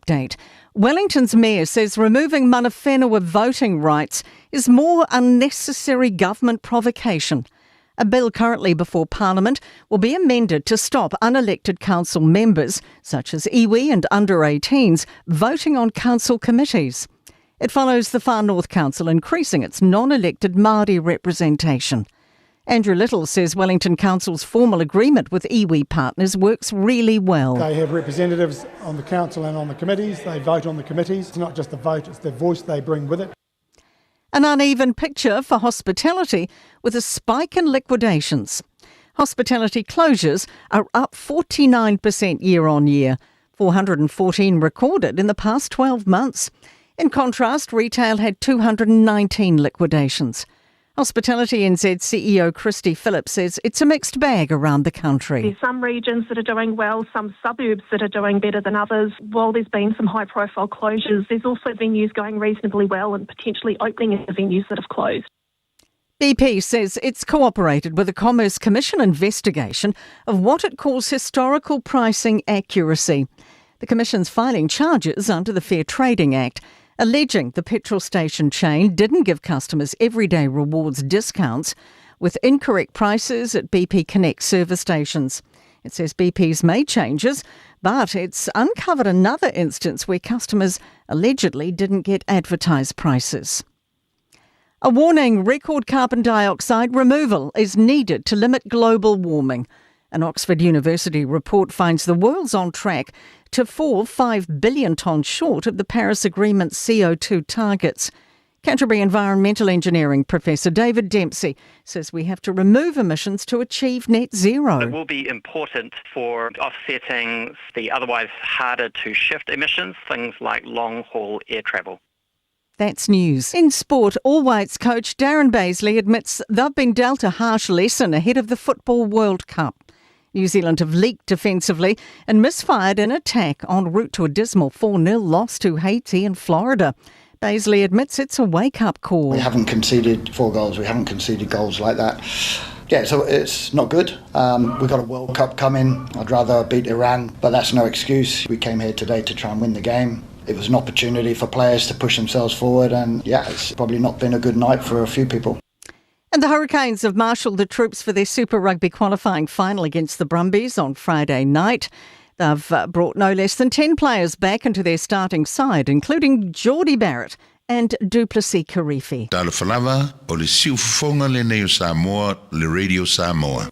update. Wellington's mayor says removing mana whenua voting rights is more unnecessary government provocation. A bill currently before Parliament will be amended to stop unelected council members, such as iwi and under 18s, voting on council committees. It follows the Far North Council increasing its non elected Māori representation. Andrew Little says Wellington Council's formal agreement with iwi partners works really well. They have representatives on the council and on the committees. They vote on the committees. It's not just the vote, it's the voice they bring with it. An uneven picture for hospitality with a spike in liquidations. Hospitality closures are up 49% year on year, 414 recorded in the past 12 months. In contrast, retail had 219 liquidations. Hospitality NZ CEO Christy Phillips says it's a mixed bag around the country. There's some regions that are doing well, some suburbs that are doing better than others. While there's been some high profile closures, there's also venues going reasonably well and potentially opening the venues that have closed. BP says it's cooperated with a Commerce Commission investigation of what it calls historical pricing accuracy. The Commission's filing charges under the Fair Trading Act alleging the petrol station chain didn't give customers everyday rewards discounts with incorrect prices at BP Connect service stations. It says BP's made changes, but it's uncovered another instance where customers allegedly didn't get advertised prices. A warning record carbon dioxide removal is needed to limit global warming. An Oxford University report finds the world's on track to fall 5 billion tonnes short of the Paris Agreement's CO2 targets. Canterbury Environmental Engineering Professor David Dempsey says we have to remove emissions to achieve net zero. It will be important for offsetting the otherwise harder to shift emissions, things like long haul air travel. That's news. In sport, All Whites coach Darren Bazeley admits they've been dealt a harsh lesson ahead of the Football World Cup. New Zealand have leaked defensively and misfired in attack en route to a dismal 4 0 loss to Haiti and Florida. Bazeley admits it's a wake up call. We haven't conceded four goals, we haven't conceded goals like that. Yeah, so it's not good. Um, we've got a World Cup coming. I'd rather beat Iran, but that's no excuse. We came here today to try and win the game. It was an opportunity for players to push themselves forward, and yeah, it's probably not been a good night for a few people. And the Hurricanes have marshalled the troops for their Super Rugby qualifying final against the Brumbies on Friday night. They've uh, brought no less than 10 players back into their starting side, including Jordie Barrett and Duplessis Karifi. Talofa lava, o le siufofoga lenei o Samoa, le Radio Samoa.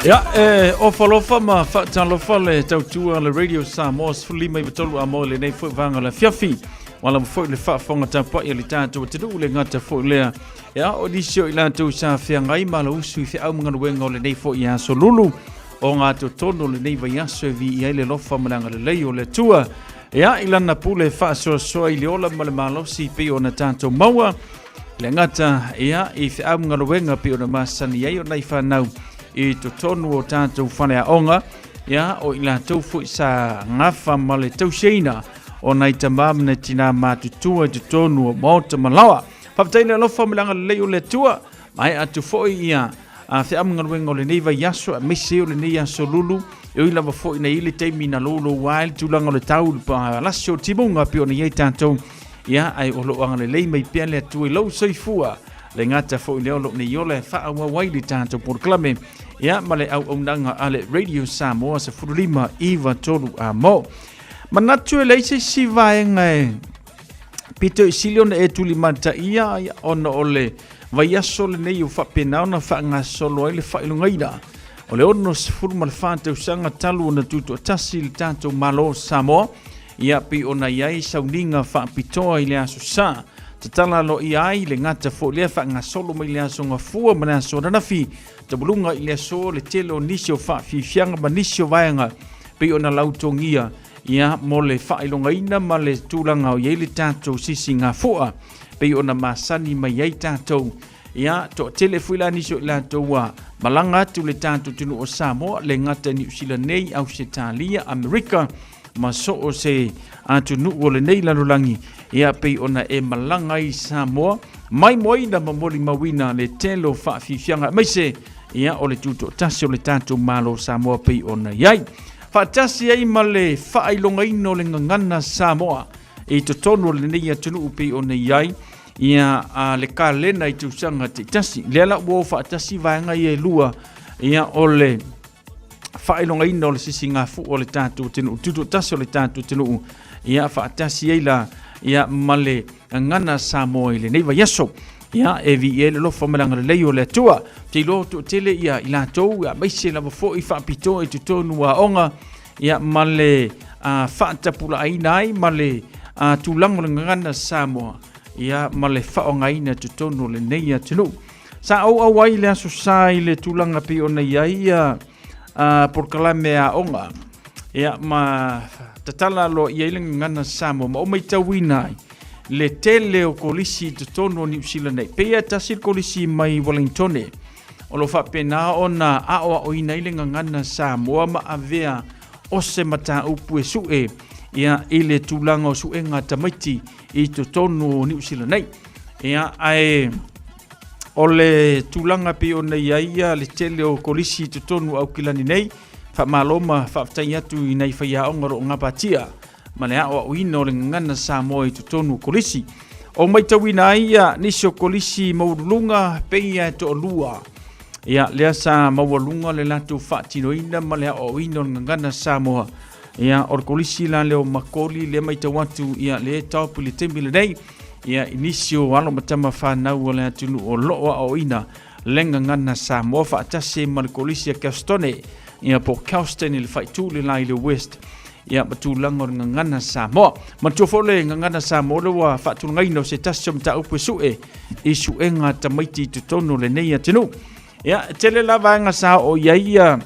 Ia, e ofa alofa ma faatalofa le tautua le Radio Samoa 15 i a mo lenei foi vaega o le afiafi. Ua lava foi le faafofoga tapuai a le tatou atunuu le gata foi lea. Ia, o nisi o i latou sa feagai ma lausu i feau ma galuega o lenei foi aso lulu o ngā totonu o lenei vaiaso e viia ai le alofa ma le agalelei o le Atua. Ia, i lana pule faasoasoa i le ola ma le malosi pei ona tatou maua. Le gata ia i feau ma galuega pei ona masani ai o nai fanau i totonu o tatou faleaoga, ia o i latou foi sa gafa ma le tausiaina o nai tama ma nai tinā matutua i totonu o maota ma laoa. Faafetai le alofa ma le agalelei o le Atua, maea atu foi ia a feau ma galuega o lenei vaiaso aemaise o lenei aso lulu, e ui lava foi na i le taimi na loulou ai le tulaga o le tau i le lasi o timuga pei ona i ai tatou, ia ae o lo o agalelei mai pea le Atua i lou soifua. Le gata foi lea o lo o nei ola e faaauau ai le tatou polokalame, ia ma le auaunaga a le Radio Samoa 15 9 3 a mo. Manatu e leai se isi vaega e pito i sili ona e tulimataia ona o le vaiaso lenei ua faapena ona faagasolo ai le faailogaina o le 64 tausaga talu ona tutoatasi le tatou Malo o Samoa, ia pei ona i ai sauniga faapitoa i le aso Sa. Tatala aloaia ai le gata foi lea faagasolo mai le aso Gafua ma le aso ananafi, tauluga i le aso le tele o nisi o faafiafiaga ma nisi o vaega pei ona lautogia ia mo le faailogaina ma le tulaga o i ai le tatou sisigafua pei ona masani mai ai tatou. Ia, toatele foi la nisi o i latou ua malaga atu le tatou atunuu o Samoa, le gata i Niu Sila nei, Ausetalia, Amerika ma so o se atunuu o lenei lalolagi, ia pei ona e malaga ai i Samoa, maimoaina ma molimauina le tele o faafiafiaga aemaise ia o le tutoatasi o le tatou Malo o Samoa pei ona i ai. Faatasi ai ma le faailogaina o le gagana Samoa i totonu o lenei atunuu pei ona i ai ia a le kalena i tausaga taitasi. Lea la ua o faatasi vaega ia e lua, ia o le faailogaina o le sisigafua o le tatou atunuu, tutoatasi o le tatou atunuu, ia faatasi ai la ia ma le gagana Samoa i lenei vaiaso. Ia e viia ai le alofa ma le agalelei o le Atua. Ou te iloa toatele ia i latou, aemaise lava foi faapitoa i totonu o aoga, ia ma le faatapulaaina ai ma le tulaga o le gagana Samoa, ia ma le faaaogaina i totonu o lenei atunuu. Sa auau ai le Aso Sa i le tulaga pei ona i ai ia polokalame aoga, ia ma tatala aloaia ai le gagana Samoa, ma ou matauina ai le tele o kolisi i totonu o Niu Sila nei. Pei e tasi le kolisi mai Wellingtone o lo o faapena ona aoaoina ai le gagana Samoa ma avea o se mataupu e su'e ia i le tulaga o su'ega a tamaiti i totonu o Niu Sila nei. Ia, ae o le tulaga pei ona i ai ia le tele o kolisi i totonu o Aukilani nei, faamalo ma faafetai atu i nai faiaoga o lo o gapatia ma le aoaoina o le gagana Samoa i totonu o kolisi. O matauina ai ia nisi o kolisi maualuluga pei e toalua. Ia, lea sa maualuga le latou faatinoina ma le aoaoina o le gagana Samoa. Ia, o le kolisi la lea o Makoli, lea matau atu, ia, lea e top i le taimi lenei. Ia, i nisi o alo ma tama fanau o le atunuu o lo o aoaoina le gagana Samoa faatasi ai ma le kolisi a Kelston, ia po o Kelston i le faaitu le la i le West, ia ma tulaga o le gagana Samoa. Manatua foi le gagana Samoa lea ua faatulagaina o se tasi o mataupu e su'e i su'ega a tamaiti i totonu o lenei atunuu. Ia, e tele la vaega sa oo i ai ia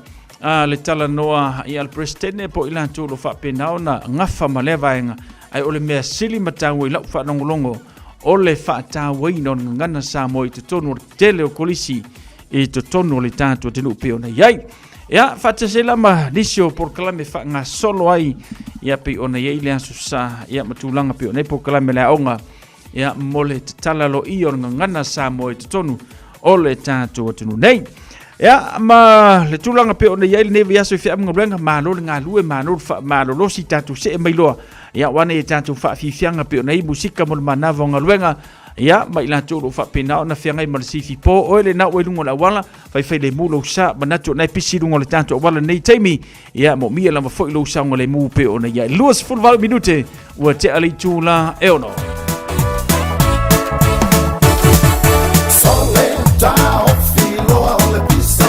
le talanoa i le Peresetene po o i latou o lo o faapena ona gafa ma lea vaega, ae o le mea sili ma taua i lau faalogologo o le faatauaina o le gagana Samoa i totonu o le tele o kolisi i totonu o le tatou atunuu pei ona i ai. Ia, faatasi ai la ma nisi o polokalame faagasolo ai, ia pei ona i ai le Aso Sa, ia ma tulaga pei ona i ai polokalame le aoga, ia mo le tatala aloaia o le gagana Samoa i totonu o le tatou atunuu nei. Ia, ma le tulaga pei ona i ai lenei vaiaso i feau ma galuega, malo le galue, malo le faamalolosi, tatou see mai loa, ia aua nei tatou faafiafiaga pei ona i ai musika mo le manava o galuega, ia ma i latou o lo o faapena ona feagai ma le sifipo, oe lena ua i luga o le auala, faifai lemu lou sa, manatu o lena e pisi i luga o le tatou auala lenei taimi, ia moomia lava foi lou saogalemu pei ona i ai. 28 minute ua tea le itula e 6. Sole taofi loa o le pisa.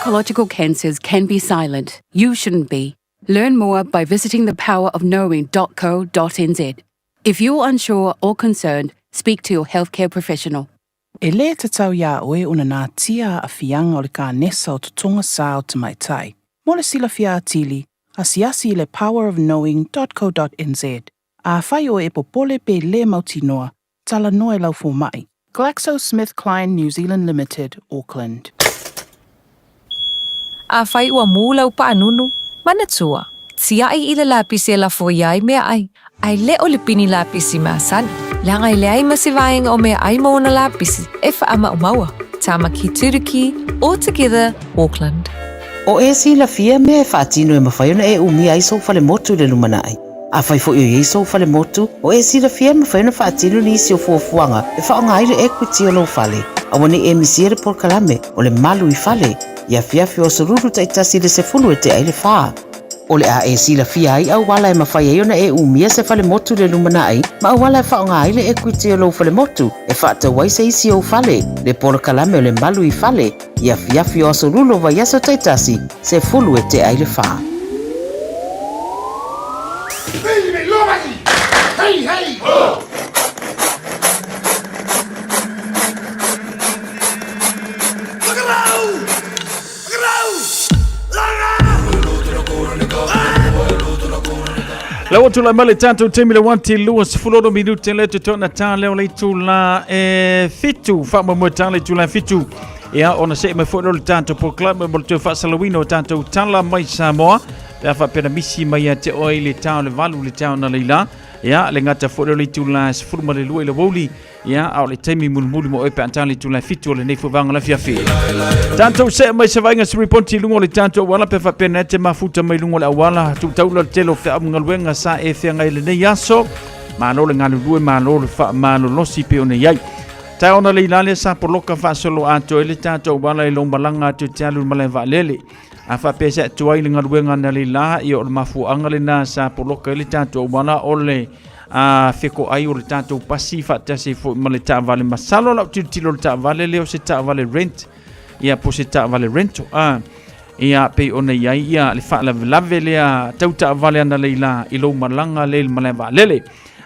Gynecological cancers can be silent. You shouldn't be. Learn more by visiting thepowerofknowing.co.nz. If you're unsure or concerned, speak to your healthcare professional. E lē tatau iā oe ona natia aafiaga o le kanesa o totoga sa o tamaitai. Mo le silafia atili, asiasi i le powerofknowing.co.nz. Afai oe e popole pe lē mautinoa, talanoa i lau fomaʻi. GlaxoSmithKline New Zealand Limited, Auckland. Afai ua mū lau paanunu, manatua, tiaʻi i le lapisi e lafo ia ai meaʻai, a e le o le pini lapisi masani, leaga e leai ma se vaega o meaʻai ma ona lapisi e faamaumauа. Tamaki Turuki, All Together, Auckland. O e silafia mea e faatino e mafai ona e umia ai sou falemotu i le lumanai. Afai foi o i ai sou falemotu, o e silafia e mafai ona faatino nisi o fuafuaga e faaaoga ai le equity o lou fale. Aua ne i e misia le polokalame o le Malu i Fale i afiafi o aso Lulu taitasi i le 10 e tea ai le 4. O le a e silafia ai auala e mafai ai ona e umia se falemotu i le lumanai ma auala e faaaoga ai le equity o lou falemotu e faatau ai se isi ou fale, le polokalame o le Malu i Fale i afiafi o aso Lulu o vaiaso taitasi, 10 e tea ai le 4. La ua tulai mai le tatou taimi le wati 26 minute le totona tā leo le itula e fitu faamoemoe tā le itula e fitu ia ona see mai foi leo le tatou polokalame mo le toe faasalauina o tatou tala mai Samoa pe a faapea na misi mai ia te oe i le tā o le valu le tā o na leila ia le gata foi leo le itula 12 i le aoauli Ia, a o le taimi mulimuli mo oe pe a tali itula e fitu o lenei foi vaega o le afiafi. Tatou see mai se vaaiga se riponti i luga o le tatou auala pe faapea e te mafuta mai luga o le auala tuutaula le tele o feaugaluega sa e feagai i lenei aso. Malo le galulue, malo le faamalolosi pe ona i ai. Tae ona le ilale sa poloka faasolo atoa i le tatou auala i lou malaga atu te alu i le malae vaalele. A faapea se atu ai le galuega na le la, ia o le mafuaaga lena sa poloka ai le tatou auala o le a fekoai o le tatou pasi faatasi foi ma le taavale. Masalo lau tilotilo le taavale lea o se taavale rent, ia po o se taavale rental. A ia pei ona i ai ia le faalavelave lea tau taavale ana leila i lou malaga lea i le malae vaalele.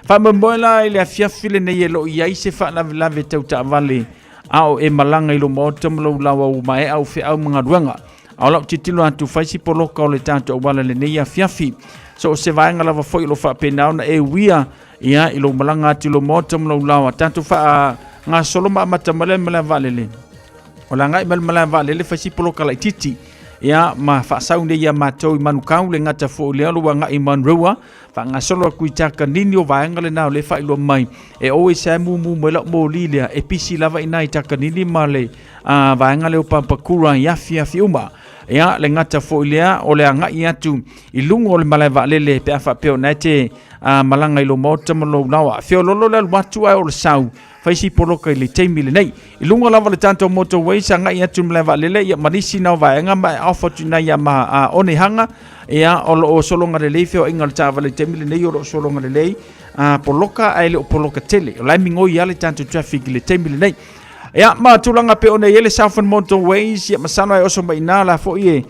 Faamoemoe la i le afiafi lenei e lo o i ai se faalavelave tau taavale a o e malaga i lou maota ma lou laoa ua maea au feau ma galuega. A o lau tilotilo atu fai si poloka o le tatou auala i lenei afiafi. So o se vaega lava foi o lo o faapena ona e uia ia i lou malaga atu i lou maota ma lou laoa. Tatou faagasolo ma amata mai le malae vaalele. O le agai mai le malae vaalele fai si poloka laitiiti. Ia ma faasau nei ia matou i Manukau le gata foi lea o lou agai i Manurewa. Faagasolo atu i Takanini o vaega lena o lea e faailoa mai e oe sa e mumu mai lau moli lea e pisi lava i nai Takanini ma le vaega lea o Papakura i afiafi uma. Ia le gata foi lea o le agai atu i luga o le malae vaalele pe a faapea o na e te malaga i lou maota ma lou laoa. Feololo le alu atu ae o le sau fai si poloka i le taimi lenei. I luga lava o le tatou motorway sa agai atu i le malae vaalele ia ma nisi na o vaega ma e off atu i nai ia ma onehanga ia o lo o sologa lelei feoaiga o le taavale i le taimi lenei o lo o sologa lelei poloka ae le o poloka tele. O la e migoi lava le tatou traffic i le taimi lenei. Ia ma tulaga pe ona i ai le Southern Motorways ia masalo e oso mai i ina la foi e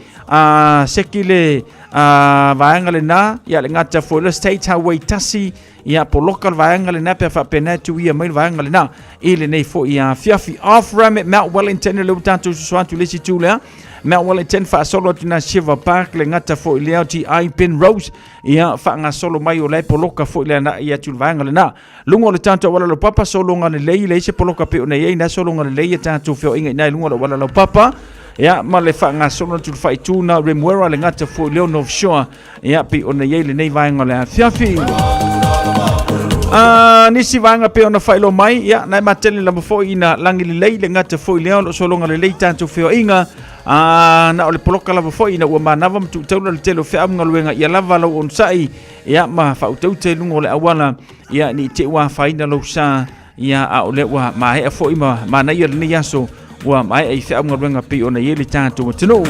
seki le vaega lena ia le gata foi le State Highway 1 ia poloka le vaega lena pe a faapena e tuia mai le vaega lena i lenei foi afiafi. Off ramp at Mount Wellington le ua tatou soso atu i le isi itu lea Mount Wellington faasolo atu na Shiva Park le gata foi lea o TI Penrose ia faagasolo mai o la e poloka foi le agai atu i le vaega lena. Luga o le tatou auala laupapa sologa lelei leai se poloka pei ona i ai na sologa lelei ia tatou feoaiga i ina i luga o le auala laupapa ia ma le faagasolo atu i le faaitu na Remuera le gata foi lea o North Shore ia pei ona i ai lenei vaega o le afiafi. Nisi vaega pei ona faailoa mai ia na e matele lava foi ina lagi lelei le gata foi lea o lo o sologa lelei tatou feoaiga na o le poloka lava foi ina ua manava ma tuutaula le tele o feau ma galuega ia lava lau onosai ia ma faautauta i luga o le auala ia ne i te i ua afaina lou sa ia a o lea ua maea foi ma manaia lenei aso ua maea i feau galuega pei ona i ai le tatou atunuu.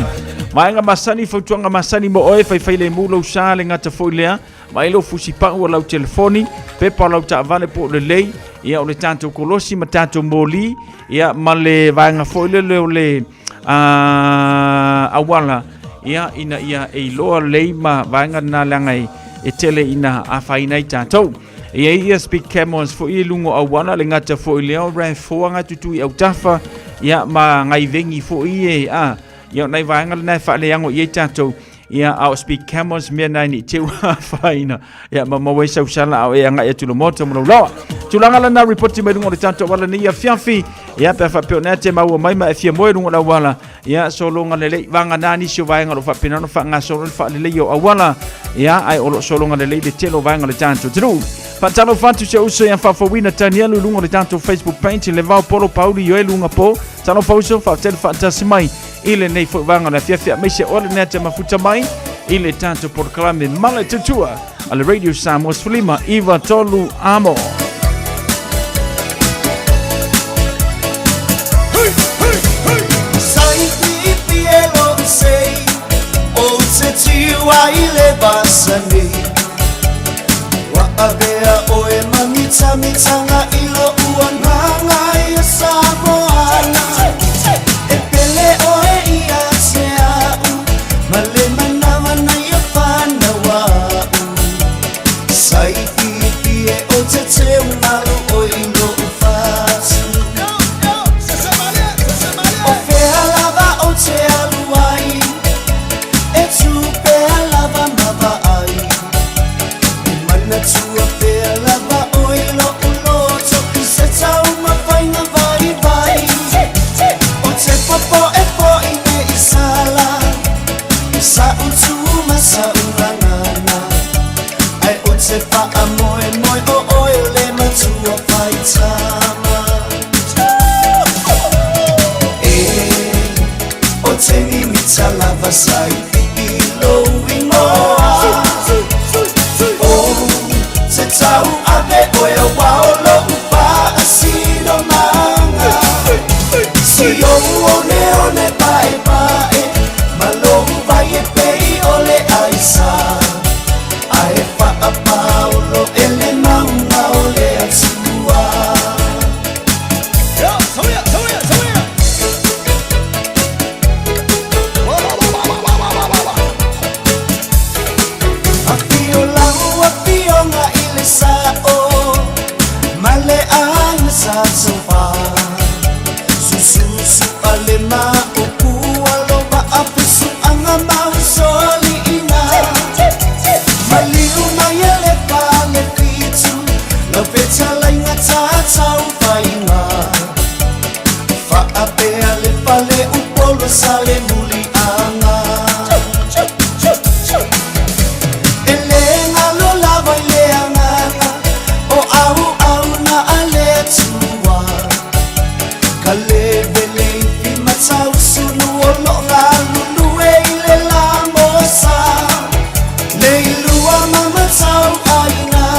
Vaega masani, fautuaga masani mo oe, faifai lemu lou sa le gata foi lea, vaai lou fusipau o lau telefoni, pepa o lau taavale po o lelei, ia o le tatou kolosi ma tatou moli, ia ma le vaega foi lele o le auala, ia, ina ia e iloa lelei ma vaega na leaga e tele ina afaina ai tatou. E i ai ia speed cameras foi i luga o auala, le gata foi lea o RAV4 nga tutu i autafa, ia ma ngai vengi foi e a ia o nai vaega lena e faaleago i ai tatou. Ia a o speed cameras mea nai ni te ua afaina ia ma maua ai sau sala a o e agai atu i le maota ma lou laoa. Tulaga lena ripoti mai luga o le tatou auala nei afiafi. Ia pe a faapea o nea te maua mai ma e fia moe luga o le auala, ia sologa lelei vagana nisi o vaega o lo o faapena ona faagasolo le faaleleia o auala, ia ae o lo o sologa lelei le tele o vaega o le tatou atunuu. Faatalofa atu si ou uso ia Faafouina Tanielu i luga o le tatou Facebook page, le Vao Polo Pauli Ioe Luga Po. Talofa uso, faafetai le faatasi mai i lenei foi vaega o le afiafi, aemaise o le nea te mafuta mai i le tatou polokalame Mala Tutua a le Radio Samoa 15 93 Amo. Wa avea oe mamitamitaga i lo'u agaga ia Samoana. E pele oe ia te a'u ma le manawa na ia whanau a'u. Sai pipi e o te teu malu oe i lo'u fatu. O fea lava o te alu ai, e tū pea lava ma vaai. E manatua pea lava oe lo'u loto i se taumafaiga vaivai. O te popo e po'i nei sala, sa'u tu ma sa'u gagana. Ae o te faamoemoe o oe le matua faitama. E o te mimita lava sai pipi lou igoa. O te tau ave oe aua o lo'u faasinomaga. Si ou oneone paepae ma lou vai e pei o le aisa. Ae faapaolo e le mauga o le Atua. Afio lau afioga i le sa'o ma le aiga sa taufa. Sususu a le maopu alo vaa fesuaga ma usoaliiga. Maliu mai e le fale fitu lau fetalaiga tatau faiga. Faapea le fale upolu sa le muliaga. E le galo lava i le agaga o auauna a le Atua. Ka levele i fimatau sulu o loo galulue i le lamosa. Le ilua mamatau aiga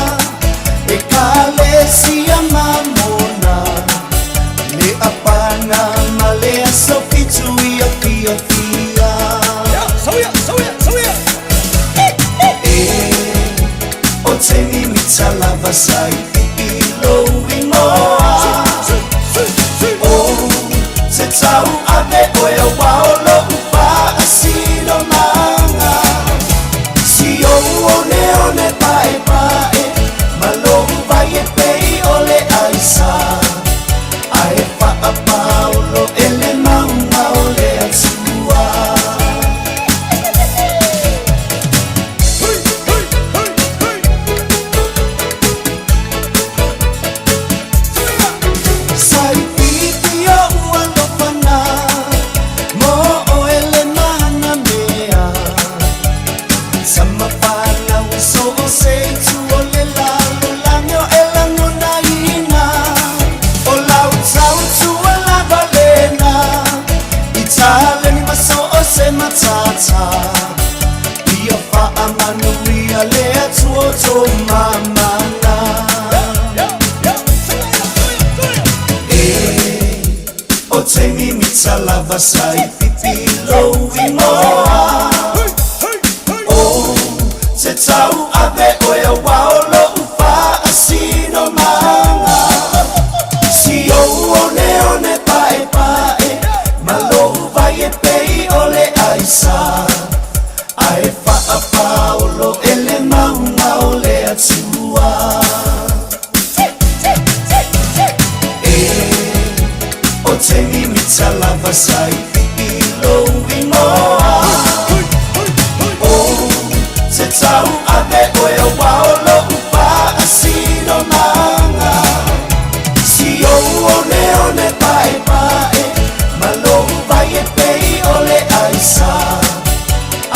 e kalesia mamona. Le apana ma le aso fitu ia fia fia. E o te mimita lava sai pipi lou igoa. O te tau ave oe aua o lo'u faasinomaga. Si ou oneone paepae ma lou vai e pei o le aisa. Ae faapaolo e le mauga o le Atua. Sai pipi o ua lofana mo oe le mana mea. Sama whanau so o se tu o le lalo langi o e langona ina. O lau tau tua lava lena, i taleni maso o se matata. Ia faamanuia le Atua o tō mamana. E o te mimita lava sai pipi lou igoa. O te tau ave oe aua o lo'u faasinomaga. Si ou oneone paepae ma lou vai e pei o le aisa. aisa Ae faapaolo e le mauga o le Atua. E o te mimita lava sa i pii lou igoa O te tau ave oe aua o lou faasinomaga Si ou oneone paepae ma lou vai e pei o le aisa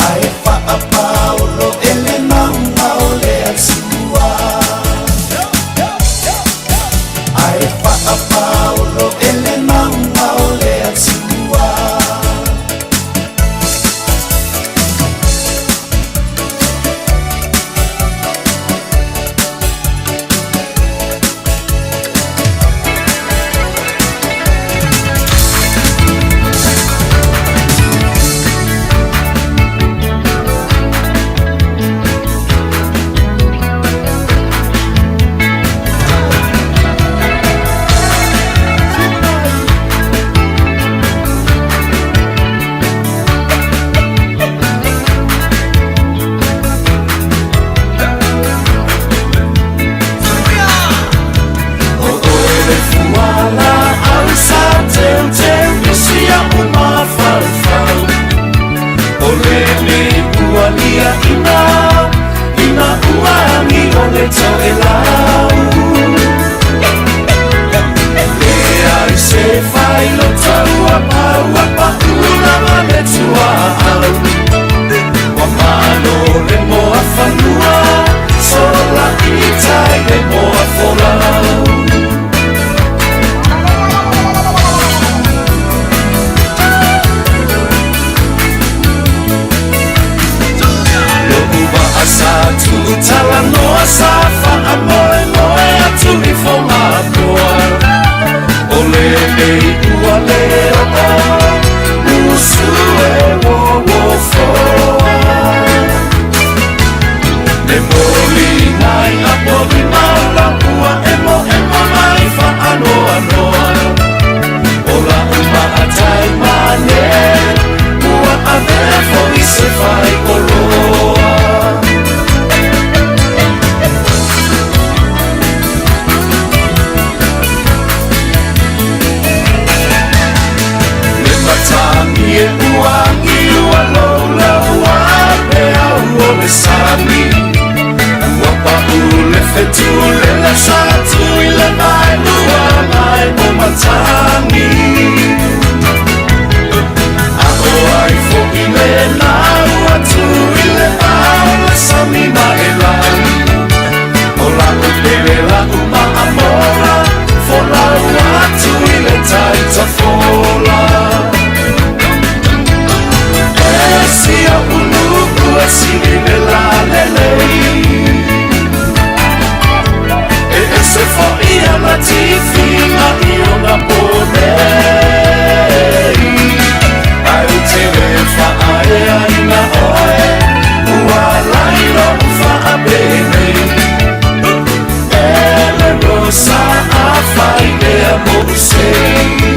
Ae faapaolo e le mauga o le Atua Ae faapaolo e le mauga o le Atua. O oe le fualaau sa teuteu i si a'u mafaufau O lenei ua liaʻina ina ua agi o le toelau Leai se failota ua pau ua paʻu lava le tuaau Ua malo le moa fanua sola i tai le moa folau Lo'u vaa sa tuutalanoa sa faamoemoe atu i Fogapoa O lenei ua le oo usu e uouofoa Le moliga i apolima o lau ua emoemo mai faanoanoa O lau maatai mane ua avea foi se faioloa Le matagi e ua agi ua loulau a peau o le sami Ua paʻu le fetu lele sa tui le vaelua mai o matagi A o ai foʻi lena ua tu i le vao le sami ma e lagi O lau pele lau maamola Folau atu i le tai tafola E si o'u nuu e sili le lalelei E ese foʻi ana tifiga i ona po nei Ae ou te le faaeaina oe Ua alai lou faapenei E le rosa afai ea mou sei.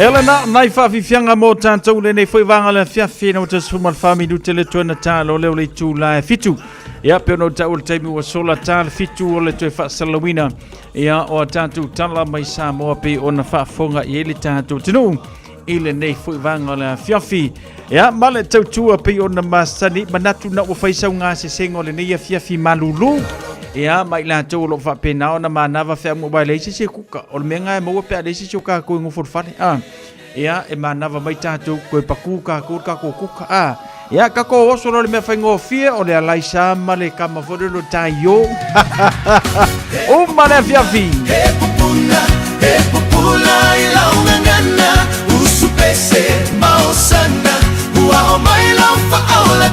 E ala na nai whawhiwhianga mō tātou lenei foi vānga le afiafi na wata sfuma le wha minute le tuena tā lo leo le tū la e fitu. Ia, pe ono tau le taimi ua sola tā le fitu o le toe whaasalawina. Ia, o a tātou tala mai Samoa pe ona whaafonga i ele tātou tinu i lenei foi vānga le afiafi. Ia, ma le tautua pei ona masani, manatu na ua faisau ngā sesenga o lenei afiafi malulu. Ia, ma i latou o lo o faapena ona manava feamuaʻi aua e leai se isi e kuka. O le mea lena e maua pe a leai se isi o kākou e gofo i le fale. A, ia, e manava mai tatou, toe pakū kākou i le kākou kuka. A, ia, kākou oso loa i le mea faigofie, o le alaisa ma le kama foi lele o le taio. Uma le afiafi! He pupuna, he pupula i lau gagana Usu pese ma osana Ua oo mai lau faaola.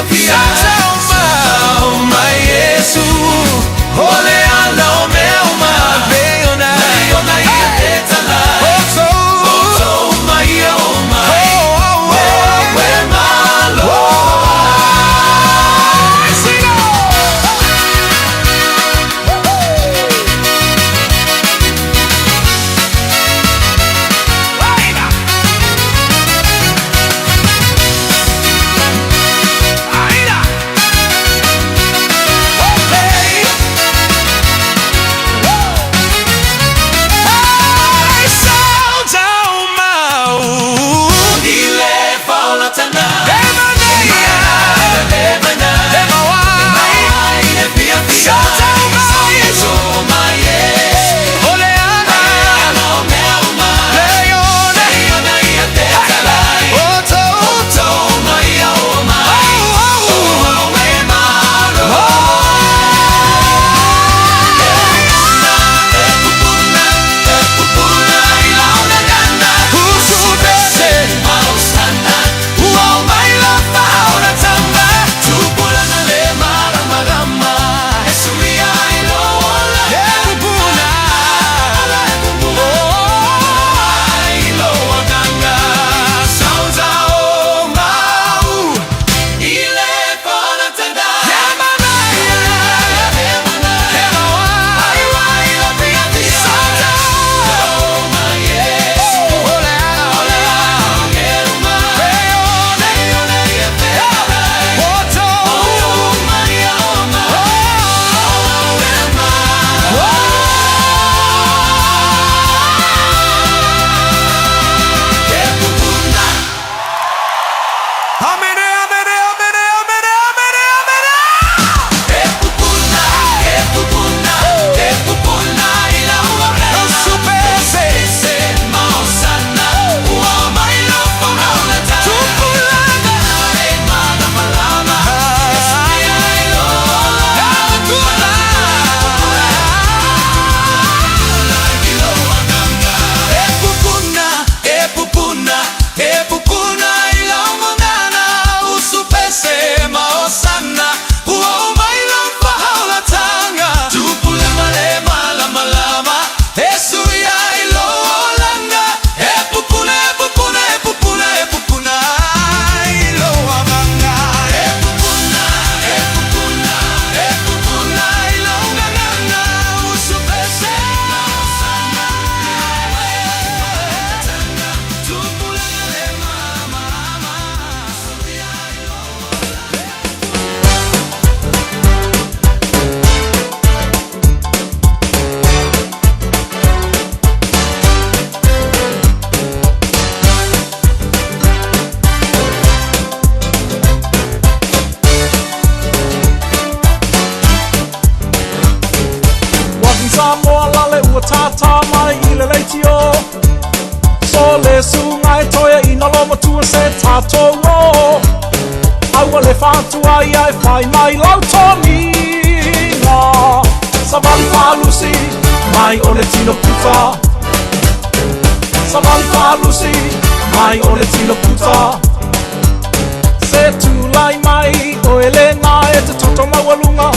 fiafia. Sautau mai Iesu, o le ala o mea uma. Lei ona ia te talai, o tou mai ia o mai, o au e malo ai. Sing on! Amene, amene, amene, amene, amene, amene! E pupuna, e pupuna, e pupuna i lau Supese, maosana, ua mai lo whaulata. Tupulaga, e mana malama, e suia i lo E pupuna, e pupuna, e pupuna i lau ngana, usupese maosana, ua mai lo whaulatanga. Tupulama le malama lama, e suia i lo olanga. E pupuna, e pupuna, e pupuna, e pupuna i lo amanga. E pupuna, e pupuna, e pupuna i lo ngana, usupese maosana, Tupulama le malama lama, suia i lo Walking Samoa lale ua tātā mai i le leitio. So le su ngai toia i nalo matua se tātou o. Aua le whātua ia e whai mai lau toniga. Savali whalusi mai o le tino puta. Savali whalusi mai o le tino puta. Se tūlai mai o ele ngā e te toto maualunga.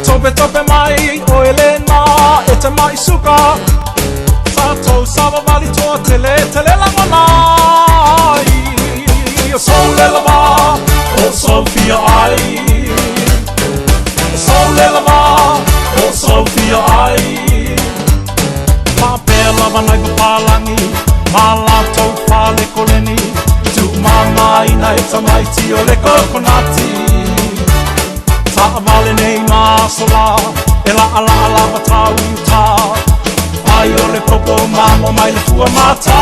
Tope tope mai o ele ngā e te mai suka. Tātou savavali toa tele tele langona ai. O so le lava o Sophia ai. O so le lava o Sophia ai. Ma pea lava nai papalangi, ma lātou pale koleni. Tu mama ina e tamaiti o le kokonati. Taavale nei masola, e la ala ala matau i uta. Ai o le popo mamo mai le fua mata.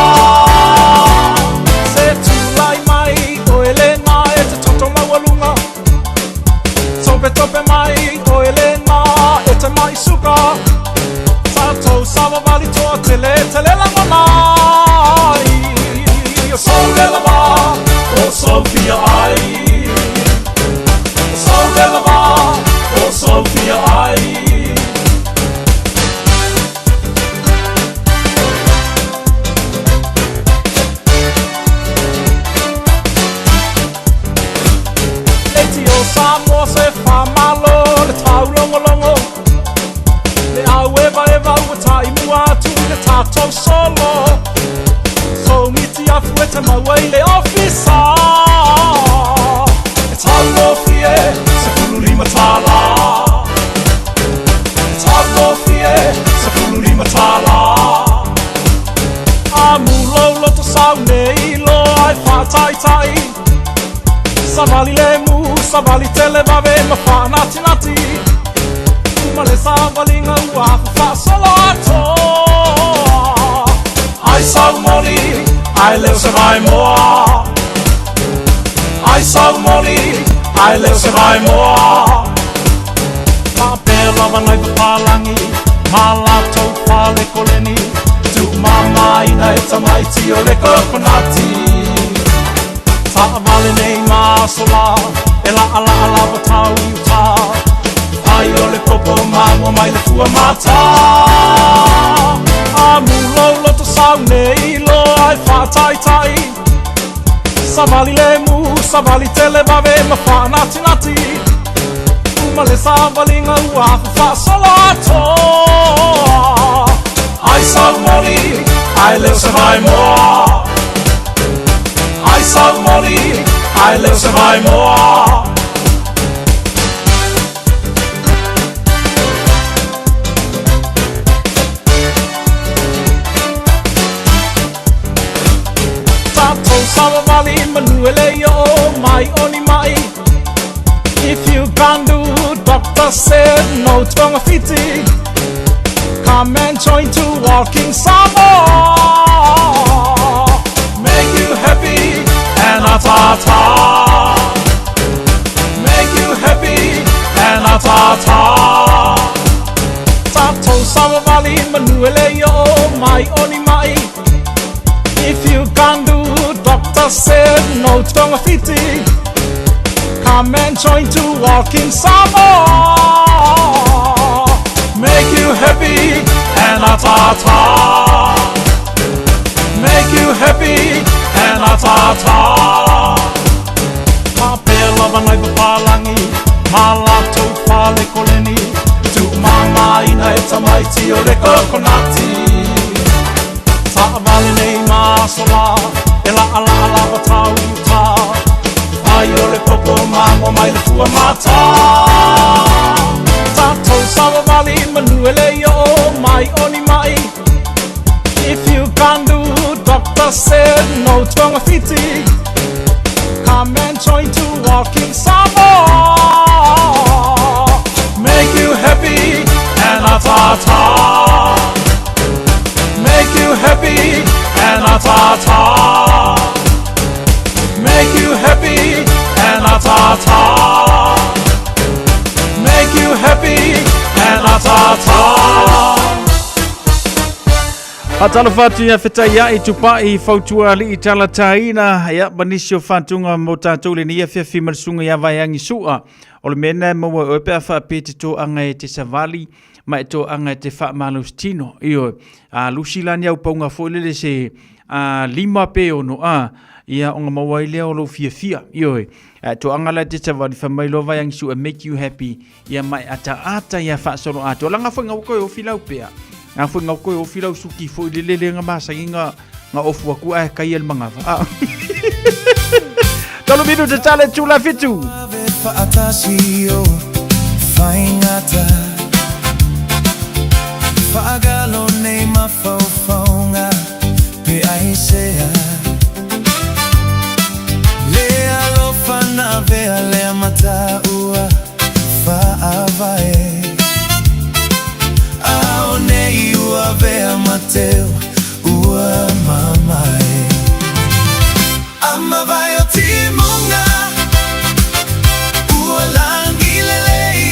Se tūlai mai o ele ngā e te toto maualunga. Tope tope mai o ele ngā e te mai suka. Tātou savavali toa tele tele langona ai. O so le lava o Sophia ai. O so le lava o Sophia ai. Samoa se whamalo le taulongolongo. Le au eva eva ua tai mua atu i le tātou solo. So miti afu e te maua i le ofisa. E taugofie se 15 tālā. E taugofie se 15 tālā. A mulo loto sau nei lo ai whātaitai. Savali le mu, savali tele vave ma whānatinati. Uma le savalinga ua whawhasolo atoa. Ai sau moli, ai leo se vai moa. Ai sau moli, ai leo se vai moa. Ma pēr lava nei papalangi, ma lātou whale koleni. Tu mama ina e tamaiti o le kokonati. Taavale nei masola, e la ala ala wa tau i uta. Ai o le popo mamo mai le fua mata. A mulo loto sau nei lo ai whātaitai. Savali le mu, savali tele vave ma whānatinati. Uma le savalinga ua whawhasolo atoa. Ai sau moli, ai leo se vai moa. Ai sau moli, ai leo se vai moa. Tātou sawawali manuele i o mai oni mai. If you can't do, doctor said no tonga fiti. Come and join to Walking Samoa. Make you happy and a ta-ta. Make you happy and a ta-ta. Tātou sawawali manuele i o mai oni mai. If you can't do, doctor said no tonga fiti. Come and join to Walking Samoa. Make you happy and a ta-ta. Make you happy and a ta-ta. Ma pēr lava nei papalangi, ma lātou whale koleni. Tu mama ina e tamaiti o le kokonati. Taavale nei masola, e la ala ala wa tau i uta. Ai o le popo mamo mai le fua mata. Tātou sawawali manuele i o mai oni mai. If you can't do, doctor said no tonga fiti. Come and join to Walking Samoa. Make you happy and a ta-ta. Make you happy and a ta-ta. Make you happy and a ta-ta. Make you happy and a ta-ta. Faatalofa atu ia fetaia'i tupa'i fautua ali'i talataina ia ma nisi o fatuga mo tatou lenei afiafi ma le susuga iā Vaeagi Su'a. O le mea lena e maua ai oe pe a faapea e te toaga e te savali ma e toaga e te faamalositino. Ioe, a lusi la ni aupauga foi lele se a 5 pe 6 a, ia ona maua ai lea o lou fiafia. Ioe, ae toaga la e te savali fai mai loa Vaeagi Su'a make you happy ia ma e ataata ia faasolo atoa. Laga foi gauka e ofi lau pea. Nga foi ngau koe ofi lau suki foi le lele nga masangi nga nga ofu aku ae kai el mangava. Ah. Tolu minu te tale tula fitu. Whaatasi o whaingata. Whaagalo nei mawhauwhaunga pe aisea. Le alofa na vea lea mataua whaavae. Ao nei ua vea mateo ua mamae. Amavae o timunga ua langi lelei.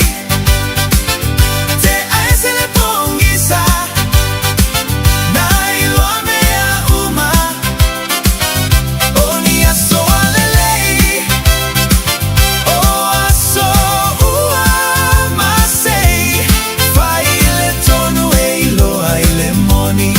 Te aese le pongisa na iloa mea uma. O ni aso a lelei, o aso ua masei. Fai le tonu e iloa i le moni.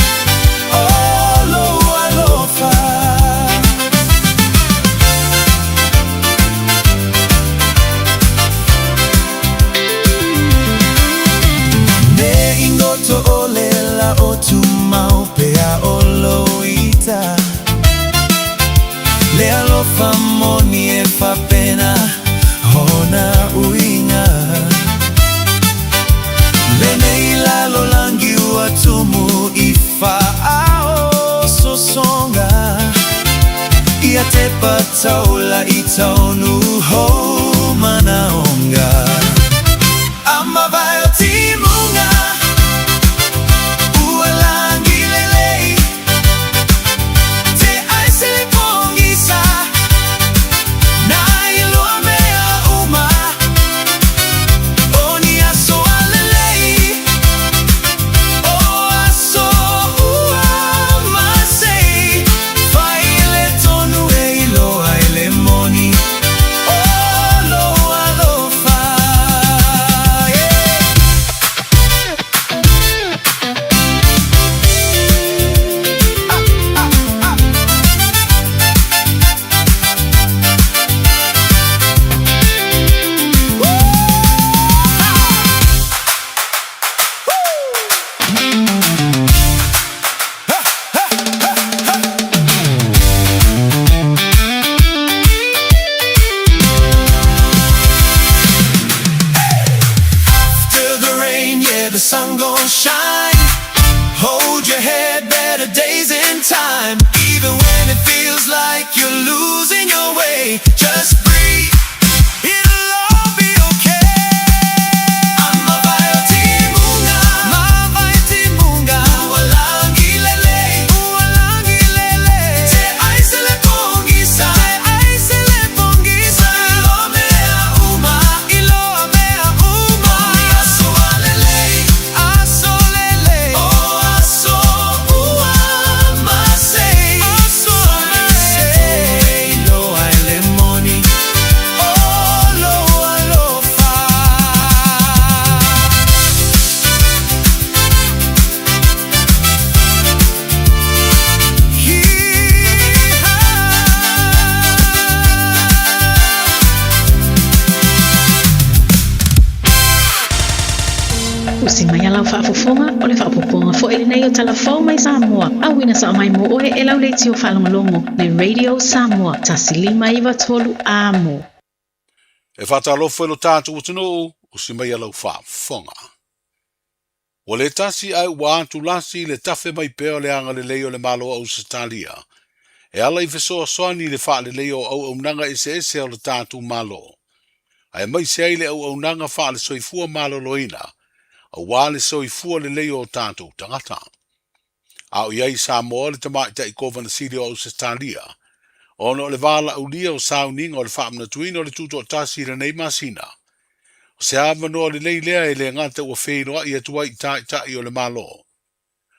sun gonna shine. Hold your head, better days in time. Even when it feels like you're losing your way, just breathe. It'll all be okay. Amavayotimunga, uwalangilele, uwalangilele. Te aisele pongisa, te aisele pongisa. Ilomea uma, iloamea uma. Aso alele, aso lele. Oh, aso ua masei, aso masei. Iloa elemoni, oh, loa lofa. Tusi mai a lau faafofoga, o le faaopoopoga foi lenei o Tala Fou mai Samoa, auina sao mai mo oe e lau leitio faalogologo, le Radio Samoa, 1593 Amo. E faatalofa i lo tatou atunuu, usi mai a lau faafofoga. Ua le tasi ae ua atu lasi le tafe mai pea o le agalelei o le Malo o Ausetalia e ala i fesoasoani i le faaleleia o auaunaga eseese a lo tatou Malo, aemaise ai le auaunaga faale-soifua maloloina aua le soifua lelei o o tatou tagata. A o i ai i Samoa le Tamaitai Kovana Sili o Ausetalia, ona o le valaaulia o sauniga o le faamanatuina o le Tutoatasi i lenei masina, o se avanoa lelei lea e le gata ua feiloai atu ai i Taitai o le Malo,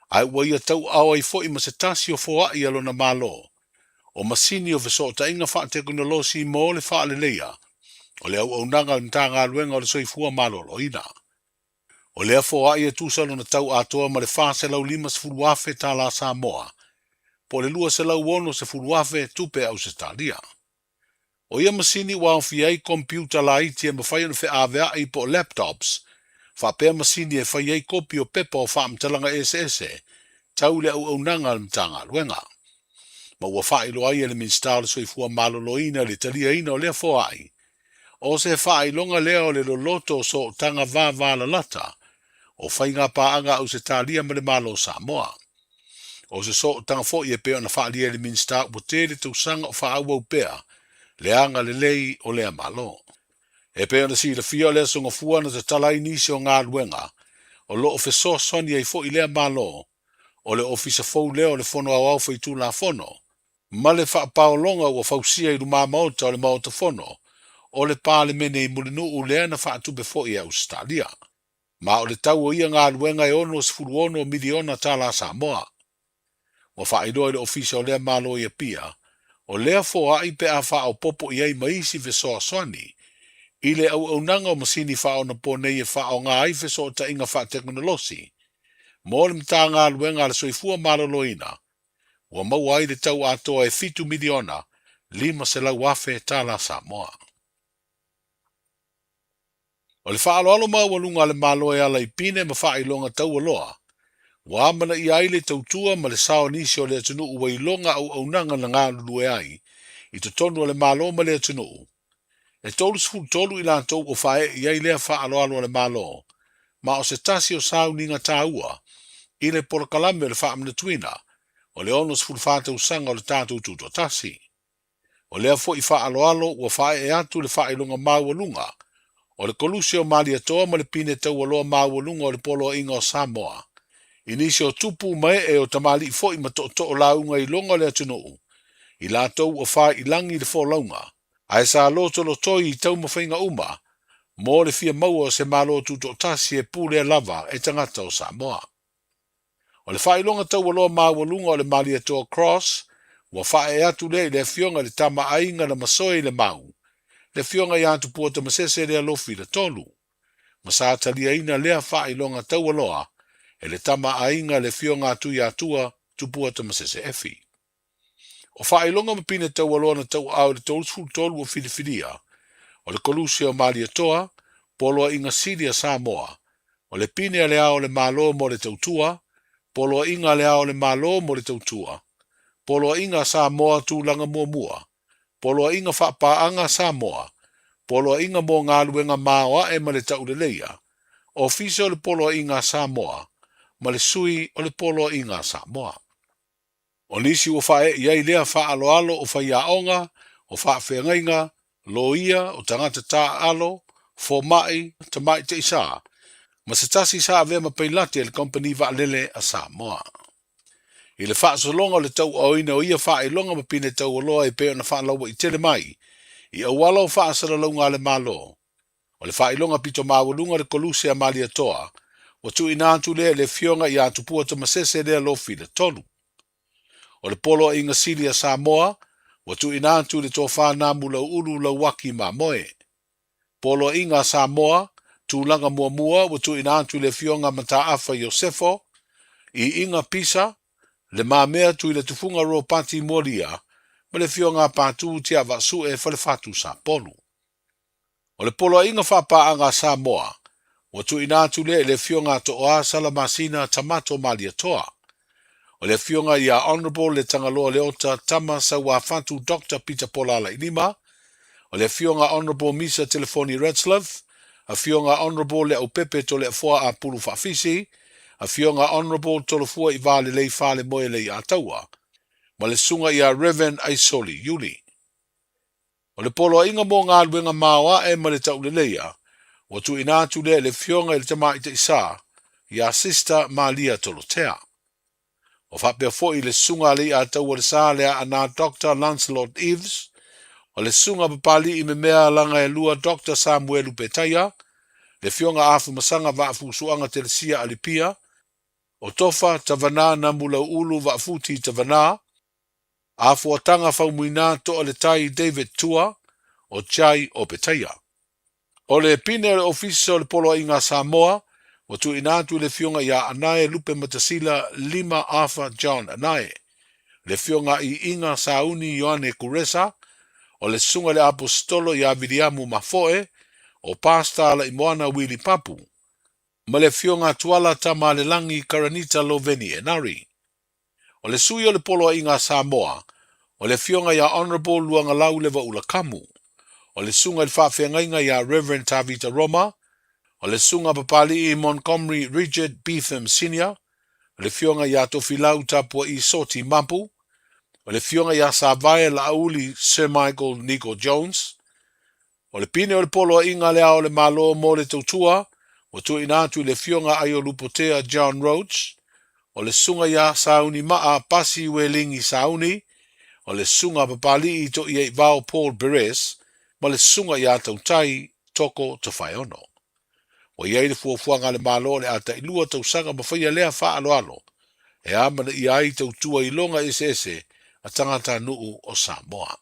ae ua ia tauaao ai foi ma se tasi o foai a lona Malo, o masini o fesootaiga faatekonolosi mo le faaleleia o le auaunaga a le Matagaluega o le Soifua Maloloina. O lea foai e tusa lona tau atoa ma le $450,000 tālā Samoa, po o le $260,000 tupe Ausetalia. O ia masini ua aofia ai komipiuta laiti e mafai ona feaveai po o laptops, faapea masini e fai ai kopi o pepa o faamatalaga eseese tau i le auaunaga a le Matagaluega. Ma ua faailoa ai e le Minisita o le Soifua Maloloina le taliaina o lea foai, O se faailoga lea o le loloto o sootaga vavalalata o faigapaaga a Ausetalia ma le Malo o Samoa. O se sootaga foi e pei ona faaalia e le Minisita ua tele tausaga o faaauau pea le agalelei o lea Malo. E pei ona silafia o le Aso Gafua na tatala ai nisi o galuega o lo o fesoasoani ai foi lea Malo o le Ofisa fou lea o le Fono Aoao Faitulafono ma le faapaologa ua fausia i lumamaota o le Maota Fono o le Palemene i Mulinuu lea na faatupe foi e Ausetalia. Ma o le tau o ia galuega e $66 miliona tala Samoa. Ua faailoa i le Ofisa o lea Malo i Apia, o lea foai pe a faaopoopo i ai ma isi fesoasoani i le auaunaga o masini faaonaponei e faaaoga ai fesootaiga faatekonolosi mo le Matagaluega a le Soifua Maloloina, ua maua ai le tau atoa e $7,500,000 tala Samoa. O le faaaloalo maualuga a le Malo e ala i pine ma faailoga taualoa, ua amanaia ai le tautua ma le sao o nisi o le atunuu ua iloga auaunaga na galulue ai i totonu o le Malo ma le atunuu. E 33 i latou ua faaee i ai lea faaaloalo a le Malo, ma o se tasi o sauniga taua i le polokalame o le faamanatuina o le 64 tausaga o le tatou Tutoatasi. O lea foi faaaloalo ua faaee atu le faailoga maualuga o le Koluse o Malietoa ma le Pine Taualoa Maualuga o le Poloaiga o Samoa i nisi o tupu ma ee o tamalii foi ma tootoo lauga iloga o le atunuu i latou ua fāilagi le folauga ae sa lotolotoi i taumafaiga uma mo le fia maua o se Malo Tutoatasi e pulea lava e tagata o Samoa. O le faailoga taualoa maualuga o le Malietoa Cross ua faaee atu lea i le Afioga i le Tama Aiga na masoe i le mau, le Afioga ia Tupua Tamasese Lealofi Latolu, ma sa taliaina lea faailoga taualoa e le Tama Aiga le Afioga a Tuiatua Tupua Tamasese Efi. O faailoga ma pine taualoa na tauaao i le 33 ua filifilia, o le Koluse o Malietoa, Poloaiga Sili a Samoa, o le Pine a Le Ao o le Malo mo le Tautua, Poloaiga a Le Ao o le Malo mo le Tautua, Poloaiga a Samoa Tulaga Muamua, Poloaiga Faapaaga a Samoa, Poloaiga mo Galuega Maoae ma le Tauleleia, Ofisa o le Poloaiga a Samoa ma le Sui o le Poloaiga a Samoa. O nisi ua faaee i ai lea faaaloalo o faiaoga, o faafeagaiga, loia, o tagata taaalo, fomai, tamaitai sa, ma se tasi sa avea ma pailate i le Kamupani Vaalele a Samoa. I le faasologa o le tauaaoina o ia faailoga ma pine taualoa e pei ona faalauaitele mai i auala o faasalalauga a le Malo, O le faailoga pito maualuga le Koluse a Malietoa, ua tuuina atu lea i le Afioga ia Tupua Tamasese lea Lofila 3. O le Poloaiga Sili a Samoa, ua tuuina atu i le Tofa Namulauulu Lauaki Mamoe. Poloaiga a Samoa, Tulaga Muamua, ua tuuina atu i le Afioga Mataafa Iosefo, Iiga Pisa, Le Mamea Tuiletufuga Ropati Mualia ma le Afioga Patu Tiavaasue Falefatu Sapolu. O le Poloaiga Faapaaga a Samoa, ua tuuina atu lea i le Afioga a Tooa Salamasina Tamato Malietoa. O le Afioga ia Honourable Letagaloa Leota Tama Sauafatu Doctor Pita Pola Alailima, o le Afioga Honourable Misa Telefoni Retzlaff, Afioga Honourable Leaupepe Toleafoa Apulu Faafisi, Afioga Honourable Tolofua Ivalelei Falemoe Leiataua, ma le Susuga ia Rev. Aisoli Iuli. O le poloaiga mo galuega maoae ma le tauleleia, ua tuuina atu lea i le Afioga i le Tamaitai Sa, ia Sister Malia Tolotea. Ua faapea foi le Susuga a Leiataua le Sa le Aana Doctor Lancelot Eaves, o le Susuga Papali'i Memea Lagaelua Doctor Samuelu Petaia, le Afioga Afumasaga Vaafusuaga Telesia Alipia, o Tofa Tavana Namulau'ulu Vaafuti Tavana, Afuataga Faumuina Toa le Tai David Tua o Jai Opetaia. O le pine o le Ofisa o le Poloaiga a Samoa ua tuuina atu i le Afioga ia Anae Lupematasila Lima Arthur John Anae, le Afioga i Iga Sauni Ioane Kuresa, o le Susuga i le Aposetolo ia Viliamu Mafoe, o Pastor Laimoana Wili Papu, ma le Afioga Tuala Tamaalelagi Karanita Loveni Enari. O le sui o le Poloaiga a Samoa, o le Afioga ia Honourable Luagalau Levaula Kamu. O le Susuga i le Faafeagaiga ia Rev. Tavita Roma. O le Susuga Papali'i Montgomery Richard Beetham Senior. O le Afioga ia Tofilau Tapua'i Soti Mapu. O le Afioga ia Savae Laauli Sir Michael Niko Jones. O le pine o le Poloaiga a Le Ao o le Malo mo le Tautua, ua tuuina atu i le Afioga Aiolupotea John Roach, o le Susuga ia Sauni Maa Pasi Uelingi Sauni, o le Susuga Papali'i To'iaivao Paul Perez, ma le Susuga ia Tautai Toko Tofaeono. Ua i ai le fuafuaga a le Malo o le a tailua tausaga ma faia lea faaaloalo e amanaia ai tautua iloga eseese a tagatanuu o Samoa.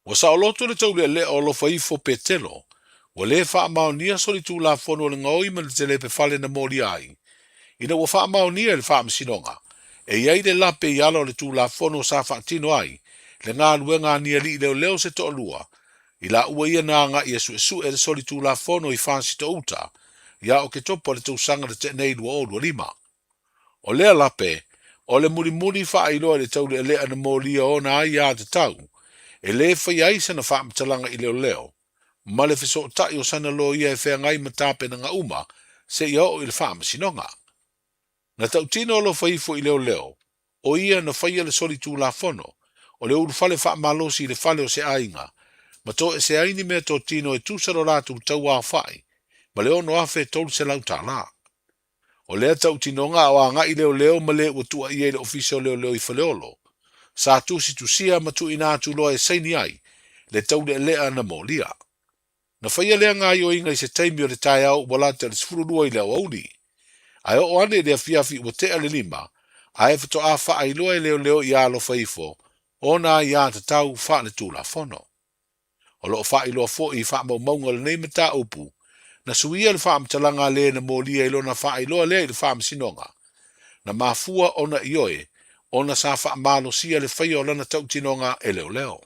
Ua saoloto le taulealea o Alofa Ifo Petelo, ua lē faamaonia solitulafono o le gaoi ma le telepe fale na molia ai, ina ua faamaonia e le Faamasinoga e i ai le lape i ala o le Tulafono sa faatino ai le galuega a ni alii leoleo se toalua i laua ia na aga'i e suesue le solitulafono i Fasitouta ia Oketopa o le tausaga na te'enei 2025. O lea lape, o le mulimuli faailoa i le taulealea na molia ona aiā tatau, e lē faia ai sana faamatalaga i leoleo, ma le fesootai o sana loia e feagai ma tapenaga uma seia oo i le faamasinoga. Na tautino alofa ifo i leoleo, o ia na faia le solitulafono o le ulufale faamalosi i le fale o se aiga, ma toesea ai ni meatotino e tusa lo latou tauaofai ma le $6,300 tala. O lea tautinoga a o agai leoleo ma le ua tuuaia i le Ofisa o Leoleo i Faleolo, sa tusitusia ma tuuina atu loa e saini ai le taulealea na molia. Na faia lea gaoioiga i se taimi o le taeao ua lata i le 12 i le aoauli. Ae oo ane i le afiafi ua tea le 5, ae faatoa faailoa e leoleo ia alofa ifo ona aiā tatau faaletulafono. O lo o faailoa foi i faamaumauga o lenei mataupu, na suia le faamatalaga a le na molia i lona faailoa lea i le Faamasinoga, na mafua ona ioe ona sa faamalosia le faia o lana tautinoga e leoleo.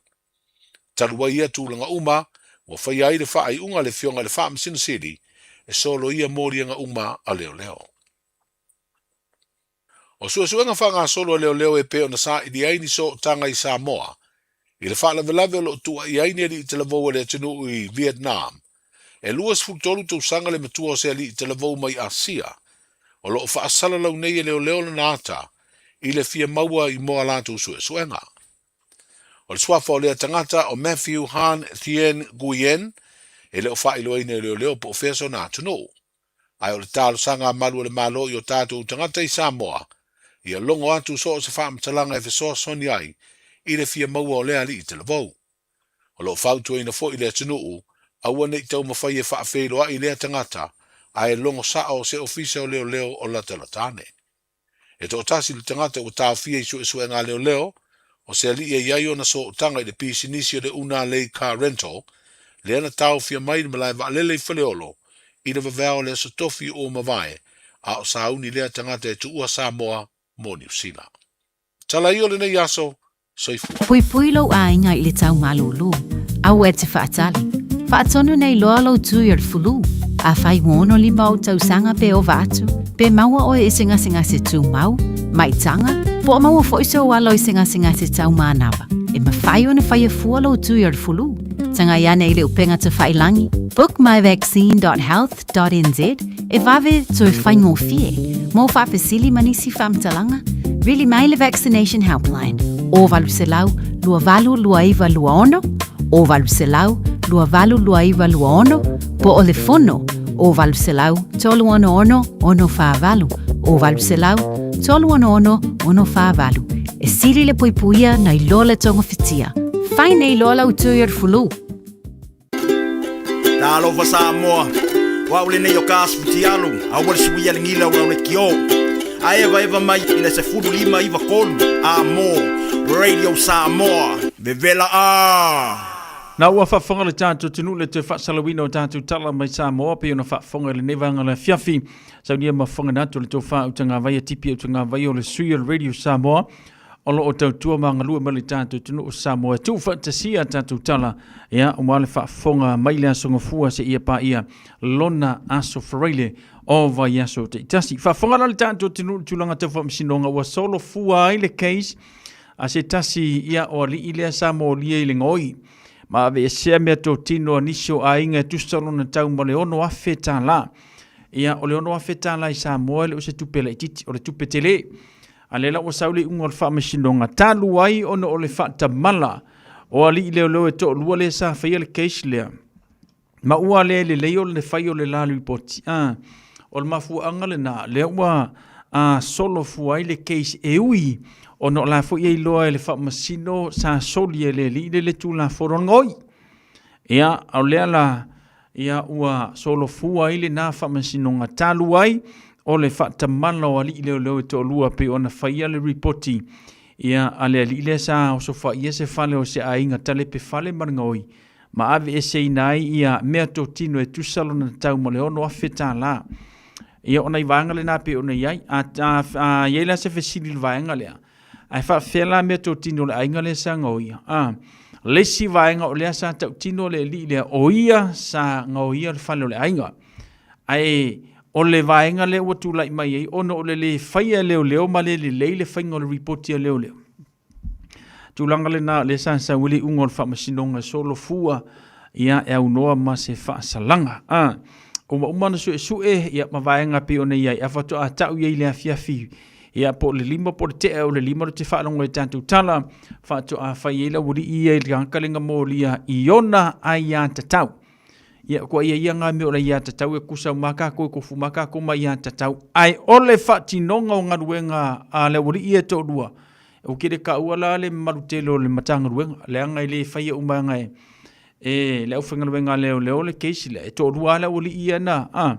Talu ai ia tulaga uma, ua faia ai le faaiuga a le Afioga i le Faamasino Sili e soloia moliaga uma a leoleo. O suesuega faagasolo a leoleo e pei ona saili ai ni sootaga i Samoa i le faalavelave o lo o tuuaia ai ni alii talavou a le atunuu i Vietnam. E 23 tausaga le matua o se alii talavou mai Asia, o lo o faasalalau nei e leoleo lona ata i le fia maua i mo a latou suesuega. O le suafa o lea tagata o Matthew Han Thien Nguyen, e le o faailoaina e leoleo po o fea sona atunuu. Ae o le talosaga a malu a le Malo i o tatou tagata i Samoa, ia logo atu so o se faamatalaga e fesoasoani ai i le fia maua o lea alii talavou. O lo o fautuaina foi le atunuu, aua ne i taumafai e faafeiloai lea tagata, ae logo sao se ofisa o leoleo o latalata ane. E toatasi le tagata ua taofia i suesuega a leoleo, o se alii e i ai ona sootaga i le pisinisi o le Una Lei Car Rental, lea na taofia mai i le malae vaalele i Faleolo i le vaveao o le Aso Tofi ua mavae, a o sauni lea tagata e tuua Samoa mo Niu Sila. Tala ia o lenei aso, Soifua. Puipui lou aiga i le tau malūlū, aua e te faatali. Faatonu nei loa lou tui o le fulu. Afai ua 65 ou tausaga pe ova atu, pe maua oe i se gasegase tumau, maitaga, po o maua foi sou alo i se gasegase tau manava, e mafai ona faia fua lou tui o le fulu. Tagai ane i le upega tafailangi, bookmyvaccine.health.nz, e vave toe faigofie mo faafesili ma nisi faamatalaga, vili mai le Vaccination Helpline o 800 282926 o 800 282926 po o le fono o 800 366 648 o 800 366 648. E sili le puipuia nai lo le togafitia. Fai nei loa lau tui o le fulu. Talofa Samoa, o au lenei o Kas Futialu, aua le suia le gila o lau leitio. A evaeva mai i le 15 93 a mo Radio Samoa. Vevela a! Na ua faafofoga le tatou atunuu i le toe faasalauina o tatou tala mai Samoa pei ona faafofoga i lenei vaega o le afiafi. Saunia ma fofoga atu le tofa utagavai a Tipi Utagavai o le sui o le Radio Samoa o lo o tautua ma galue mai le tatou atunuu o Samoa e tuufaatasia a tatou tala ia aua le faafofoga mai le Aso Gafua seia paia lona Aso Faraile o vaiaso taitasi. Faafofoga la le tatou atunuu i le tulaga tau faamasinoga ua solofua ai le case a se tasi ia o alii lea sa molia i le gaoi ma aveesea meatotino a nisi o aiga e tusa lona tau ma le $6,000. Ia o le $6,000 i Samoa e le o se tupe laitiiti, o le tupe tele. A lea la ua sau le iuga o le faamasinoga talu ai ona o le faatamala o alii leoleo e toalua lea sa faia le case lea. Ma ua le lelei o le fai o le la lipoti. Ah, o le mafuaaga lena, lea ua solofua ai le case e ui ona o la foi e iloa e le faamasino sa soli e le alii le le tulafono goi. Ia, o lea la, ia ua solofua ai lena faamasinoga talu ai o le faatamala o alii leoleo e toalua pei ona faia le ripoti ia a le alii lea sa osofaia se fale o se aiga talepe fale ma le gaoi ma aveeseina ai ia meatotino e tusa lona tau ma le $6,000. Ia o nai vaega lena pei ona i ai. A, a, a i ai la se fesili i le vaega lea, ae faafefea la meatotino o le aiga lea sa gaoia? A, le isi vaega o lea sa tautino le alii lea, o ia sa gaoia le fale o le aiga. Ae o le vaega lea ua tulai mai ai, ona o le le faia e leoleo ma le lelei le faiga o le ripoti a leoleo. Tulaga lena lea sa sau ai le iuga o le faamasinoga e solofua ia e aunoa ma se faasalaga. A, ua uma ona suesue ia ma vaega pei ona i ai, a faatoa tau i ai i le afiafi ia po o le 5 po o le tea o le 5 le te faalogo i tatou tala, faatoa fai ai le aualii ia i le tagata le gamolia i ona aiatatau. Ia, kua ia ia ngā mea o le aiatatau e kusa uma kākou e kofu uma kākou ma aiatatau. Ae o le faatinoga o galuega a le aualii ia e toalua, ua kele kaua la le mamalu tele o le Matagaluega, leaga e le faia uma e e le aufaigaluega a leoleo le case lea, e toalua lava le aualii ia na, a.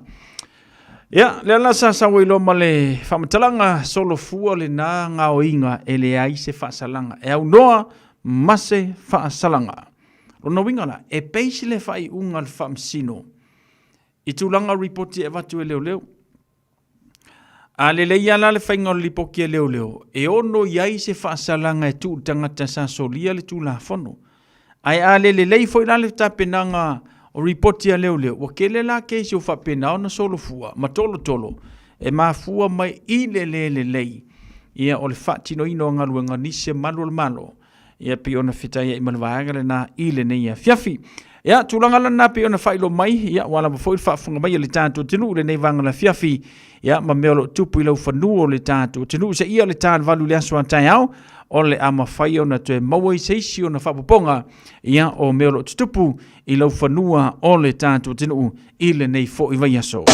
Ia, lea la sa sau ai loa ma le faamatalaga solofua lena gaoiga e leai se faasalaga, e aunoa ma se faasalaga. Lona uiga la, e base le faaiuga a le Faamasino i tulaga o lipoti e avatu e leoleo. A lelei lava la le faiga o le lipoti a leoleo, e ono i ai se faasalaga e tuu i le tagata sa solia le Tulafono. Ae a le lelei foi la le tapenaga o lipoti a leoleo, ua tele la kesi ua faapena ona solofua ma tolotolo e mafua mai i le le lelei ia o le faatinoina o galuega a nisi e malu o le Malo. Ia pei ona fetaia'i ma le vaega lena i lenei afiafi. Ia, tulaga la lena pei ona faailoa mai, ia, ua lava foi le faafofoga mai a le tatou atunuu i lenei vaega o le afiafi, ia, ma mea o lo o tupu i laufanua o le tatou atunuu. Seia le ta 8 i le aso a taeao, o le a mafai ona toe maua i se isi ona faaopoopoga, ia, o mea o lo o tutupu i laufanua o le tatou atunuu i lenei foi vaiaso.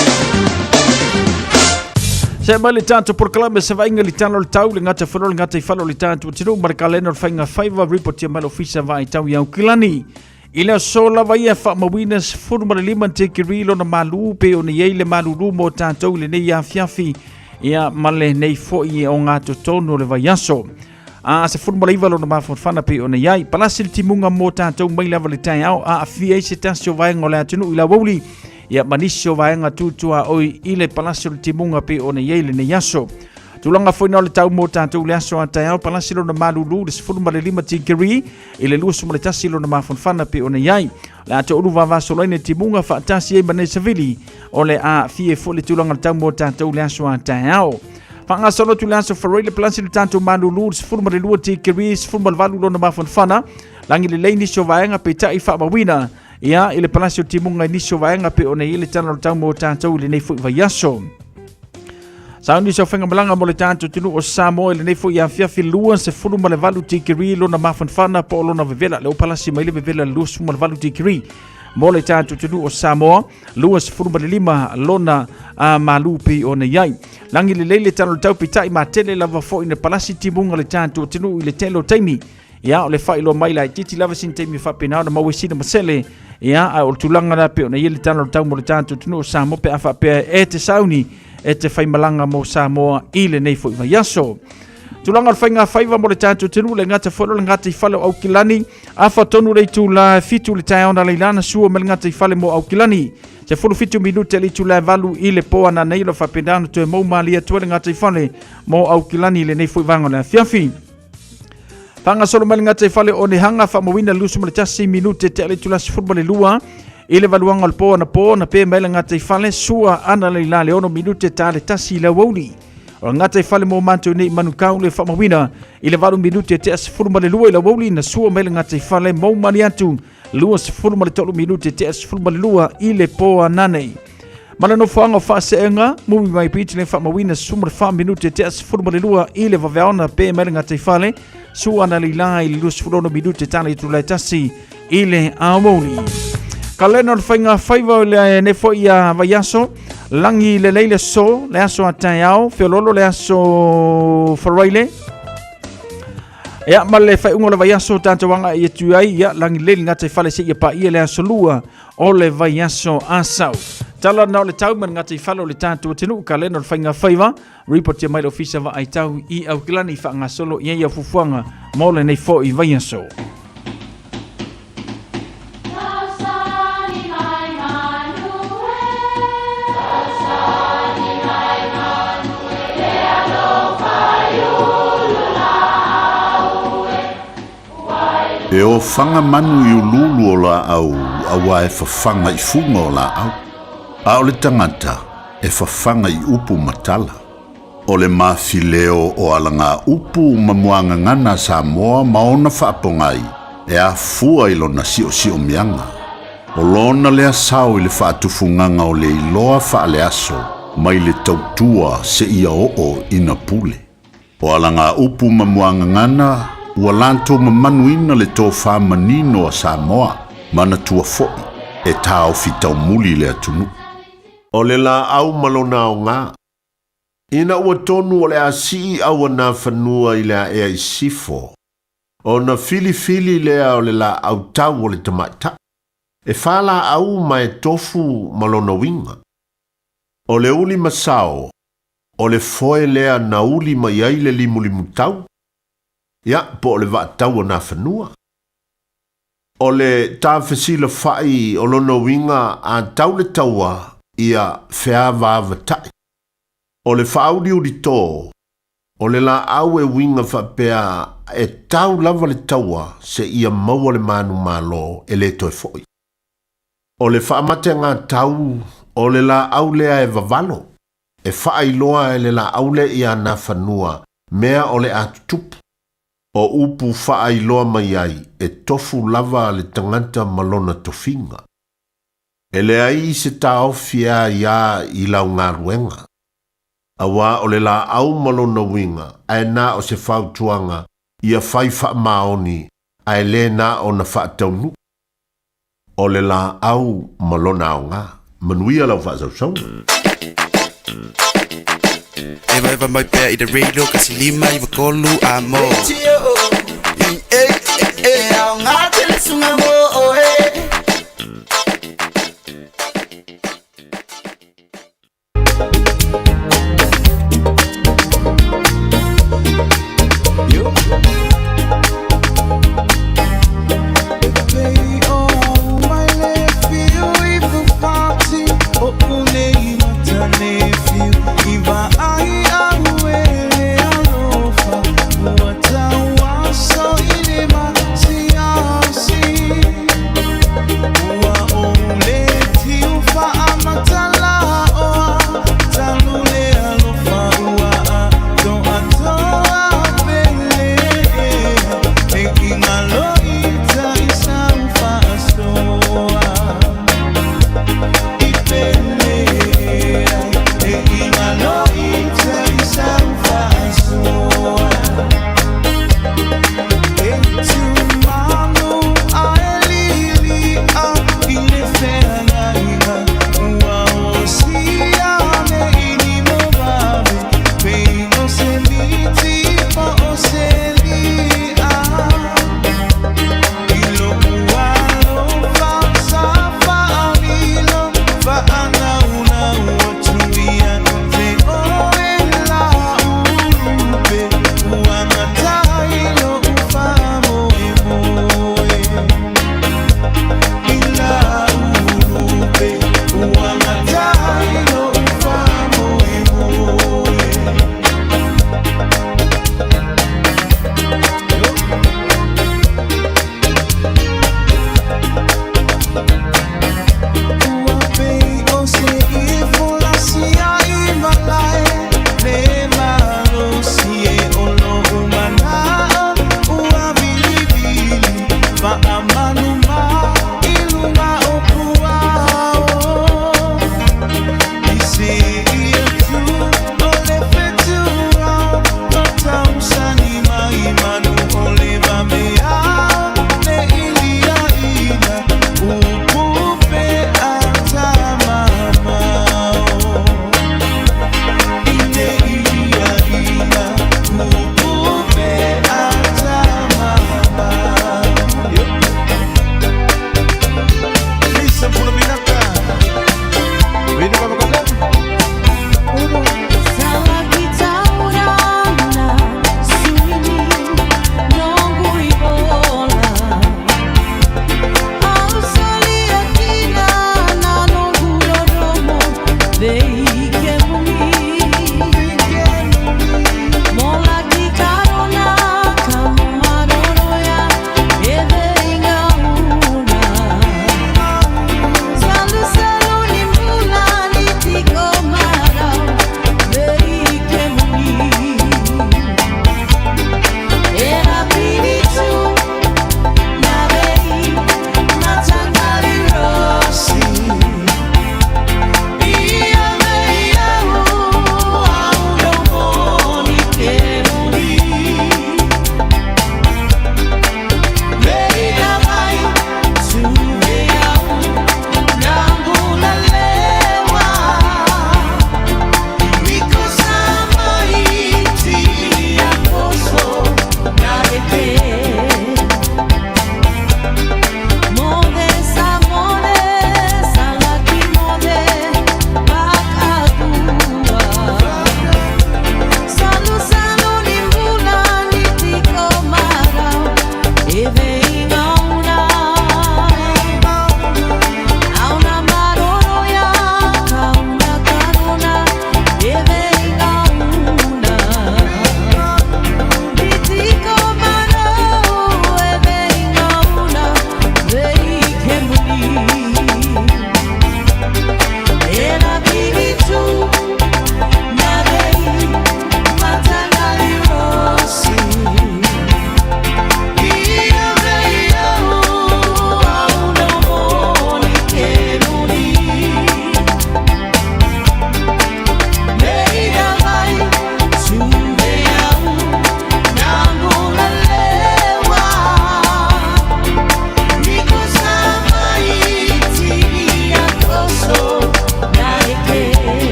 Se mai le tatou polokalame se vaaiga i le tala o le tau, le gata falo, le gata i falo o le tatou atunuu ma le kalena o le faiga faiva ripotia mai le ofisa vaai tau i Aukilani. I le aso lava ia faamauina 15 tikiri lona malu pe ona i ai le malulu mo tatou i lenei afiafi ia ma lenei foi o ngā totonu o le vaiaso. A 19 lona mafanafana pei ona i ai. Palasi le timuga mo tatou mai lava le taeao a afia ai se tasi o vaega o le atunuu i Lauauli ia ma nisi o vaega tutuaoi i le palasi o le timuga pei ona i ai lenei aso. Tulaga foi na o le tau mo tatou le aso a taeao palasi lona malulu le 15 tikeri i le 21 lona mafanafana pei ona i ai. Le a toulu vavasoloina timuga faatasi ai ma nei savili o le a fie foi le tulaga o le tau mo tatou le aso a taeao. Faagasolo atu le aso Farai le palasi le tatou malulu le 12 tikeri 18 lona mafanafana lagi lelei nisi o vaega peitai faamauina ia i le palasi o timuga i nisi o vaega pe ona i ai le tala o le tau mo tatou i lenei foi vaiaso. Sauni se faiga malaga mo le tatou atunuu o Samoa i lenei foi afiafi 28 tikeri lona mafanafana po o lona vevela le palasi mai le vevela 28 tikeri mo le tatou atunuu o Samoa 25 lona a malu pei ona i ai. Lagi lelei le tala o le tau peitai matele lava foi na palasi timuga le tatou atunuu i le tele o taimi. Ia, o le faailoa mai laitiiti lava sina taimi faapena ona maua ai sina masele. Ia, a o le tulaga la pei ona i ai le tala o le tau mo le tatou atunuu o Samoa pe a faapea e te sauni e te faimalaga mo Samoa i lenei foi vaiaso. Tulaga o le faiga faiva mo le tatou atunuu le gata foi o le gataifale o Aukilani, afa tonu le itula e 7 le taeao na leilana sua mai le gataifale mo Aukilani. 17 minute le itula e 8 i le po ananei o lo faapena ona toe mou malie atu ai le gataifale mo Aukilani i lenei foi vaega o le afiafi. Faagasolo mai le gataifale o Nehanga faamauina 21 minute te ale itula 12 i le valuaga o le po anapo na pe mai le gataifale sua ana le la le 6 minute ta le tasi i le aoauli. O le gataifale mo matou nei Manukau le faamauina i le 8 minute tea 12 i le aoauli na sua mai le gataifale mou mali atu 23 minute tea 12 i le po ananei. Ma le nofoaga o Faaseega, Mumi mai Beach le faamauina 14 minute tea 12 i le vaveaona pe mai le gataifale sua ana le ila i le 26 minute tala i tulae tasi i le aoauli. Kalena o le faiga faiva o le nei foi a vaiaso, lagi lelei le aso, le aso a taeao, feololo le aso Faraile. Ia, ma le faaiuga o le vaiaso tatou agai atu ai, ia, lagi lelei le gataifale seia paia le aso lua o le vaiaso Asau. Tala na o le tau ma le gataifale o le tatou atunuu, kalena o le faiga faiva, Ripotia mai le Ofisa Vaai Tau i Aukilani faagasolo i ai au fuafuaga mo lenei foi vaiaso. E ofaga manu i uluulu o laau auā e fafaga i fuga o laau, a o le tagata e fafaga i upu ma tala. O le mafileo o alagaupu ma muagagana a Samoa ma ona faapogai e afua i lona siosiomiaga. O lona lea sao i le faatufugaga o le iloa faaleaso mai le tautua seia oo ina pule. O alagaupu ma muagagana ua latou mamanuina le tofa manino a Samoa, manatua foi e taofi taumuli le atunuu. O le laau ma lona aoga. Ina ua tonu o le a sii auana fanua i le aea i sifo, ona filifili lea o le laau tau o le tamaitai. E fa laau ma e tofu ma lona uiga. O le uli masao, O le foe lea na uli mai ai le limulimutau, ia, po o le vaatau o nā fanua. O le tafesilafa'i o lona uiga a tau le taua, ia feavaavatai. O le faauliulitō, o le laau e uiga faapea e tau lava le taua seia maua le manumalo e le toe fo'i. O le faamategatau, o le laau lea e vavalo. E faailoa e le laau lea ia nā fanua mea o le a tutupu. O upu faailoa mai ai e tofu lava le tagata ma lona tofiga. E leai se taofi e aiā i lau galuega. Auā o le laau ma lona uiga ae na o se fautuaga ia fai faamaoni ae lē na ona faataunuu. O le laau ma lona aogā. Manuia lau faasausauga. Evaeva mai pea i le radio 159 a mo. E aoga tele suga mo oe.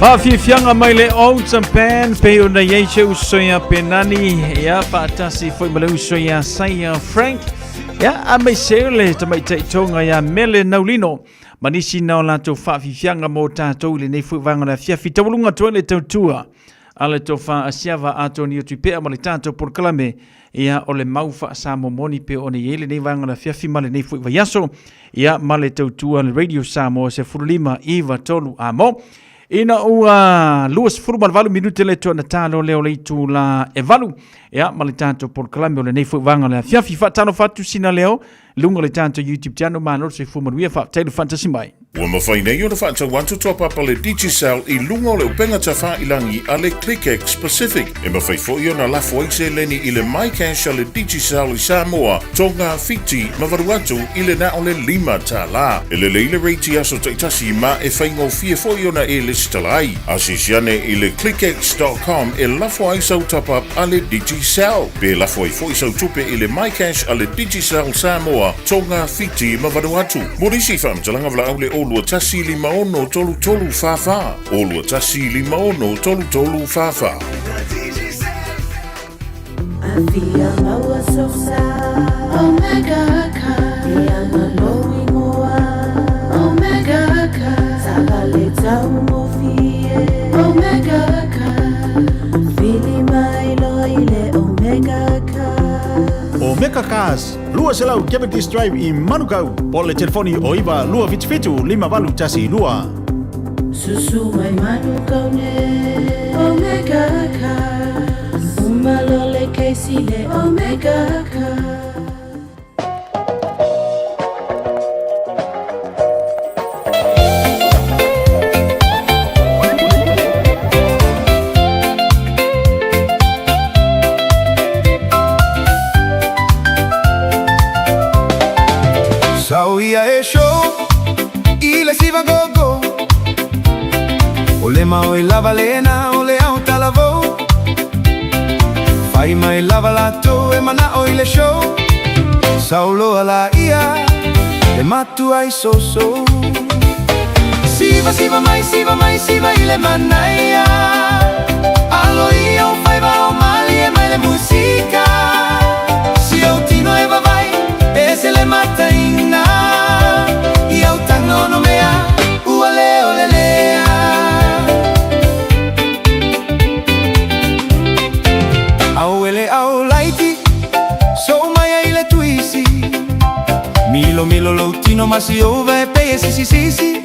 Faafiafiaga mai le Old Band pei ona i ai se uso ia Penani, ia faatasi foi ma le uso ia Saia Frank, ia aemaise le tamaitai Tonga ia Mele Naulino ma nisi na o latou faafiafiaga mo tatou i lenei foi vaega o le afiafi. Taualuga atu ai le tautua a le Tofa Asiava Atonio Tuipea ma le tatou polokalame ia o le mau faa-Samoa moni pei ona i ai lenei vaega o le afiafi ma lenei foi vaiaso, ia ma le tautua a le Radio Samoa 15 93 amo. Ina ua 28 minute le tuana talo lea o le itula e valu, ia ma le tatou polokalame o lenei foi vaega o le afiafi. Faatalofa atu sina leo luga o le tatou YouTube channel, malo le soifua manuia, faafetai le faatasi mai. Ua mafai nei ona faatau atu toapapa le Digicel i luga o le upega tafailangi a le ClickX Pacific. E mafai foi ona lafo ai seleni i le MyCash a le Digicel i Samoa, Tonga, Fiti ma Vanuatu i le na o le $5. E lelei le rate i aso taitasi ma e faigofie foi ona e lesitala ai. Asiasi ane i le clickx.com e lafo ai sau top-up a le Digicel. Pe lafo ai foi sau tupe i le MyCash a le Digicel Samoa, Tonga, Fiti ma Vanuatu. Mo nisi faamatalaga valaau le 021 56 33 44, 021 56 33 44. Afia maua sosa Omega Car E ana lou ingoa Omega Car Taavale taugofie Omega Car Vili mai loa i le Omega Car Omega Cars, 200 Cavendish Drive i Manukau, po o le telefoni o 9 277 5812. Susu mai Manukau nei Omega Cars Uma loa le kesi le Omega Cars. Sau ia e show i le siva gogo O le mau e lava lena o le au talavou Fai mai lava latou e manao i le show Sau loa la ia le matua i soso Siva siva mai siva mai siva i le manaia Alo ia o faiva o malie mai le musika Si ou tino e vavai e se le mataina I au taga ono mea ua leo lelea Au ele au laiti sou mai ai le tuisi Milo milo lou tino ma si ova e pei e sisi sisi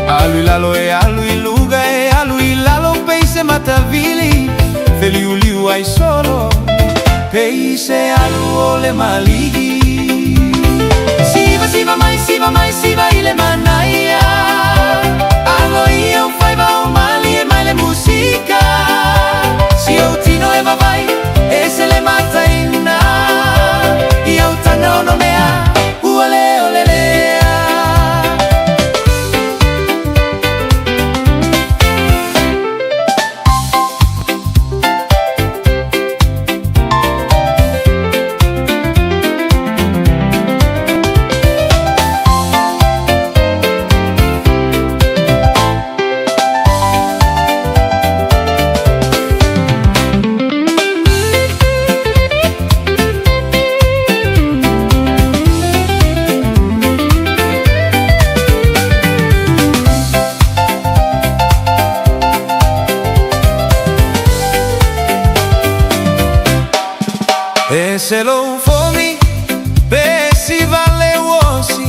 Alu i lalo e alu i luga e alu i lalo pei se matavili Feliuliu ai solo pei se alu o le maligi Siva siva mai siva mai siva i le manaia Alo ia o faiva o malie mai le musika Si ou tino e vavai e se le mataina I au taga ono mea ua leo lelea E se lou fomi pe siva le uosi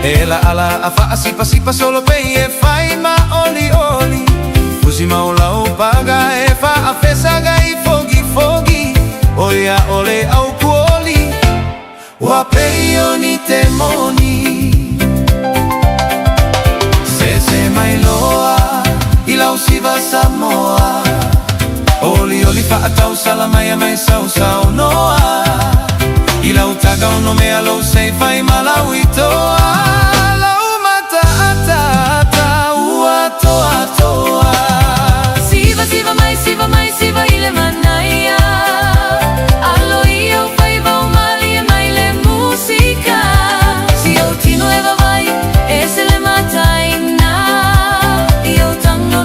E la ala a faasipasipa solo pei e fai ma oli oli Fusi mau lau paga e faafesaga i fogi fogi O ia o le au kuoli Ua pei o ni temoni Sese mai loa i lau siva Samoa Olioli faatausala mai a mai sausaunoa I lau taga ono mea lou sei fai ma lau itoa Lau mataataata ua toatoa Siva siva mai siva mai siva i le manaia Alo ia o faiva o malie mai le musika Si ou tino e vavai e se le mataina I ou taga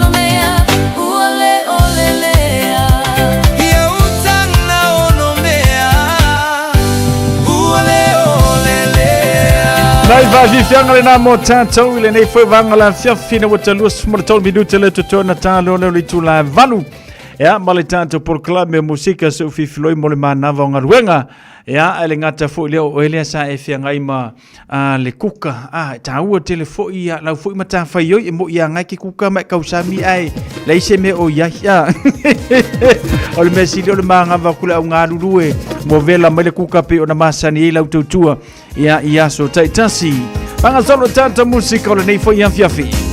Faafiafiaga lenā mo tatou i lenei foi vaega o le afiafi ina ua ta 23 minute le totoe ona ta loa lea o le itula e 8. Ia, ma le tatou polokalame o musika se ufifiloi mo le manava o galuega. Ia, ae le gata foi lea o oe lea sa e feagai ma a, le kuka. A, e taua tele foi ia lau foi matafaioi e mo'i agai ke kuka ma e kausami ae leai se mea o i ai. A. O le mea sili o le magava atu le au galulue mo vela mai le kuka pei ona masani ai lau tautua ia i aso taitasi. Faagasolo tatou musika o lenei foi afiafi.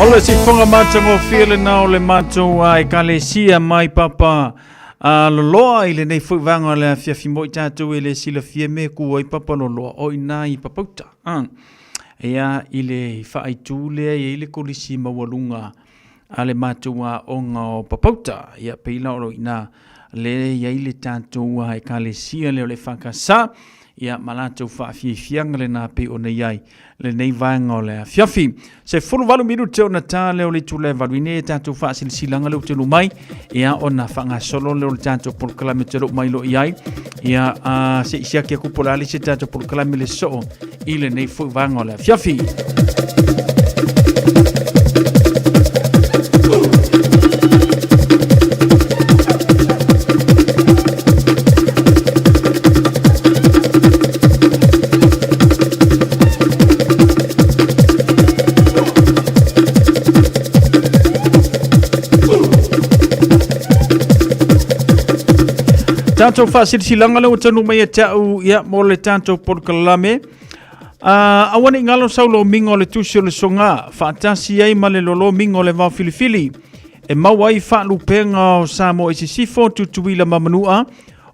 O le sifoga matagofie lena o le matou a ekalesia mai papa a loloa i lenei foi vaega o le afiafi mo i tatou e le silafia me ku ai papa loloa o ina i papauta. Ia i le faaitu lea i ai le kolisi maualuga a le matou aoga o Papauta. Ia pei la o lo ina le i ai le tatou ekalesia lea o le EFKS, ia ma latou faafiafiaga lena pei ona i ai lenei vaega o le afiafi. 18 minute ona ta lea o le itula e 8 i nei tatou faasilasilaga lea ua telu mai, ia ona faagasolo lea o le tatou polokalame te lou mai lo i ai. Ia se i siaki aku po o le a le isi tatou polokalame le soo i lenei foi vaega o le afiafi. Tatou faasilasilaga lea ua taunuu mai ia te au ia mo le tatou polokalame. Aua ne i galo sau lomiga o le tusi o le soga, faatasi ai ma le lolomiga o le vao filifili, e maua ai faalupega o Samoa i Sisifo, Tutuila ma Manua,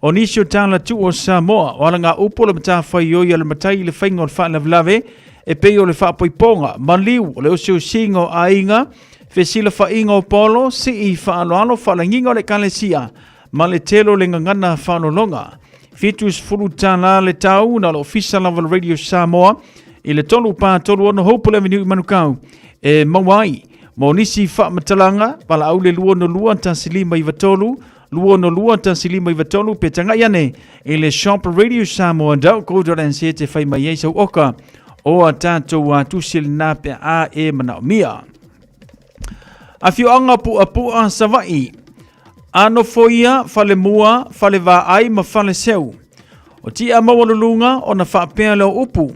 o nisi o tala tuu o Samoa, o alagaupu o le matafaioi a le matai i le faiga o le faalavelave, e pei o le faapoipoga, maliu, o le osiosiga o aiga, fesilafaiga o polo, sii faaaloalo, faalagiga o le ekalesia, ma le tele o le gagana faalologa. $70 le tau na o le ofisa lava o le Radio Samoa i le 3436 Hopewell Avenue i Manukau e maua ai. Mo nisi faamatalaga, valaau le 262 1593 262 1593 pe tagai ane i le shop radiosamoa.co.nz e fai mai ai sau oka o a tatou tusi lena pe a e manaomia. Afioaga Puapua Savaii, A nofoia, Falemua, Falevaai ma Faleseu. O tia maualuluga ona faapea lea o upu.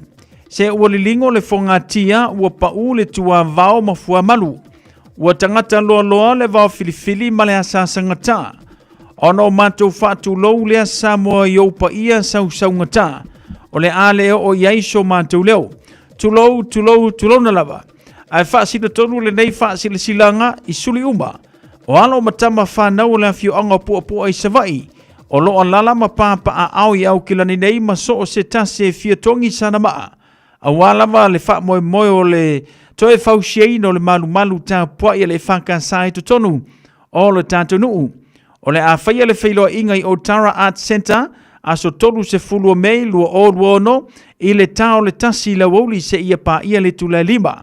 Se ua liligo le fogatia, ua pau le tuavao ma fuamalu. Ua tagata loaloa le vao filifili ma le asaasagata. Ona o matou faatulou lea Samoa i ou paia sausaugata. O le a le oo i ai so matou leo. Tulou, tulou, tulouna lava. Ae faasino tonu lenei faasilasilaga i suli uma o alo ma tama fanau o le afioaga o Puapua i Savaii, o lo o alaala ma papaaao i Aukilani nei ma so o se tasi e fia togi sana maa, aua lava le faamoemoe o le toe fausiaina o le malumalu tapuai a le EFKS i totonu o le tatou nuu. O le a faia le feiloaiga i Otara Arts Centre, aso 30 o Mei 2026, i le ta o le 1 i le aoauli seia paia le itula e 5.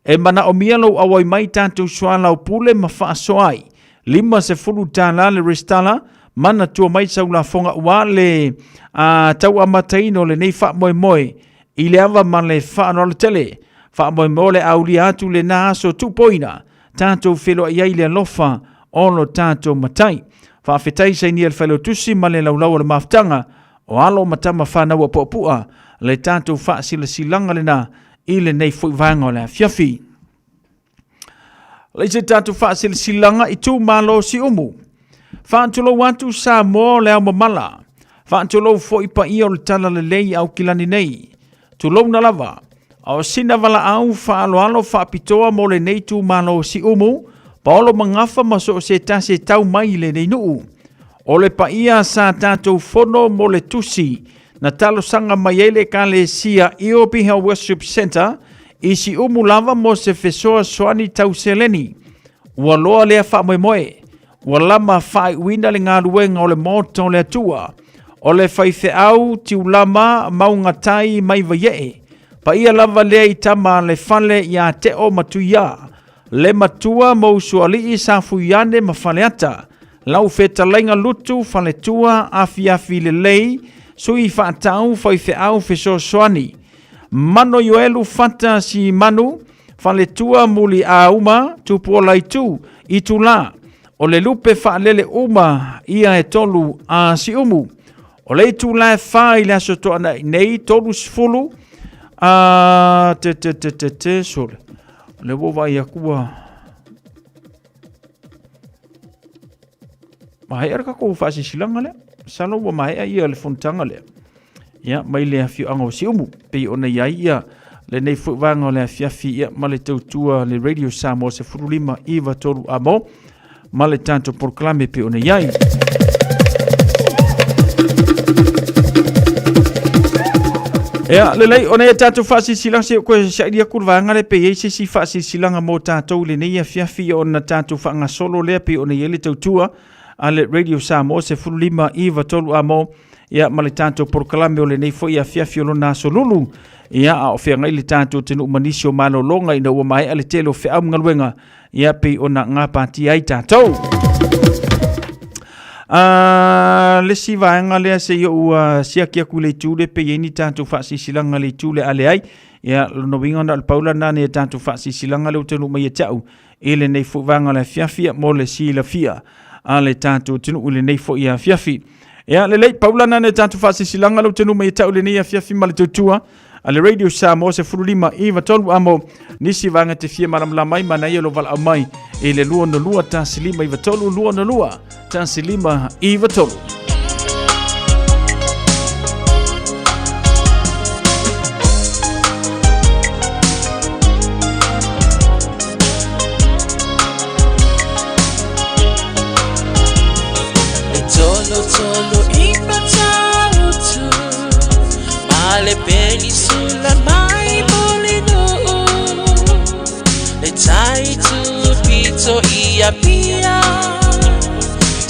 E manaomia lou auai mai tatou soalaupule ma faasoa ai. $50 le resitala, manatua mai sau lafoga ua le tauamataina o lenei faamoemoe i le ava ma le faaaloalo tele. Faamoemoe o le aulia atu lena aso tuupoina, tatou feiloai ai i le alofa o lo tatou Matai. Faafetai sainia le Failautusi ma le laulau o le mafutaga o alo ma tama fanau a Puapua, le tatou faasilasilaga lena i lenei foi vaega o le afiafi. Le isi tatou faasilasilaga itumalo Siumu. Faatulou atu Samoa o le ao mamala. Faatulou foi paia o le tala lelei Aukilani nei. Tulouna lava. A o sina valaau faaaloalo faapitoa mo lenei itumalo Siumu, Paolo Magafa ma so o se tasi e tau mai i lenei nuu. O le paia sa tatou fono mo le tusi na talosaga mai ai le Ekalesia Iobiha Worship Centre i Siumu lava mo se fesoasoani tau seleni. Ua loa lea faamoemoe. Ua lama faaiuina le galuega o le Maota o le Atua. O le faifeau Tiulama Maugatai mai Vaiee. Paia lava lea i tama a le fale ia Teo ma Tuia. Le matua mo Usoalii Safuiane ma Faleata. Lau fetalaiga Lutu Faletua Afiafi Lelei Sui Faatau Faifeau Fesoasoani Mano Ioelu Fata Simanu Faletua Muliauma Tupuolaitu Itula O le lupe faalele uma ia e tolu a Siumu. O le itula e 4 i le aso toanai nei 30 a te te te te te sole. O le ua vaai atu ua maea le tatou faasilasilaga lea. Masalo ua maea ia le fonotaga lea. Ia, mai le afioaga o Siumu, pei ona i ai ia lenei foi vaega o le afiafi ia ma le tautua le Radio Samoa 15 9 3 amo ma le tatou polokalame pe ona i ai. Ia, lelei, ona ia tatou faasilasilaga, se i ou toe saili atu le vaega lea pe i ai se isi faasilasilaga mo tatou i lenei afiafi ona tatou faagasolo lea pei ona i ai le tautua a le Radio Samoa 15 9 3 amo ia ma le tatou polokalame o lenei foi afiafi o lona aso lulu ia a o feagai le tatou atunuu ma nisi o malologa ina ua maea le tele o feau ma galuega ia pei ona gapatia ai tatou. Le isi vaega lea se i ou siaki atu i le itu lea pe i ai ni tatou faasilasilaga i le itu lea a leai. Ia, lona uiga na o le pau lena o tatou faasilasilaga lea ua taunuu mai ia te au i lenei foi vaega o le afiafi mo le silafia a le tatou atunuu i lenei foi afiafi. Ia, lelei, pau lena o tatou faasilasilaga lea ua taunuu mai ia te au i lenei afiafi ma le tautua a le Radio Samoa 15 9 3 amo nisi vaega te fia malamalama ai manaia lo valaau mai i le 202 1593 202 1593. E tolo tolo i Matautu Ma le penisula mai Mulinuu Le tai tupito i Apia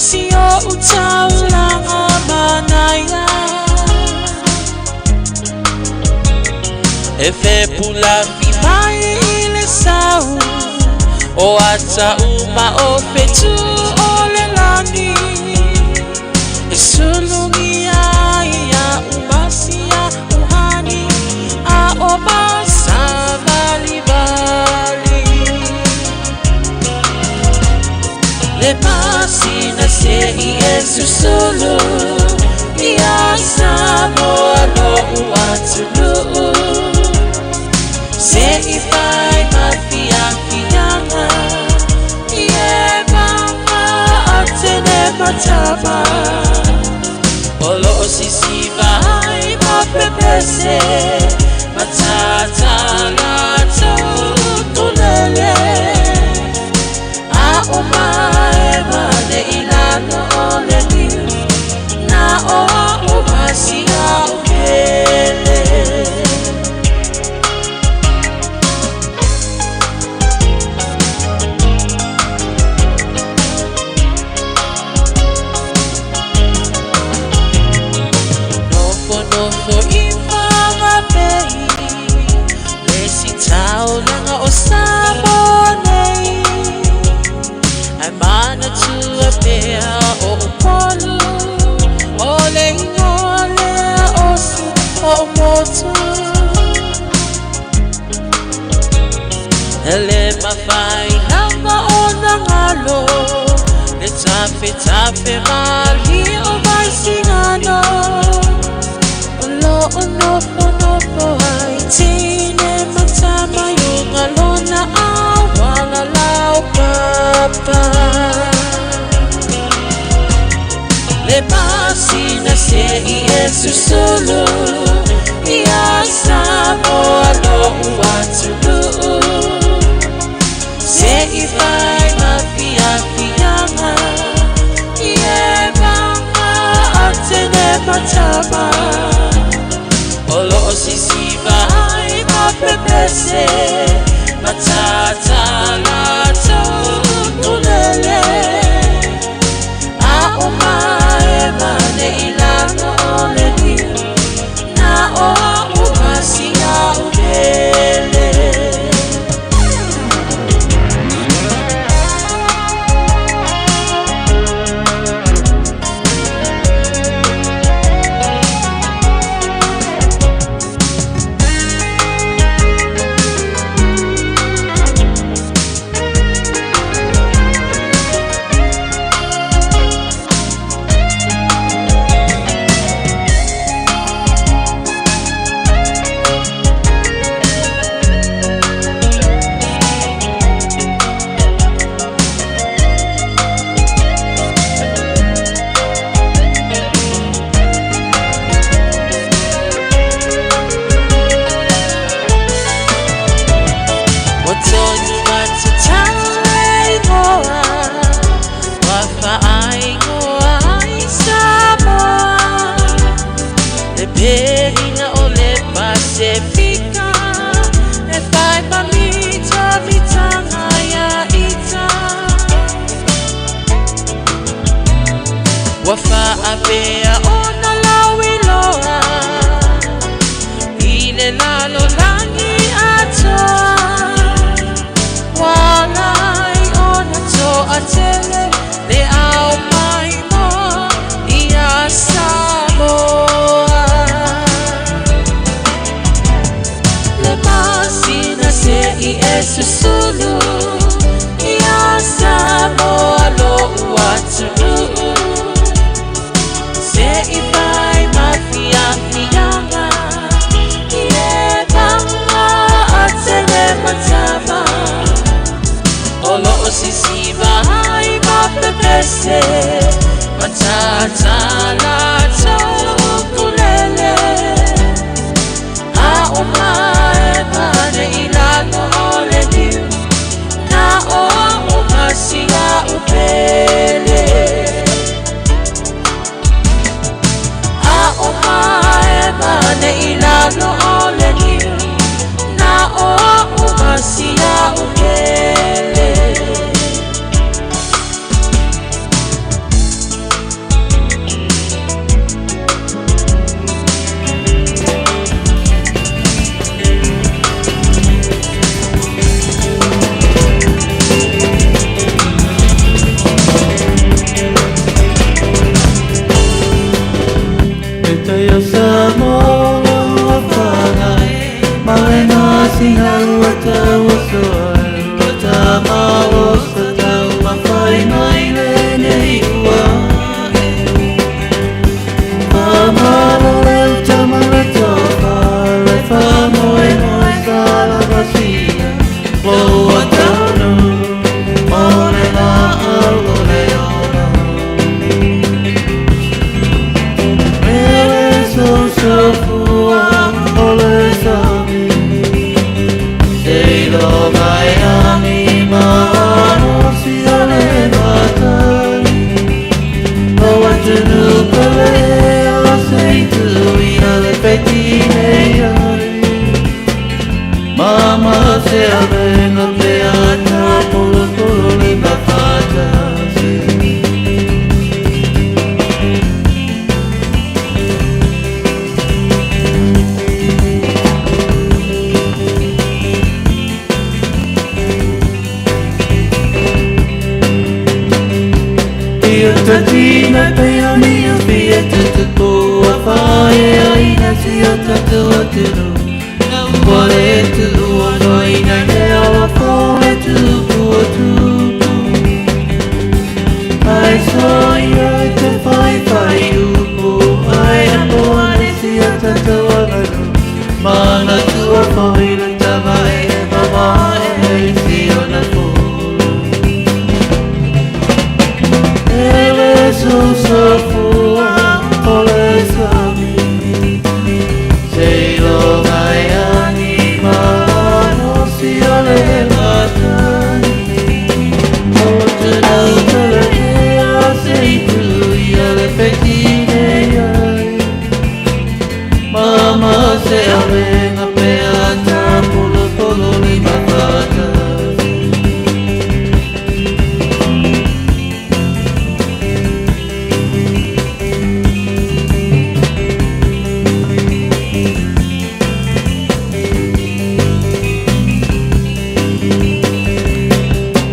Si o'u taulaga manaia E fepulafi mai i le sau O ata uma o fetu o le lani E sulugia ai a'u masia uhani A o masavalivali Le masina se'i e susulu Ia Samoa lo'u atunuu Se'i fai ma fiafiaga I e mama Atene ma Tama O lo'o sisiva ai ma pepese Matata latou tulele A o mae ma le ilalo o le niu Na o a'u masia o mele. Nofo nofo i Whanganui Le si taulaga o Samoa nei Ai manatua pea o Upolu O le ingoa lea o si o motu E le mafai lava ona galo Le tafetafe mali o Vaisigano O lo'o nofonofo ai teine ma tama i uga lona auala laupapa Le masina se'i e susulu Ia Samoa lo'u atunuu Se'i fai ma fiafiaga I e mama Atene ma Tama O lo'o sisiva ai ma pepese Matata latou tulele A o mae ma le ilalo o le niu Na o a'u masia o mele. Pelina o le Pasefika E whai ma mita mitanga ia ita Ua whaapea ona lauiloa I le lalolagi atoa Walai ona toatele Le au mai mo ia Samoa Le masina se i e susulu Ia Samoa lo atunuu Se i fai mafiafiaga I e panga a tele matava O lo o sisiva ai mapepese Matatala taukulele A o mae pane i lalo o le liu Na o o masia upele A o mae pane i lalo o le liu Na o o masia upele. E tai o Samoa ua whangai Male sina ua tau o soa Ua tamalo sa tau mawhai mai le nei ua e Whamalo le utama le tofa Le whamoe moe sa la vasia Loa taunu o le la au o le ora Ele so so fua o le sami Te lo mai ani ma ano si o le matai O atunu pele o se tui a le peti nei ai Mama se avenga pe ata polo polo le mafata se. Ia tatina pe ani o fia tutupu a whae aina si o tatu atunu Ua le tu ua noina le awa fō le tupu o tupu Ai so ia i te whai whai upu Ai apo ane si o tatu aganu Mana tua whai le tama e e mama e si o na fō Ele so so fua o le sami Se lo mai ani ma no si o le matai O te nau te le ea se i tu i a le peti nei ai Mama se avenga pe ata polo polo le mafata.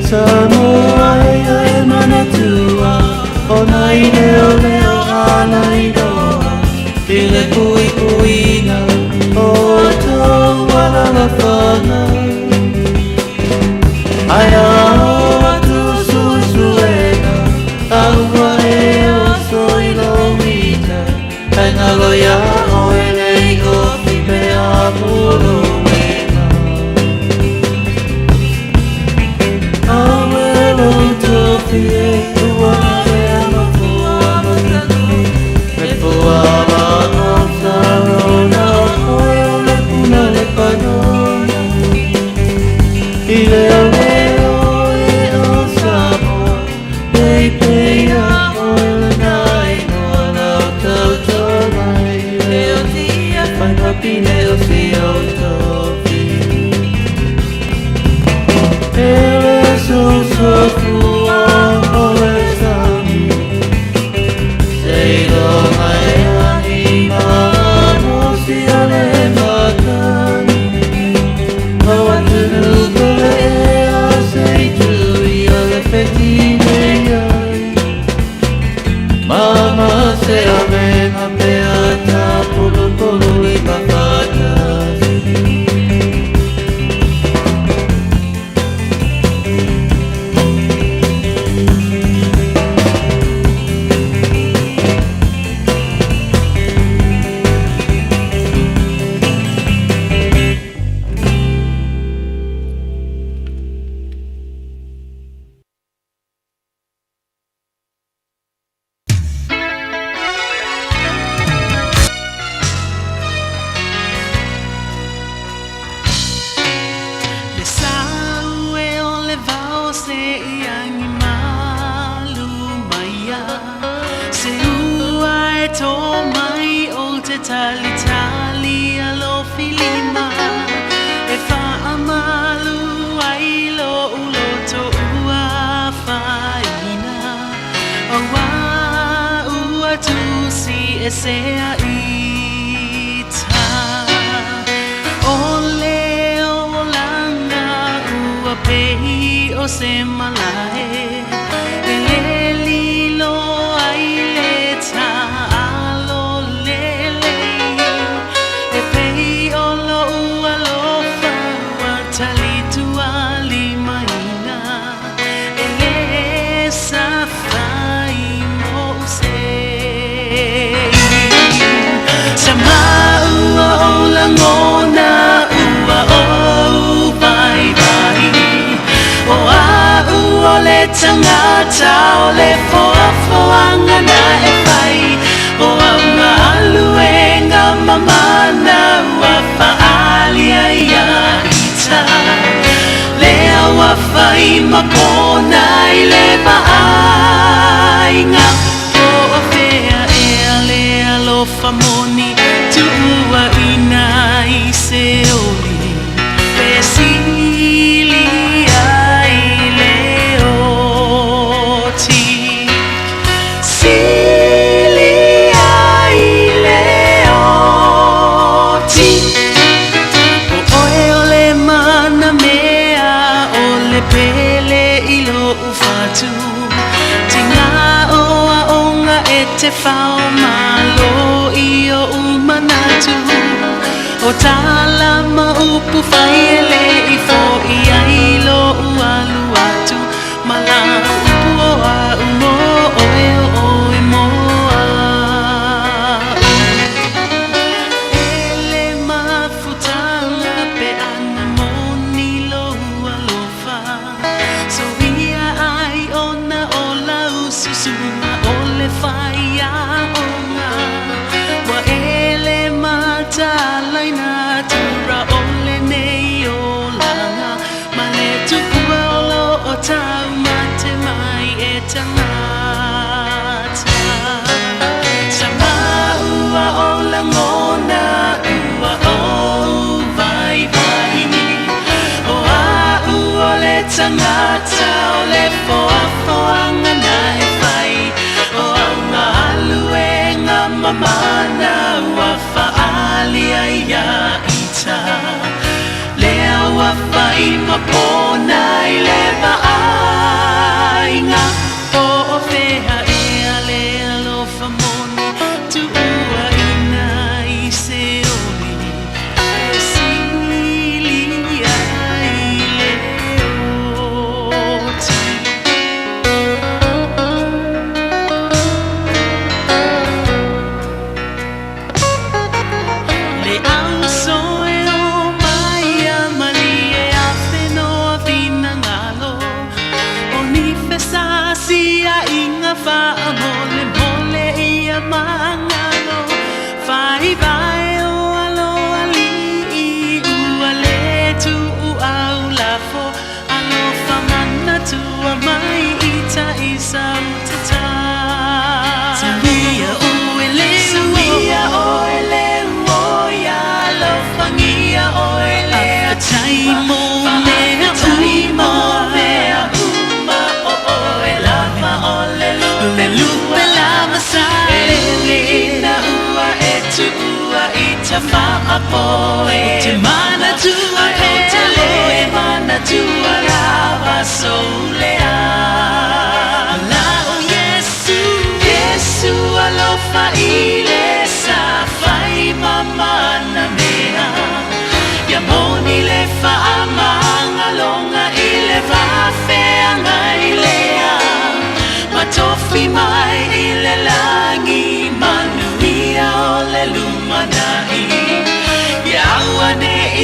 Samoa e e manatua O nai leo leo ala inoa I le kui kuinga O tau ala la whanga Ai a o atu susuega Aua e o soi lo mita Ai ngalo ia o e lei o fi pe a polo wena Awelo tofi e ua e ama fua matanu Me fua ma o sarona o koe o le puna le panona I leo leo e o Samoa Pei pei a oe le nai noa lau tau tau mai. se avega pe a tapulupulu i mafatasi. Le sau e o le vao se i angi malu maia. Se ua e tō mai o te tali tali a lo filima. E wha malu ai lo ulo tō ua whaina. O a ua tusi e se a ita. O le o langa ua pehi o se malae. E le lilo ai le ta alo lele. E pehi o lo ua lofa ua talitua limaina. E le sa fai mo se. Sa maua o langona ua o vai vai. O a ua le tangata o le foa foanga na e fai. O au ngā aluenga mamana ua whaalia ia ita. Lea ua whai mapona i le vaaiga. O o fea ea le alofa moni tuua ina i se oli. Pe sili ai le oti. Sili ai le oti. O oe o le mana mea o le pele i lo ufatu. Tinga o a onga e te whao malo i o umanatu. O tala ma upu whai ele i fo i ai lo ualu atu. Mala upu o a umo oe o oe mo a. Ele mafutanga pe ana moni lo ualofa. So ia ai ona o lau susuma o le whai a onga. Wa ele matalaina tura o le nei o langa. Ma le tupua o lo o tau mate mai e tangata. Sa maua o langona ua o vai vai. O a ua le tangata o le foa foanga na e fai. O au ngā aluenga mamana ua whaalia ia ita. Lea ua whai mapona i le vaaiga. O o fea ea le alofa moni tuua ina i se oli. E sili ai le oti. Le au soe o mai a mali e a whenua whina ngalo. O ni whesasi a inga wha mole mole i a mangalo. Whai vai o alo ali i ua le tu u au lafo. Alo whamana tua mai i ta i sa utata. Sawia o ele Sawia o ele o ia alofangia o ele. Tai mo mea mea uma o oe lava o le lupe lupe lava sa ele na ua e tuua i ta whaapoe. Te mana tua pele mana tua lava soulea. La o Yesu Yesu alofa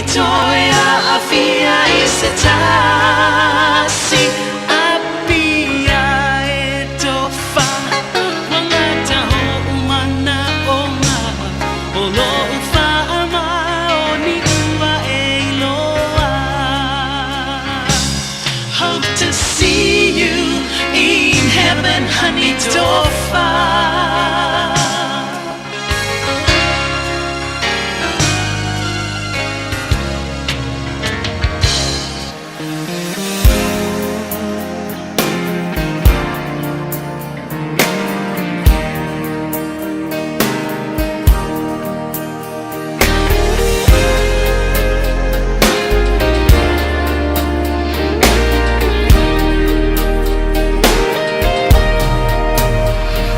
i toe aafia i se tasi. Apia e tofa, ua gata hoʻu manaʻoga, o loʻu faamaoni ua e iloa. Hope to see you in heaven, honey, tofa.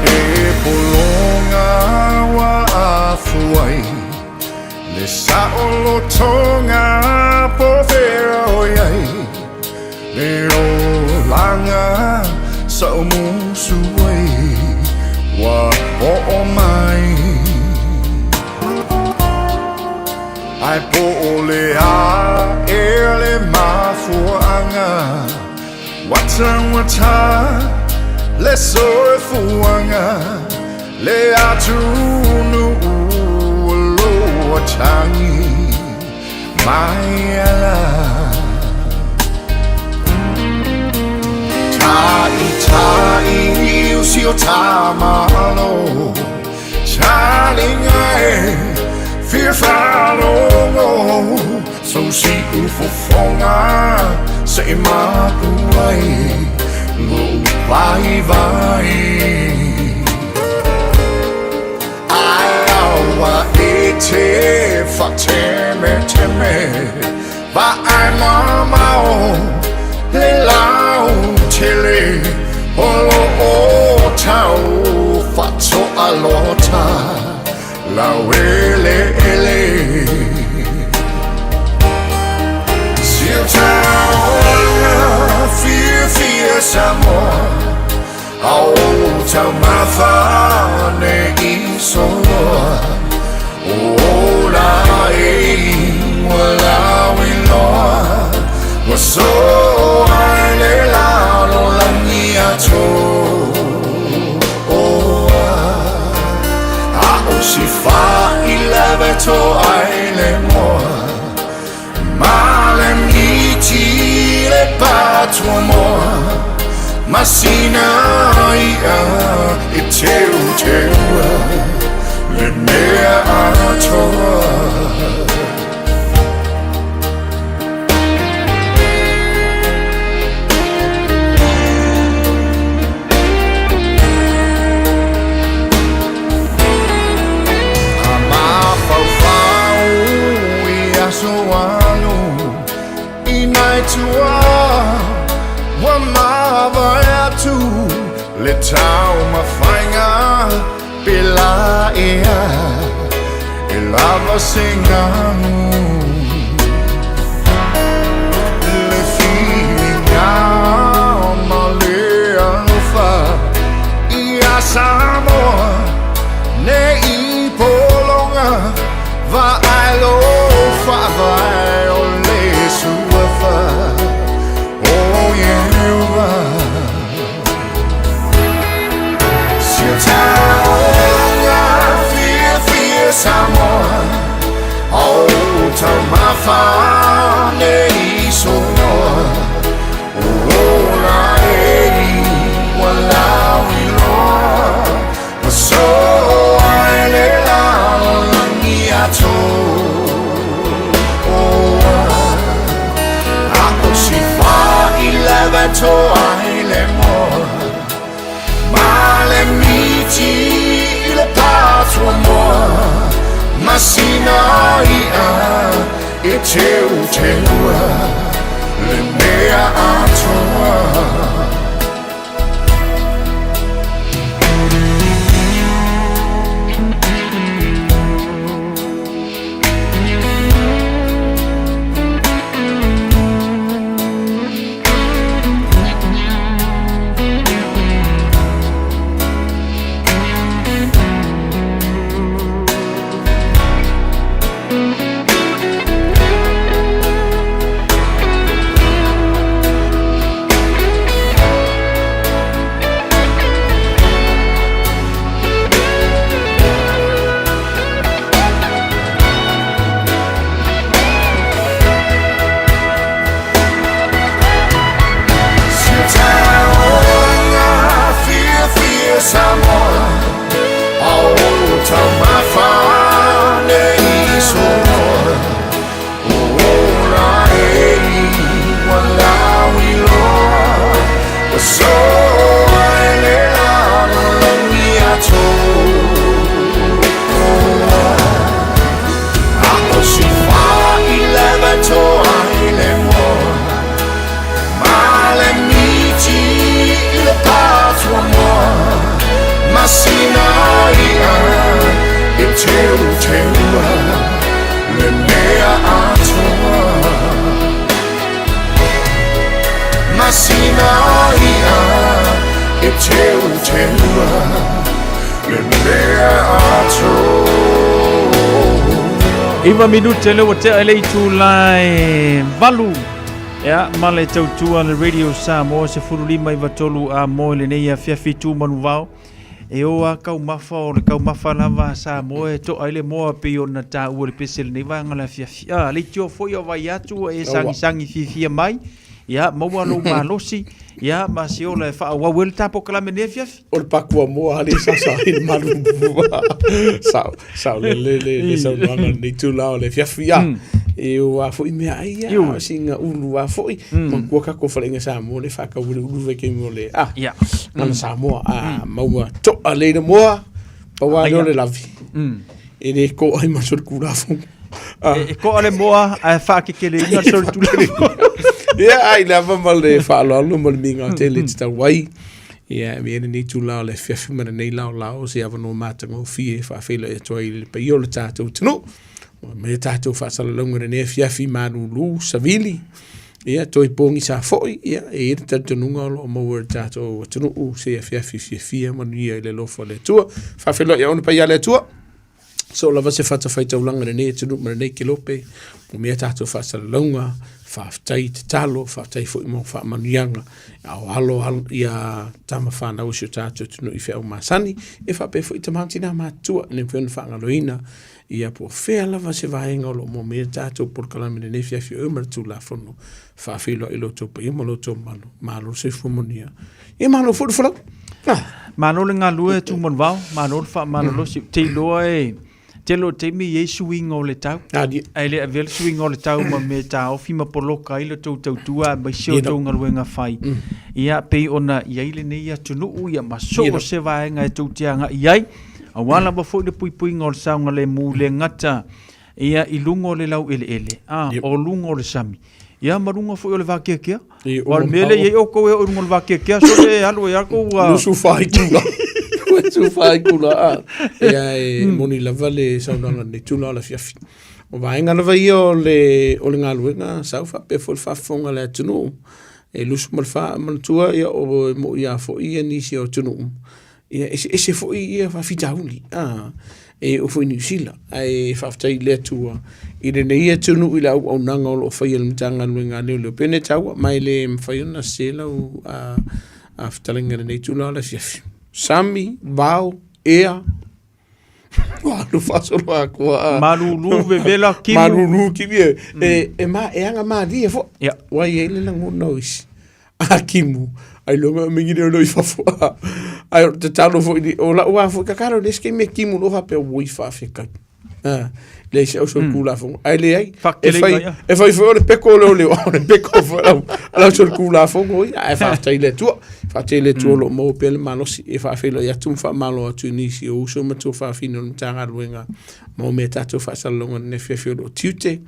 E pologa ua afuai le saʻolotoga po fea o i ai le olaga saʻomusu ai ua oo mai. Ae po o le a ea le mafuaaga ua taugata le soifuaga le atunuu o lo atagi mai ala. Ta'ita'i usi o tamalo Talinga e fia faalogo Sou si'u fofoga se'i mapu ai Lo'u vaivai. Ae aua e te fa'atemeteme Va'ai mamao le lautele O lo'o tau fa'ato'alota laueleele. Siutaoga fiafia Samoa Ao taumafa nei soloa O ola e ua lauiloa Ua soa i le lalolagi atoa. A'o si fa'ilave to'ai le moa Ma le miti le patuamoa Masina i'a e teuteua Le mea atoa. A mafaufau i aso alu i nai tua ua mavae atu le taumafaiga pe la ea e lava se galu. Le filiga ma le alofa ia Samoa nei pologa va'ai lo fa'avae o le suafa o Ieova. Siutaoga fiafia Samoa O taumafa nei soloa O ola e ua lauiloa Ua soa i le lalolagi atoa. A'o si fa'ilave to'ai le moa Ma le miti i le patuamoa Masina i'a e teuteua Le mea atoa. teuteua le mea atoa. Masina ia e teuteua le mea atoa. Iva minute lea ua tea i le itula e 8. Ia, ma le tautua le Radio Samoa 15 93 a moe lenei afiafi tu manuvao. E o a kaumafa o le kaumafa lava a Samoa e to'a ai le moa pei ona taua i le pese i lenei vaega o le afiafi. A, leitioa foi o vai atu ua e sagisagi fiafia mai, ia, maua lou malosi, ia, ma se ola e faaauau ai le ta polokalame i lenei afiafi. O le pakuamoa lea sa sa i le malu sao sao le le le le saunoaga i lenei itula o le afiafi ia. E o a foi mea ai ia, o singa ulu a foi, matua kako faleaiga Samoa le whakau le ulu veke mo le, ah, ngana Samoa, ah, maua to'a leina moa, paua leo le lavi. E le ko ai ma soli kulafongo. E ko'a le moa, ae whaakekele ina soli tulafono. Ia, ai lava ma le whaaloalo ma le minga o tele te tau ai. Ia, e mea lenei tula o le afiafi ma lenei laolao, se avanoa matagofie e faafeiloai atu ai i le paia o le tatou atunuu. Ua aumai a tatou faasalalauga i lenei afiafi malulu savili, ia toe pogisa foi, ia e i ai le talitonuga o lo o maua e le tatou atunuu se afiafi fiafia manuia i le alofa o le Atua. Faafeiloai ia ona paia le Atua. So lava se fatafaitaulaga i lenei atunuu ma lenei kelope, ua mea tatou faasalalauga, faafetai tatalo, faafetai foi mo faamanuiaga, a o alo alo ia tama whanau o si o tātou atunuu i wheau masani, e faapea foi tama tina mātua, ne mawhai ona whaangaloina, Ia po o fea lava se vaega o lo o moomia le tatou polokalame i lenei afiafi o ma le Tulafono faafeiloai i lo outou paia ma lo outou mamalu. Malo le soifua manuia. Ia malo foi le folau. Ah. Malo le galue Tumanuvao, malo le faamalolosi. Ou te iloa e tele o taimi e i ai suiga o le tau. Ae le avea le suiga o le tau ma mea e taofi ma poloka ai le tou tautua aemaise o tou galuega fai. Ia pei ona i ai lenei atunuu ia ma so o se vaega e tou te agai i ai. Aua lava foi le puipuiga o le saogalemu le gata ia i luga o le laueleele, a o luga o le sami, ia ma luga foi o le vakeakea. Aua o le mea lea e i ai outou e oo i luga o le vakeakea, sole e alu ai lava tou Lusu itula. Lusu itula, a. Ia e moni lava le saunoaga i lenei itula o le afiafi. O vaega lava ia o le o le galuega sau faapea foi le faafofoga a le atunuu. E 24 manatua ia o e mo'i lava foi ia nisi o atunuu Ia, eseese foi ia faafitauli, a, e oo foi i Niu Sila. Ae faafetai i le Atua i lenei atunuu i le auaunaga o lo o faia e le Matagaluega a Leoleo. Pei ona taua, ma e le mafai ona sese lau a, a fetalaiga i lenei itula o le afiafi. Sami, vao, ea, ua alu faasoloatoa. A. Malulu, vevela, kimu. Malulu, kimu, e, e, e, ma, e aga malie foi. Ua i ai le lagona o isi. A kimu, ai loa me mingi leo i fafo. Ai o te tatalo foi ni, o lau a foi kakalo le ske me kimu lo hape oi whawhekai. Ah, le se au so kula fo. Ai le ai. E fai e fai foi o le peko leo leo, o le peko foi lau. Lau so kula fo ngoi, ai whawhetai le tua. Whawhetai le tua lo mo pele malosi e whawheilo i atu mwha malo atu nisi o uso matua whawhino o Matagaluega mo mea tātou whaasalalauga nei afiafi o lo o tiute.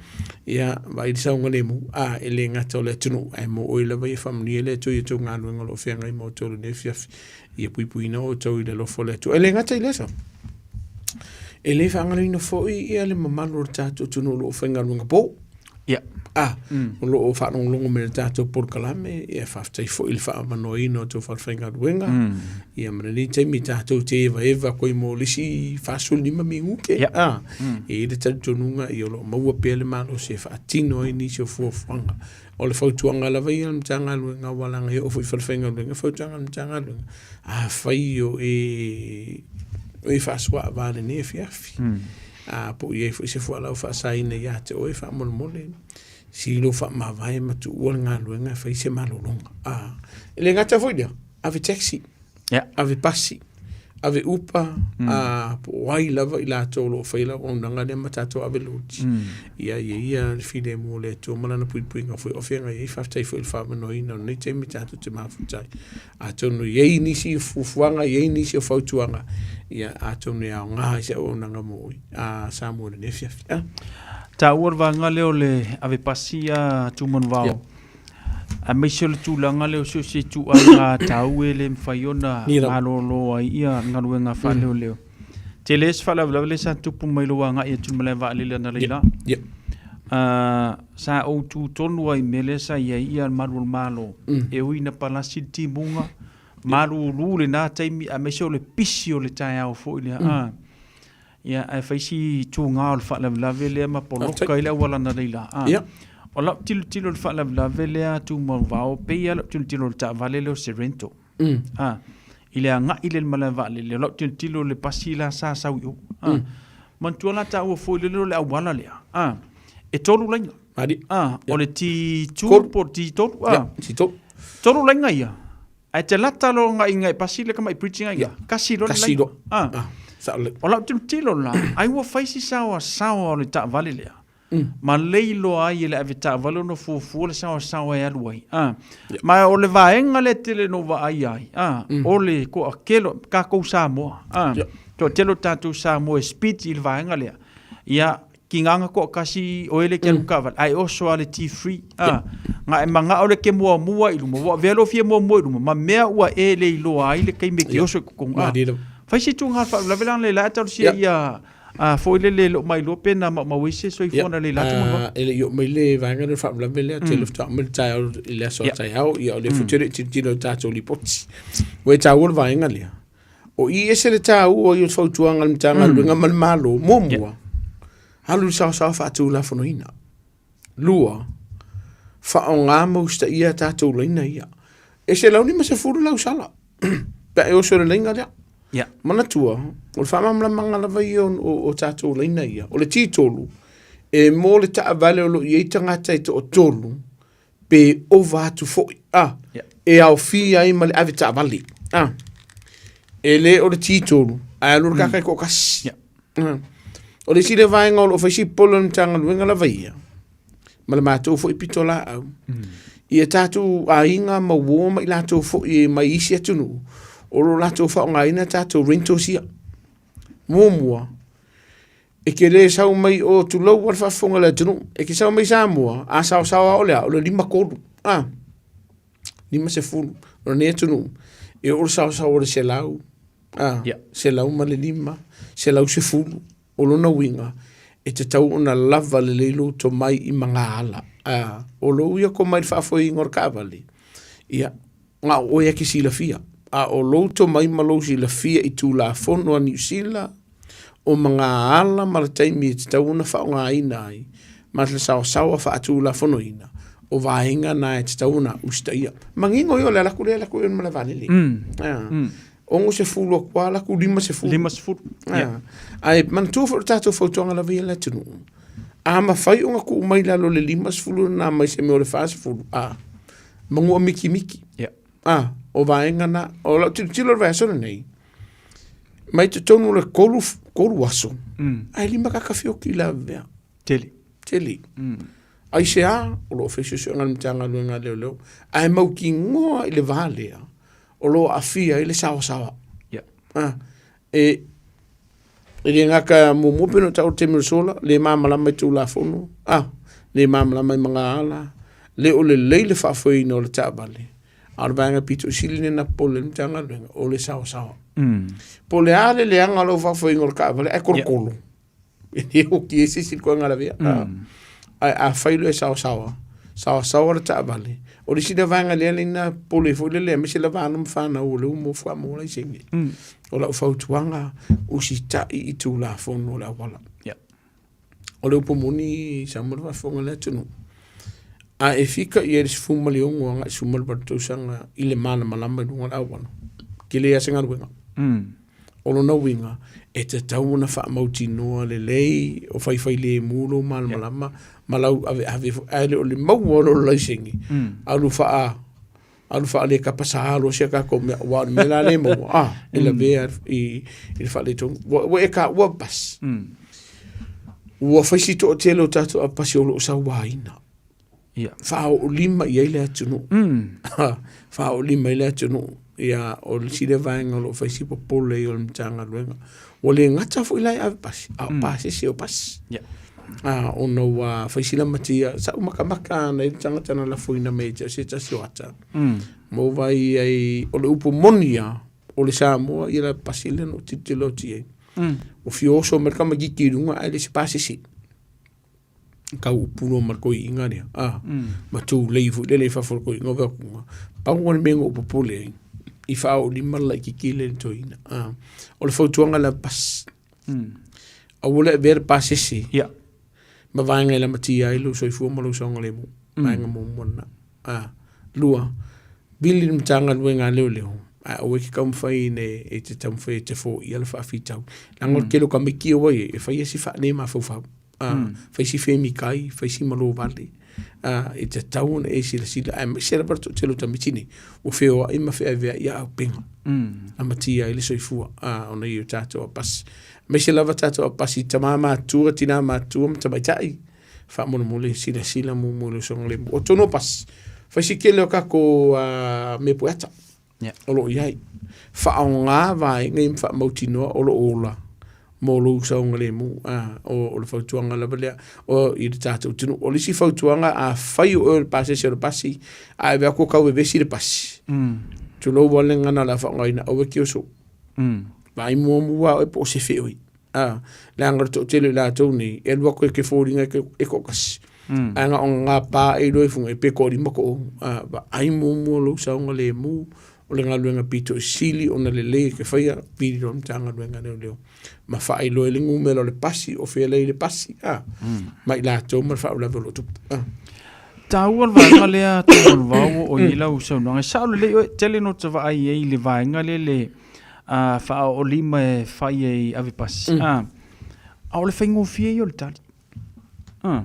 Ia, vaai le saogalemu, a, e le gata o le atunuu, ae mo oe lava ia faamanuia le Atua i a outou galuega o lo o feagai ma outou i lenei afiafi, ia puipuiina outou i le alofa o le Atua. E le gata i lea sau, e le faagaloina foi ia le mamalu o le tatou atunuu o lo o faigaluega po. Ia. A, o lo o faalogologo mai i le tatou polokalame, ia faafetai foi i le faaavanoaina o outou falefaigaluega, ia ma lenei taimi tatou te evaeva atu ai mo le isi 45 minute, a, e i ai le talitonuga ia o lo o maua pea le malosi e faatino ai nisi o fuafuaga. O le fautuaga lava ia a le Matagaluega aua leaga e oo foi i falefaigaluega, fautuaga a le Matagaluega, afai o e o e faasuaava i lenei afiafi, a po o i ai foi se fualaau faasaina ia te oe faamolemole, sili lou faamavae ma tuua le galuega e fai se malologa. A, e le gata foi lea, ave taxi, ave pasi, ave upa, a, po o ai lava i latou o lo o faia le auaunaga lea ma tatou ave loti. Ia, ia ia le filemu o le Atua ma Lana puipuiga foi o feagai ai. Faafetai foi i le faamanoina o lenei taimi tatou te mafuta ai. Atonu e i ai nisi o fuafuaga, e i ai nisi o fautuaga, ia, atonu e aoga ai se auaunaga mo oe, a Samoa i lenei afiafi. A. Taua le vaega lea o le ave pasi a Tumanuvao. Yeah. Aemaise o le tulaga lea o so o se ituaiga taua e le mafai ona malolo ai ia galuega faaleoleo. Tele se faalavelave lea sa tupu mai lou agai atu i le malae vaalele analeila. Yeah. Sa ou tu tonu ai i mea lea sa i ai ia malu o le Malo. E ui ina palasi le timuga, malulu lena taimi aemaise o le pisi o le taeao foi lea. Ia, ae fai si tuga o le faalavelave lea ma poloka ai le auala analeila. O lau tilotilo i le faalavelave lea Tumauvao, pei lava lau tilotilo i le taavale lea o Sorento. A, i le agai lea i le malae vaalele, o lau tilotilo i le pasi la sa sau i o. A, manatua la taua foi lele o le auala lea, a, e tolu laina. A, o le T2 po o le T3. A, T3. Tolu laina ia. Ae te lata loa agai i pasi le tamai bridge ina ia, kasi loa le Kasi laina. loa. A, o lau tilotilo la, ai ua fai si saoasaoa o le taavale lea. Ma lei loa ai e le avetaavale ona fuafua le saoasaoa e alu ai. A, ma o le vaega lea tele na ou vaai ai, a, o le toatele o tatou Samoa, a, toatele o tatou Samoa e speed i le vaega lea. Ia, tiga na toatasi o ele ke alu taavale, ae oso lava le T3, a, na e manao lea e te muamua i luma, ua avea lou fia muamua i luma, ma mea ua e le iloa ai le taimi e te oso i totonu, a. Fai se tulaga faalavelave leaga le la e talosia ia A foi lele e le o mailoa pe na maumau ai se soifua na leila atu ma E le i oo mai le vaega lea o le faalavelave lea, tele faatoa aumai le taeao i le aso a taeao, ia o lea foi ou te le i tilotilo i le tatou lipoti. Ua e taua le vaega lea. O i ese le taua ia o le fautuaga a le Matagaluega ma le Malo, muamua, alu i le saosaoa faatulafonoina. Lua, faaaoga ma usitaia a tatou laina ia. E 150 lau sala pe a e oso i le laina lea. Yeah. Manatua, o le faamalamalamaga lava ia o tatou laina ia. O le T3, e mo le taavale o lo o i ai tagata e toatolu pe ova atu foi. Ah, yeah. E aofia ai ma le ave taavale. Ah, e le o le T3, ae alu le kaka e toatasi. Yeah. O le isi lea vaega o lo o fai si popole o le Matagaluega lava ia, ma le matou foi pitolaau, ia tatou aiga ma uo ma i latou foi mai isi atunuu, o lo o latou faaaogaina tatou rentals ia. Muamua, e te le sau mai o tulou lava le faafofoga a le atunuu, e te sau mai Samoa, a saosaoa lava o le a? O le 53, a, 50 o lenei atunuu, e oo le saosaoa i le 100, a, 105, 110, o lona uiga, e tatau ona lava lelei lou tomai i magaala. A, o lou ia tomai i le faafoeina o le taavale, ia, na o oe lava e te silafia. A o lou tomai ma lou silafia i Tulafono a Niu Sila, o magaala ma le taimi e tatau ona faaaogaina ai, ma le saosaoa faatulafonoina, o vaega na e tatau ona usitaia. Manino ia o le alu atu lea alu atu i le malaevaalele. 60 atu lava, alu atu 50. 50. Yeah. Ae manatua foi o le tatou fautuaga lava ia i le atunuu, a mafai ona tuu mai i lalo o le 50 lena mai se mea o le 40, a, manua mikimiki. Yeah. A, o vaega na, o lau tilotilo i le vaiaso lenei, mai totonu o le tolu aso, ae lima kaka fioki i Lavea. Tele. Tele. Aisea, o lo o fai suesuega a le Matagaluega a Leoleo, ae mautinoa i le va lea, o lo o aafia ai le saoasaoa. Yeah. Ah, e, e le gata muamua pei ona taua i le taimi o le sola, le malamalama i Tulafono, ah, le malamalama i magaala, le o lelei le faafoeina o le taavale, a o le vaega pito sili lena popole ai le Matagaluega, o le saoasaoa. Po o le a le leaga o lau faafoeina o le taavale, ae kolokolo. Yeah. E le oti ai se isi i le koega lavea. Ae afai loa e saosaoa, saosaoa le taavale, o le isi lea vaega lea na popole foi lele aemaise lava alo ma fanau o lea ua maua faatoa maua laisene. O lau fautuaga, usitai i Tulafono o le auala. O le upu moni Samoa le faafofoga a le atunuu, a e fika i ai i le 16 agai i le 18 tausaga i le malamalama i luga o le auala, tele lava se galuega. O lona uiga, e tatau ona faamautinoa lelei o faifailemu lou malamalama ma lau aveave foi, ae le o le maua o lou laisene, alu faa alu faalekapasa loa si a tatou mea, aua o le mea la lea e maua, a, e lavea i le faaletonu. Ua e taua pasi. Ua fai si toatele o tatou avepasi o lo o sauaina. Ia. Faaoolima i ai le atunuu. Faaoolima i ai le atunuu. Ia, o le isi lea vaega o lo o fai si popole ai o le Matagaluega. Ua le gata foi la i ave pasi, a o pasese o pasi. Ia. A, ona ua fai si lamatia, sa ou makamaka ana i le tagata na lafoina mai ia te au se tasi o ata. Ma ou vaai i ai, o le upu moni lava, o le Samoa ia le pasi lea na ou tilotilo atu i ai. Ua fia oso mai le tamaititi i luga ae le o se pasese. Tau upu loa ma le toeaina lea, a, ma tulei foi lele i fafo o le toeaina o Veakuga. Pau lava le mea na ou popole ai, i faaoolima le laitiiti lea i le toeaina, a. O le fautuaga lea bas, aua le avea le pasese ma vaega e lamatia ai lou soifua ma lou saogalemu, vaega muamua lena. A, lua, vili le Matagaluega a Leoleo, ae aua e te taumafai ina e te taumafai e te foia le faafitauli. Leaga o le tele o tamaiti ia ua i ai, e fai lava si faale-mafaufau, a, fai si femikai, fai si malo vale. A, e tatau ona e silasila, aemaise lava le toatele o tamaiti nei, ua feoai ma feaveai auupega, lamatia ai le soifua, a, ona i o tatou apasi. Aemaise lava tatou apasi i tama matutua, tina matutua ma tamaitai. Faamolemole silasila muamua i lou saogalemu. O tonu o pasi, fai si tele o tatou mea pueata o lo o i ai. Faaaoga vaega ia ma faamautinoa o lo o ola mo lou saogalemu. O le fautuaga lava lea o, i le tatou atunuu. O le isi fautuaga, afai o oe o le pasese o le pasi, ae vaai atu o tau vevesi le pasi, tulou lava le gagana o le a faaaogaina, aua e te oso. Vaai muamua lava oe po o sefe oe. A, leaga o le toatele o i latou nei, e alu atu e te foliga e toatasi. Ae na ona gapa e iloa i fuga, pe toalima toaono. A, vaai muamua lou saogalemu, o le galuega pito i sili ona lelei e te faia, pili loa le Matagaluega a Leoleo ma faailoa i le numera o le pasi, o fea lea i le pasi, a, ma i latou ma le faalavelave o lo o tupu. A. Taua le vaega lea Tumanuvao o i ai lau saunoaga. E sao lelei oe, tele no te vaai ai i le vaega lea le a faaoolima e fai ai ave pasi. A, a o le faigofie ia o le tali. A,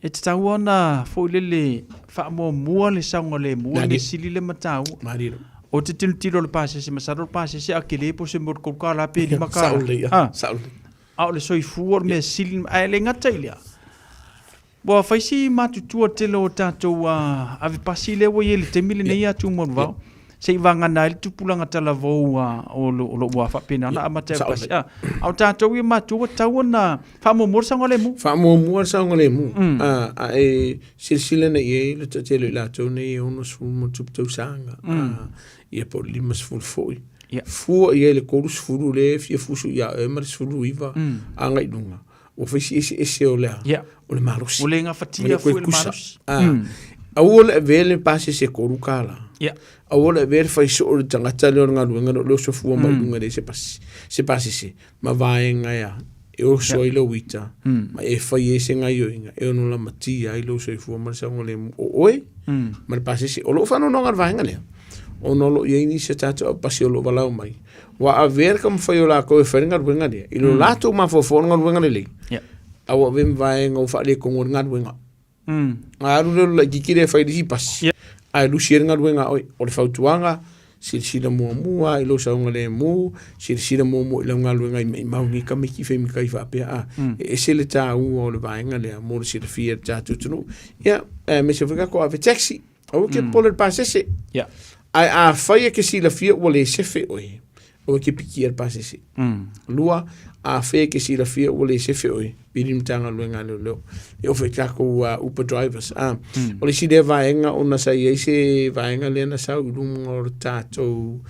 e tatau ona foi lele faamuamua le saogalemu le sili le mataua. Malie. O te tilotilo i le pasese, masalo le pasese a tele po o se mea o le $3 pe $5. Sao lelei. A, Sao lelei. a o le soifua o le mea sili, ae le gata i lea, Ua fai si matutua tele o tatou ave pasi lea ua i ai i le taimi lenei a Tumoluvao. Se i vagana ai le tupulaga talavou o lo o ua faapena ona amata ai pasi. A o tatou ia matua ua tatau ona faamuamua le saogalemu. Faamuamua le saogalemu. A e silasila nei i ai le toatele o i latou nei e 60 ma ona tupu tausaga, ia po o le 50 foi. Fua i ai le 30 lea e fia fusu ia oe ma le 19 agai i luga. Ua fai si eseese o le a? O le malosi. Ua le gafatia foi le malosi. Aua le avea le pasese e $3. Aua le avea le fai soo le tagata lea o le galuega lea o le oso fua mai luga e leai se pasi, se pasese ma vaega ea e oso ai lou ita ma e fai ai se gaioiga e ono lamatia ai lou soifua ma le saogalemu o oe ma le pasese. O lou faanoanoaga i le vaega lea, ona o lo o i ai nisi o tatou aupasi o lo o valaau mai, Ua avea le taumafai o latou e fai le galuega lea, i lo latou mafaufau o le galuega lelei, a ua avea ma vaega ua faaletonu ai le galuega. A alu lea o le laitiiti lea e fai i le isi pasi, ae lusi ai le galuega a oe. O le fautuaga, silasila muamua i lou saogalemu, silasila muamua i lau galuega i maimau nei tamaiti femikai faapea, a, e ese le taua o le vaega lea mo le silafia e le tatou atunuu. Ia, aemaise foi tatou ave taxi. Aua e te popole i le pasese. Ae afai e te silafia ua le sefe oe, aua e te pikia i le pasese. Lua, afai e te silafia ua le sefe oe, pili le Matagaluega a Leoleo. E oo foi i tatou Uber drivers. O le isi lea vaega ona sa i ai se vaega lea na sau i luga o le tatou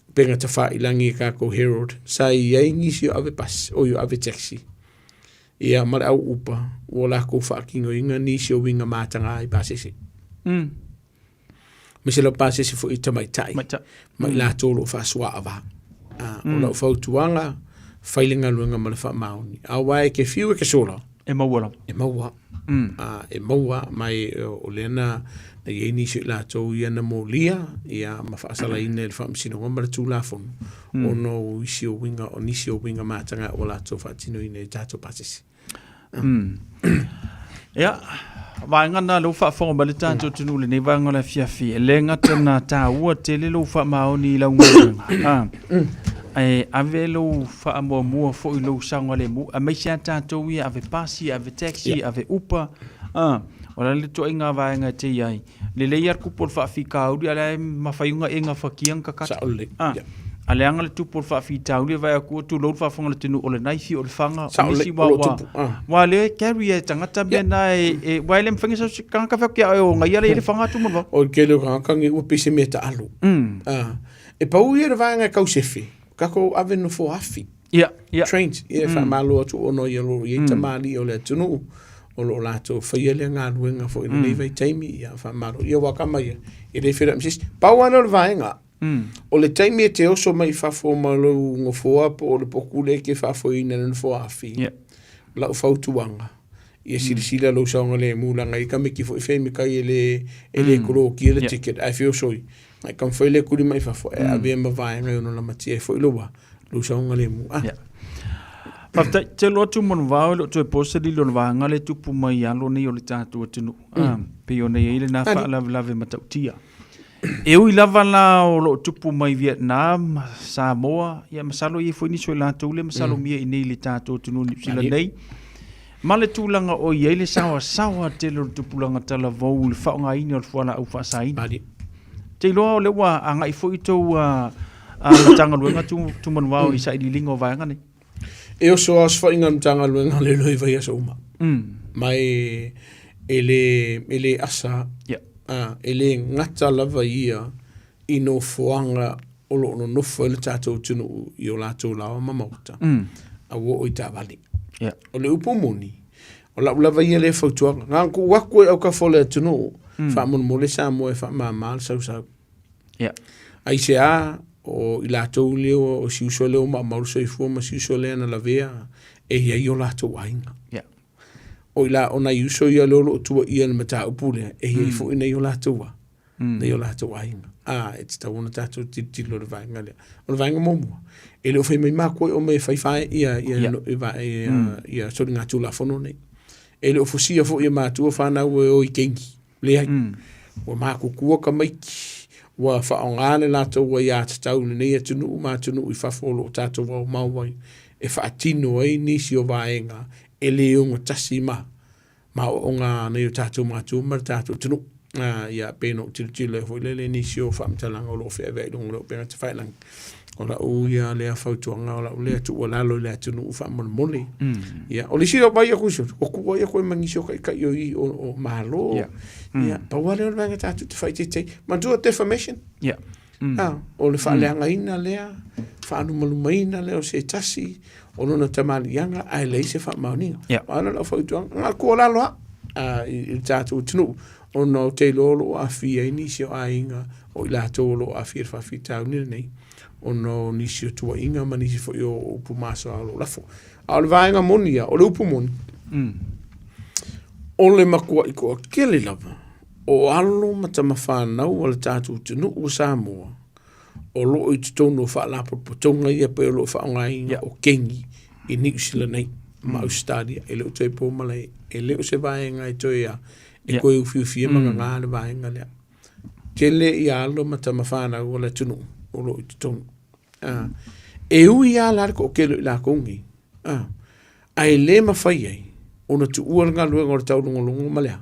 upega tafailagi e tatou Herald, sa i ai nisi o ave pasi, oi o ave taxi. Ia, ma le au upa, ua lakou faatinoina nisi o uiga mataga i pasese. Aemaise lava pasese foi i tamaitai ma i latou o lo o faasoaava. O lau fautuaga, fai le galuega ma le faamaoni. Aua e te fiu e te sola, E maua lava. E maua. E maua, ma e, o lea na i ai nisi o i latou ia na molia, ia, ma faasalaina e le Faamasinoga ma le Tulafono, ona o isi o uiga, o nisi o uiga mataga ua latou faatinoina i tatou pasese. Ia, vaega na lou faafofoga mai le tatou atunuu i lenei vaega o le afiafi. E le gata na taua tele lou faamaoni i lau galuega, ae ave lou faamuamua foi i lou saogalemu, aemaise lava tatou ia ave pasi, ave taxi, ave upa, o le a le ituaiga vaega e te i ai. Lelei lava le tupu o le faafitauli, a o lea e mafai ona e gafatia ona kakata. Sao lelei. A leaga le tupu o le faafitauli e vaai atu, tulou le faafofoga a le atunuu, o le naifi, o le faga, o Sao lelei, nisi o lo o tupu. Aua o lea e carry e tagata mea na e, aua e le mafai ona sau se tagata fai atu ia oe o gaia lea e i ai le faga atu ma le vao. O le tele o tagata nei ua pei se mea taalo. E pau ia le vaega e tau sefe, tatou ave nofo afi. Ia. Trains, ia, e faamalo atu ona ia o lo o i ai tamalii o le atunuu o lo o latou faia lea galuega foi i lenei vaitaimi, ia faamalo. Ia aua kama ia, e le feiloai ma se isi. Pau lava lea o le vaega, o le taimi e te oso mai i fafo ma lou nofoa po o le poku lea e te faafoeina i le nofoa afi, o lau fautuaga, ia silasila lou saogalemu leaga e i ai tamaiti foi femikai e le e le kolokia le ticket ae feosoi, ae taumafai lea e tuli mai fafo e ave ma vaega e ono lamatia ai foi lou a, lou saogalemu. Ah. Faafetai, telo atu manuvao e le o toe po se lilo o le vaega lea e tupu mai i alo nei o le tatou atunuu. Ah, pei ona i ai lena faalavelave matautia. E ui lava la o lo o tupu mai Vietnam, Samoa, ia masalo e i ai foi nisi o i latou lea masalomia i inei i le tatou atunuu o Niu Sila nei. Ma le tulaga o i ai le saoasaoa tele o le tupulaga talavou i le faaaogaina o le fualaau faasaina. Te iloa o lea ua agai foi tou Matagaluega Tumanuvao i sailiiliga o vaega nei. E oso lava osofaiga a le Matagaluega o Leoleo i vaiaso uma. Ma e, e le, e le asa, a, e le gata lava ia i nofoaga o lo o nonofo ai le tatou atunuu i o latou laoa ma maota, a ua oo i taavale. O le upu moni, o lau lava ia lea fautuaga, na ona tuu atu i autafa o le atunuu, faamolemole Samoa e faamama le sausau. Aisea, o i latou lea o si uso lea ua maumau le soifua ma si uso lea na lavea, e i ai o latou aiga. O i la, o nai uso ia lea o lo o tuuaia i le mataupu lea, e i ai foi nai o latou a, nai o latou aiga. A, e tatau ona tatou tilotilo i le vaega lea. O le vaega muamua, e le o fai mai matua e omai e fai fae ia, ia, ia, ia, ia soligatulafono nei. E le o fosia foi e matua fanau e o i kengi. Leai. Ua matutua tamaiti, ua faaaoga le latou aiatatau i lenei atunuu ma atunuu i fafo o lo o tatou aumau ai e faatino ai nisi o vaega e le ogatasi ma ma aoaoga a nai o tatou matua ma le tatou atunuu. Ia, pei ona ou tilotilo ai foi lele i nisi o faamatalaga o lo o feaveai i luga o le upega tafailagi. O lau ia lea fautuaga, o lau lea tuualalo i le atunuu faamolemole. Ia, o le isi o vai aku isi, o kua ia koe ma nisi o taitai o i o, o Malo. Ia, pau lava lea o le vaega tatou te faaeteete ai. Manatua defamation. Ah, o le faaleagaina lea, faalumalumaina lea o se tasi, o lona tamaliiaga, ae leai se faamaoniga. Ae o lau fautuaga, na o le tuualalo lava i le tatou atunuu, ona ou te iloa o lo o aafia ai nisi o aiga o i latou o lo o aafia i le faafitauli lenei, ona o nisi o tuuaiga ma nisi foi o upu masoa o lo o lafo. A o le vaega moni ia, o le upu moni, o le matuai toatele lava o alo ma tamafanau a le tatou atunuu o Samoa o lo o i totonu o faalapotopotoga ia pei o lo o faaaogaina o keni i Niu Sila nei ma Ausetalia. E le o toe po malae, e le o se vaega e toe a, e toe ufiufia ma gagā le vaega lea. Tele ia alo ma tamafanau o le atunuu o lo o i totonu. E ui lava la le toatele o i latou nei, ae le mafai ai ona tuua le galuega o le taulogologo ma le a,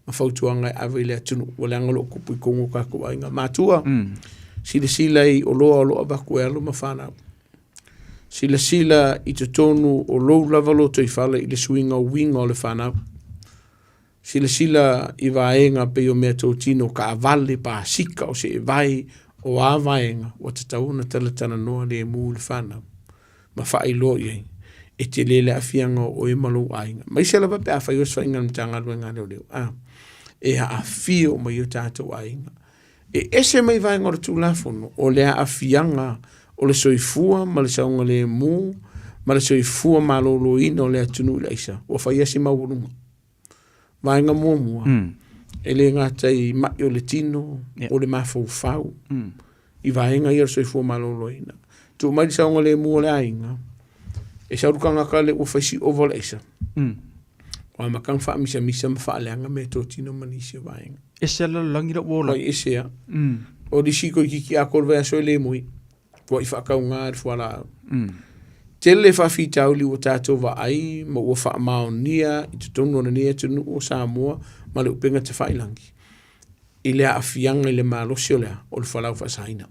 ma fautuaga e ave i le atunuu, ua leaga o lo o tupu i totonu o tatou aiga. Matua, silasila i oloa o lo o avatu e alo ma fanau. Silasila i totonu o lou lava lotoifale i le suiga o uiga o le fanau. Silasila i vaega pei o meatotino, taavale, pasika, o seevae, o a vaega ua tatau ona talatalanoa lemu i le fanau ma faailoa i ai e tele le aafiaga o oe ma lou aiga. Aemaise lava pe afai o se faiga a le Matagaluega a Leoleo, a, e aafia uma ai o tatou aiga. E ese mai vaega o le Tulafono o le aafiaga o le soifua ma le saogalemu ma le soifua maloloina o le atunuu i le aisa, ua fai lava si maualuga. Vaega muamua, e le gata i mai o le tino, o le mafaufau, i vaega ia o le soifua maloloina. Tuu mai le saogalemu o le aiga, e sau le tagata lea ua fai si ova o le aisa, ua amata ona faamisamisa ma faaleaga meatotino ma nisi o vaega. Ese lava le lalolagi la ua ola. Ua ese lava. O le isi toeitiiti atoa le vaiaso e le moe. Ua i faatauga i le fualaau. Tele faafitauli ua tatou vaai ma ua faamaonia i totonu o lenei atunuu o Samoa ma le upega tafailagi i le aafiaga i le malosi o le a? O le fualaau faasaina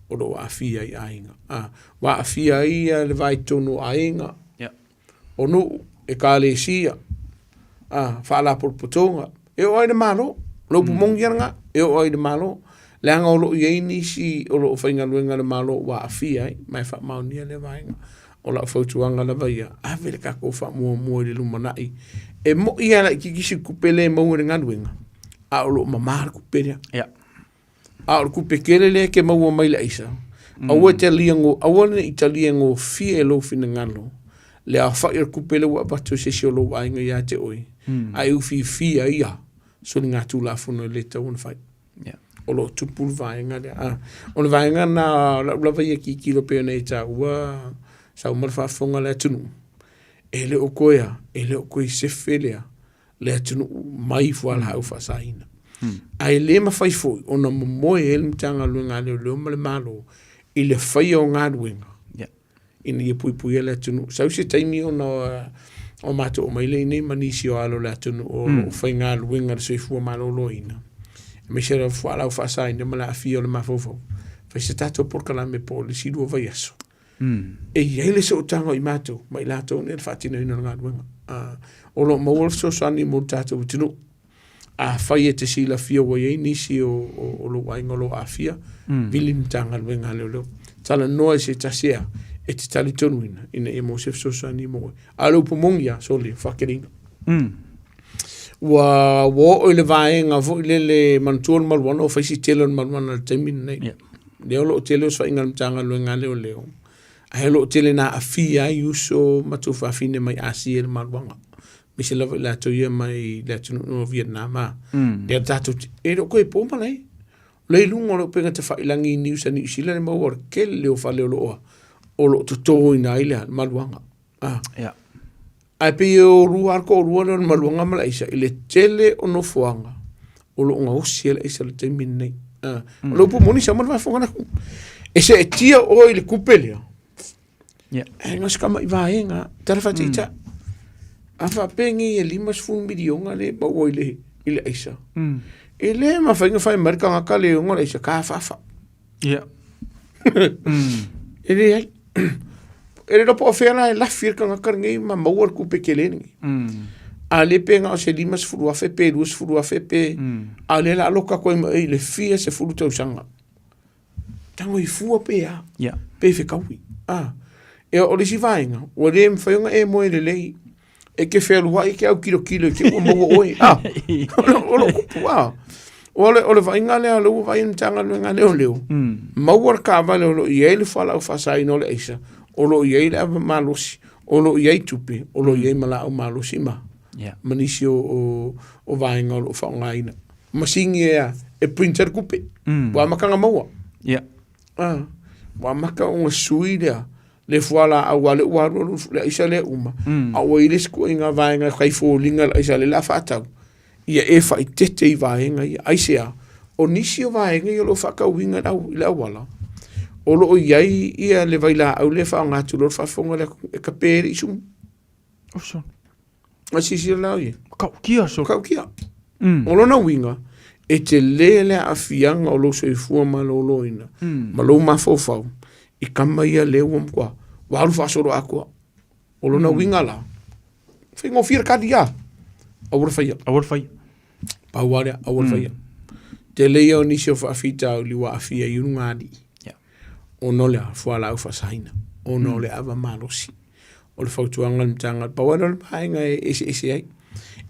o lo o aafia ai aiga. A, ua aafia ai le va i totonu o aiga, o nuu, ekalesia, a, faalapotopotoga, e oo lava i le Malo. O le upu moni lava lena, e oo lava i le Malo. Leaga o lo o i ai nisi o lo o faigaluega i le Malo ua aafia ai, ma e faamaonia lea vaega. O lau fautuaga lava ia, ave le tatou faamuamua i le lumanai. E moi lava laitiiti si tupe lea e maua i le galuega, a o lo o mama le tupe lea. Yeah. A o le tupe tele lea e te maua mai le aisa, aua e talia go, aua ne i talia gofie e lou finagalo le aofai o le tupe lea ua avatu e se isi o lou aiga ia te oe, a e ufiufia ia soligatulafono e le tatau ona fai. Yeah. O lo o tupu le vaega lea. Ah, o le vaega na lau lava ia tilotilo pei ona e taua sau ma le faafofoga a le atunuu, e le o toe a, e le o toe sefe lea le atunuu mai fualaau faasaina. Ae le mafai foi ona momoe ai le Matagaluega a Leoleo ma le Malo i le faia o galuega yeah. ina ia puipuia le atunuu. Sau se taimi ona o matou omai lea iinei ma nisi o alo o le atunuu o lo o faigaluega i le soifua maloloina, aemaise lava fualaau faasaina ma le aafia o le mafaufau. Fai se tatou polokalame po o le isi 2 vaiaso. E i ai le sootaga o i matou ma i latou nei i le faatinoina o le galuega. O lo o maua le fesoasoani mo le tatou atunuu. Afai e te silafia ua i ai nisi o, o, o lou aiga o lo o aafia, vili le Matagaluega a Leoleo. Talanoa i se tasi ea e te talitonuina ina ia maua se fesoasoani mo oe. A o le upu moni lava, sole, faakeleina. Ua, ua oo i le vaega foi lele, manatua le maluana, ua fai si tele o le maluana i le taimi lenei. Yeah. Lea o lo o tele osofaiga a le Matagaluega a Leoleo, ae o lo o tele ina aafia ai uso ma tuafafine mai Asia i le maluaga. Aemaise lava i latou ia mai le atunuu o Vietnam a. Lea tatou te, e le o toe po malae. O lea i luga o le upega tafailagi i Niu Sa Niu Sila le maua o le tele o fale o lo o, o lo o totoina ai le maluaga. Ah. Yeah. Ae pei e o lua lava le toalua lea o le maluaga ma le aisa i le tele o nofoaga o lo o gaosi ai le aisa i le taimi lenei. Ah. O le upu moni, sau ma le faafofoga atu. E seetia oe i le tupe lea, Yeah. E na o se tama'i vaega, tala faataitai. A faapea nei e 50 miliona lea e maua i le, i le aisa. E le mafai ona fai mai le tagata le ona le aisa, ka faafa. Yeah. E leai. E le iloa po o fea la e lafi ai le tagata lenei ma maua le tupe tele lenei. A le pe na o se 50,000 pe 20,000 pe, a o lea o le a loka atu ai ma oe i le fia sefulu tausaga. Tago i fua pe a, yeah. pe fekaui. Ah. E o le isi vaega, ua le mafai ona e moe lelei. E ke fealuai ke autilo i te ua maua oe. Ah. O lo kupu, ah. O le, o le vaaiga lea, o le ua vaai le Matagaluega a Leoleo, maua le taavale o lo o i ai le fualaau faasaina o le aisa, o lo o i ai le ava malosi, o lo o i ai tupe, o lo o i ai ma laau malosi ma, yeah. ma nisi o, o, o vaega o lo o faaaogaina. Masini e a, e printer le tupe. Ua amata ona maua. Yeah. Ah, ua amata ona sui lea, le fualaau a le ua alu alu le aisa lea uma. A ua i ai le isi ituaiga vaega e fai foliga le aisa lea o le a faatau, ia e faaeteete i vaega ia. Aisea? O nisi o vaega ia o lo o faatauina i le au, i le auala, o lo o i ai ia le vailaau lea e faaaoga atu loa le faafofoga le atunuu e tape ai le isumu. Oso. A silasila la oe. Matautia so. Matautia. O lona uiga, e tele le aafiaga o lou soifua maloloina ma lou mafaufau i tama ia lea ua matua ua alu faasolo atoa. O lona uiga la, faigofie le kali a, aua le faia. Aua le faia. Pau lava lea, aua le faia. Tele ia o nisi o faafitauli ua aafia i ulugalii. Yeah. Ona o le fualaau faasaina, ona o le ava malosi. O le fautuaga a le Matagaluega, pau lava lea o le vaega e eseese ai.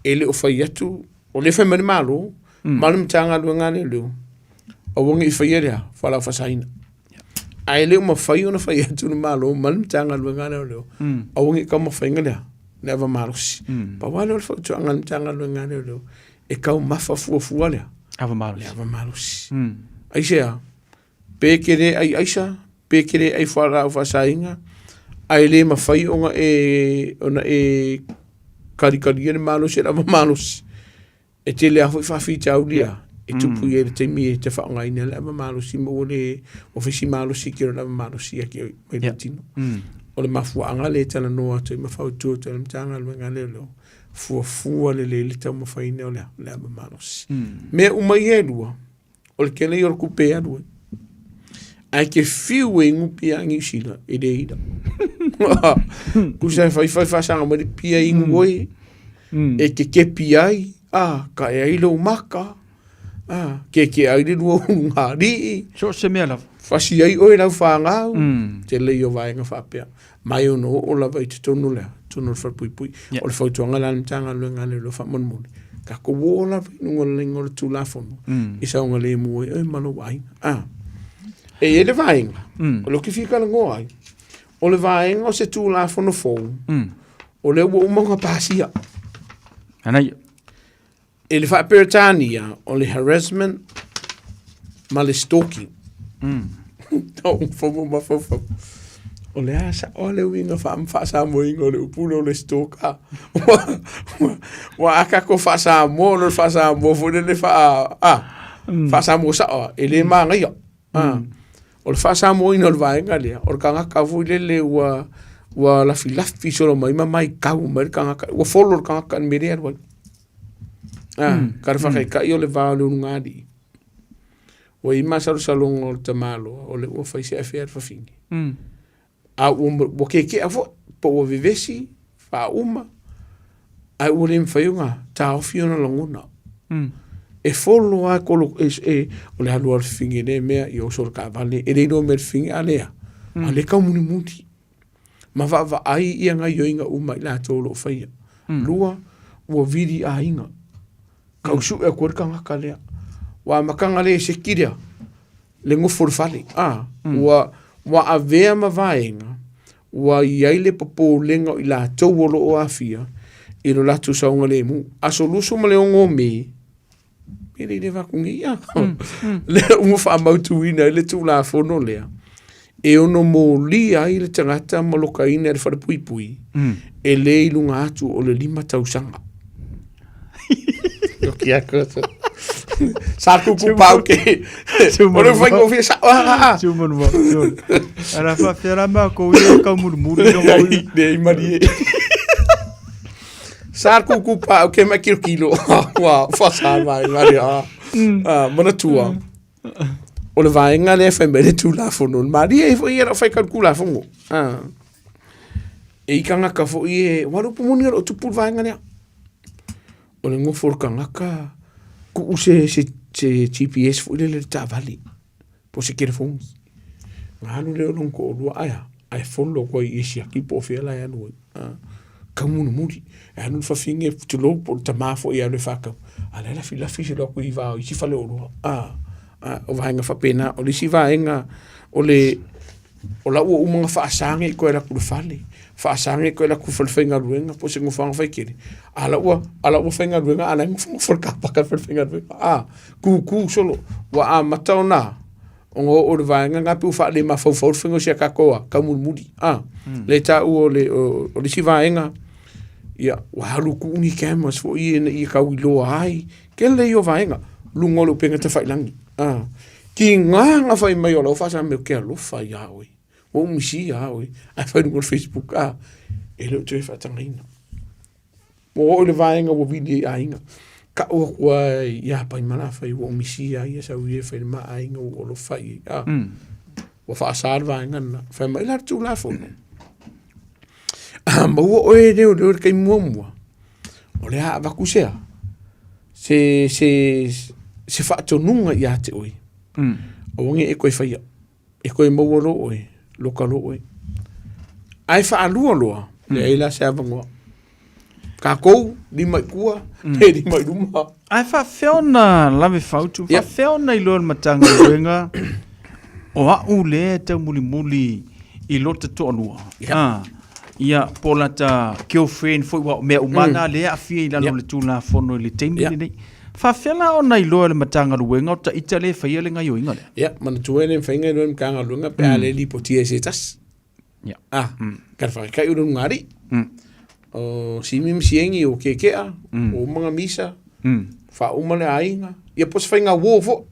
E le o fai atu, o lea e fai mai le Malo, ma le Matagaluega a Leoleo, aua ne i faia lea fualaau faasaina. Ae le o mafai ona fai atu le Malo ma le Matagaluega a Leoleo, aua ne i taumafaina lea, le ava malosi. Pau lava lea o le fautuaga a le Matagaluega a Leoleo, e taumafa fuafua lea. Ava malosi. Le ava malosi. Aisea? Pe e te le ai aisa, pe e te le ai fualaau faasaina, ae le mafai ona e, ona e kalikalia le malosi e le ava malosi. E tele lava foi faafitauli ia e tupu i ai i le taimi e te faaaogaina ai le ava malosi ma ua le, ua fai si malosi tele o le ava malosi ia te oe mai lou tino. O le mafuaaga lea e talanoa atu ai ma fautua atu ai le Matagaluega a Leoleo, fuafua lelei le taumafaiina o le ava malosi. Mea uma ia e lua, O le tele ia o le tupe e alu ai. Ae te fiu e inu pia a Niu Sila, e le ila. Tusa e fai fai faasaga mai le pia inu oe, e te kepi ai, a, ka e ai lou maka. Ah, keke ai le lua uluga alii. So o se mea lava. Fasi ai oe lau fanau. Tele ia o vaega faapea. Mai ono oo lava i totonu lea, totonu o le falepuipui. O le fautuaga la a le Matagaluega a Leoleo faamolemole, tatou o lava i luga o le laina o le Tulafono i saogalemu ai oe ma lou aiga. Ah. E i ai le vaega, o lea ou te fia talanoa ai, o le vaega o se Tulafono fou, o lea ua uma ona pasia. Anaia. I le faa-Peretania, o le harassment ma le stalking. Tau fomo mafaufau. O le a sao le uiga faa-Samoaina o le upu lea o le stalker. Ua a tatou faa-Samoa, ona o le faa-Samoa foi lele faa, a, faa-Samoa sao lava, e le manaia. O le faa-Samoaina o le vaega lea, o le tagata foi lele ua ua lafilafi solo mai ma maitau mai le tagata, ua follow le tagata i le mea lea e alu ai. Ka le faataitai o le va o le ulugalii. Ua i ai masalosaloga o le tamaloa o lea ua fai se afea le fafine. A ua keke'a foi po ua vevesi faauma ae ua le mafai ona taofi ona lagona. E follow lava kolo e, o le alu lava o le fafine i lea mea, ia oso i le taavale, e le iloa mea le fafine a lea, a lea e taumunimuli. Ma vaavaai ia gaioiga uma i latou o lo o faia. Lua, ua vili aiga. Tau sue atu ai le tagata lea. Ua amataga le seki lea, le nofo i le fale. A, ua avea ma vaega, ua i ai le popolega o i latou o lo o aafia i lo latou saogalemu. Aso 26 o Me, e le i leva atu nei, a. Lea ua faamautuina ai le Tulafono lea, e ono molia ai le tagata ma lokaina i le falepuipui, e le i luga atu o le 5 tausaga. Noki aku atu. Sa kuku pau ke. O le whai ngofia sa. Ara whawhia rā mā ko ia kau murumuru no ngau. Ne i mari e. Sa kuku pau ke mai kilo kilo. Wa, fa sa mai mari a. Ah, manatua. O le vaega lea e fai mai le Tulafono, malie ai foi ia lau fai Tulafono. Ah. E i tagata foi e, ua le upu moni o loo tupu le vaega lea. O le nofo o le tagata, tuu se, se, se GPS foi lele i le taavale, po o se telefoni. Ona alu lea o lona toalua, ae a? Ae follow atu ai i siaki po o fea la e alu ai. Ah, tau mulimuli. E alu le fafine, tulou, po o le tama foi e alu e faatau, a o la e lafilafi solo atu i va o isi faleoloa. Ah, ah, o vaega faapena. O le isi vaega o le O lau ua uma ona faasa nei koe alu atu i le fale, faasa nei koe alu atu i le falefaigaluega po o se nofoaga faitele, a la ua, a la ua faigaluega a o la e nofonofo i le car park a le falefaigaluega, a, tutu solo. Ua amata ona ona oo i le vaega lena pei ua faalemafaufau le faiga o si a tatou a, taumulimuli, a. Lea e taua o le, o le isi vaega, ia, ua alu tuu ni cameras foi ia ina ia tau iloa ai, tele ia o vaega, luga o le upega tafailagi, a. Tiga na fai mai o lau faasamea ou te alofa iā oe. Ua ou misia lava oe. Ae fai i luga o le Facebook, a, e le o toe faatagaina. Ua oo i le vaega ua vili ai aiga. Tau atu lava ia Paimala fai ua ou misia ia sau ia e fai le ma aiga ua ou alofa i ai. A, ua faasa le vaega lena. Fai mai la le Tulafono, a maua oe e leoleo i le taimi muamua, o le a avatu se a? Se, se, se faatonuga ia te oe. Aua ne i e toe faia. E toe maua loa oe, loka loa oe. Ae faalua loa, leai la se avanoa. Tatou, lima i tua, pe lima i luma. Ae faafefea ona lave fautu, faafefea ona iloa e le Matagaluega o au lea e taumulimuli i lota toalua. Ah, ia, po o lata girlfriend foi, ua o mea uma na lea e aafia i lalo o le Tulafono i le taimi lenei. Faafefea la ona iloa e le Matagaluega o ta ita lea e faia le gaoioiga lea? Ia, manatua e le mafai ona iloa e le Matagaluega pe a le lipotia e se tasi. Ah, ka le whakakai o le ngari. O simi ma siengi o kekea, o umanga misa, whauma le aiga. Ia po se whainga wō fo.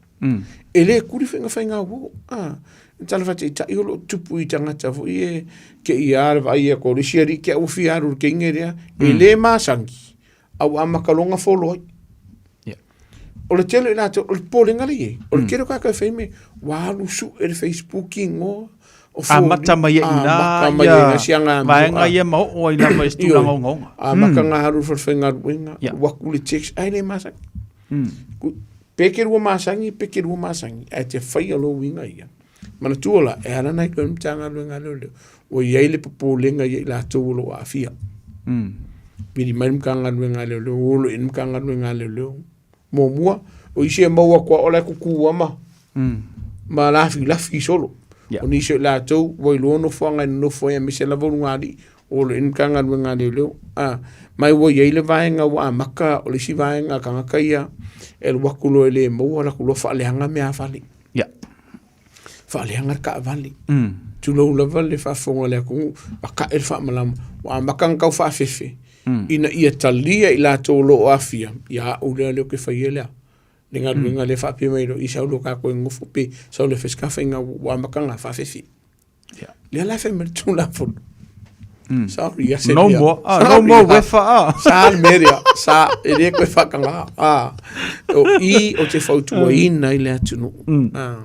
E le kuri whainga whainga wō. Ah, tala whate i tai o lo tupu i tangata fo i e ke i a le vai e ko le siari ke au fia aru ke inge rea. E le masangi. A ua amata loa ona follow ai. O le tele o i latou, o le popolega lea e i ai, o le tele o tagata e fai mai, ua alu sue le Facebook igoa, o Amata mai ai i ina amata mai ai ina si aga vaega ia ma oo ai lava i se tulaga ogaoga. Amata ona alu i le falefaigaluega, alu atu le text, ae le masani. Pe ke lua masagi, pe ke lua masagi, ae te faia lou uiga ia. Manatua la, e ala ona iloa ai le Matagaluega a Leoleo, ua i ai le popolega ia i latou o lo o aafia. Vili mai le Matagaluega a Leoleo, o lo i le Matagaluega a Leoleo. Muamua, o isi e maua atu lava o la e kuku lava ma, ma lafilafi solo. O nisi o i latou ua iloa nofoaga e nonofo ai aemaise lava ulugalii, o lo i le Matagaluega a Leoleo. A, ma ua i ai le vaega ua amata, o le isi vaega a tagata ia e alu atu loa e le maua, alu atu loa faaleaga meafale. Faaleaga le taavale. Tulou lava le faafofoga a le atunuu, patae le faamalama. Ua amata ona tau faafefe ina ia talia i latou o lo o aafia, ia au lea lea ou te faia lea. Le galuega lea faapea mai loa, ia sau loa tatou e nonofo pe sau loa e fai se ta faiga ua amata ona faafefe. Lea la e fai mai le Tulafono. Sorry, ia se No mea. more, ah, no Sorry, more ah. wefa, ah. Sa le mea lea, sa, e le koe whakanga. Ah. O i o te fautuaina i le atunuu. Ah.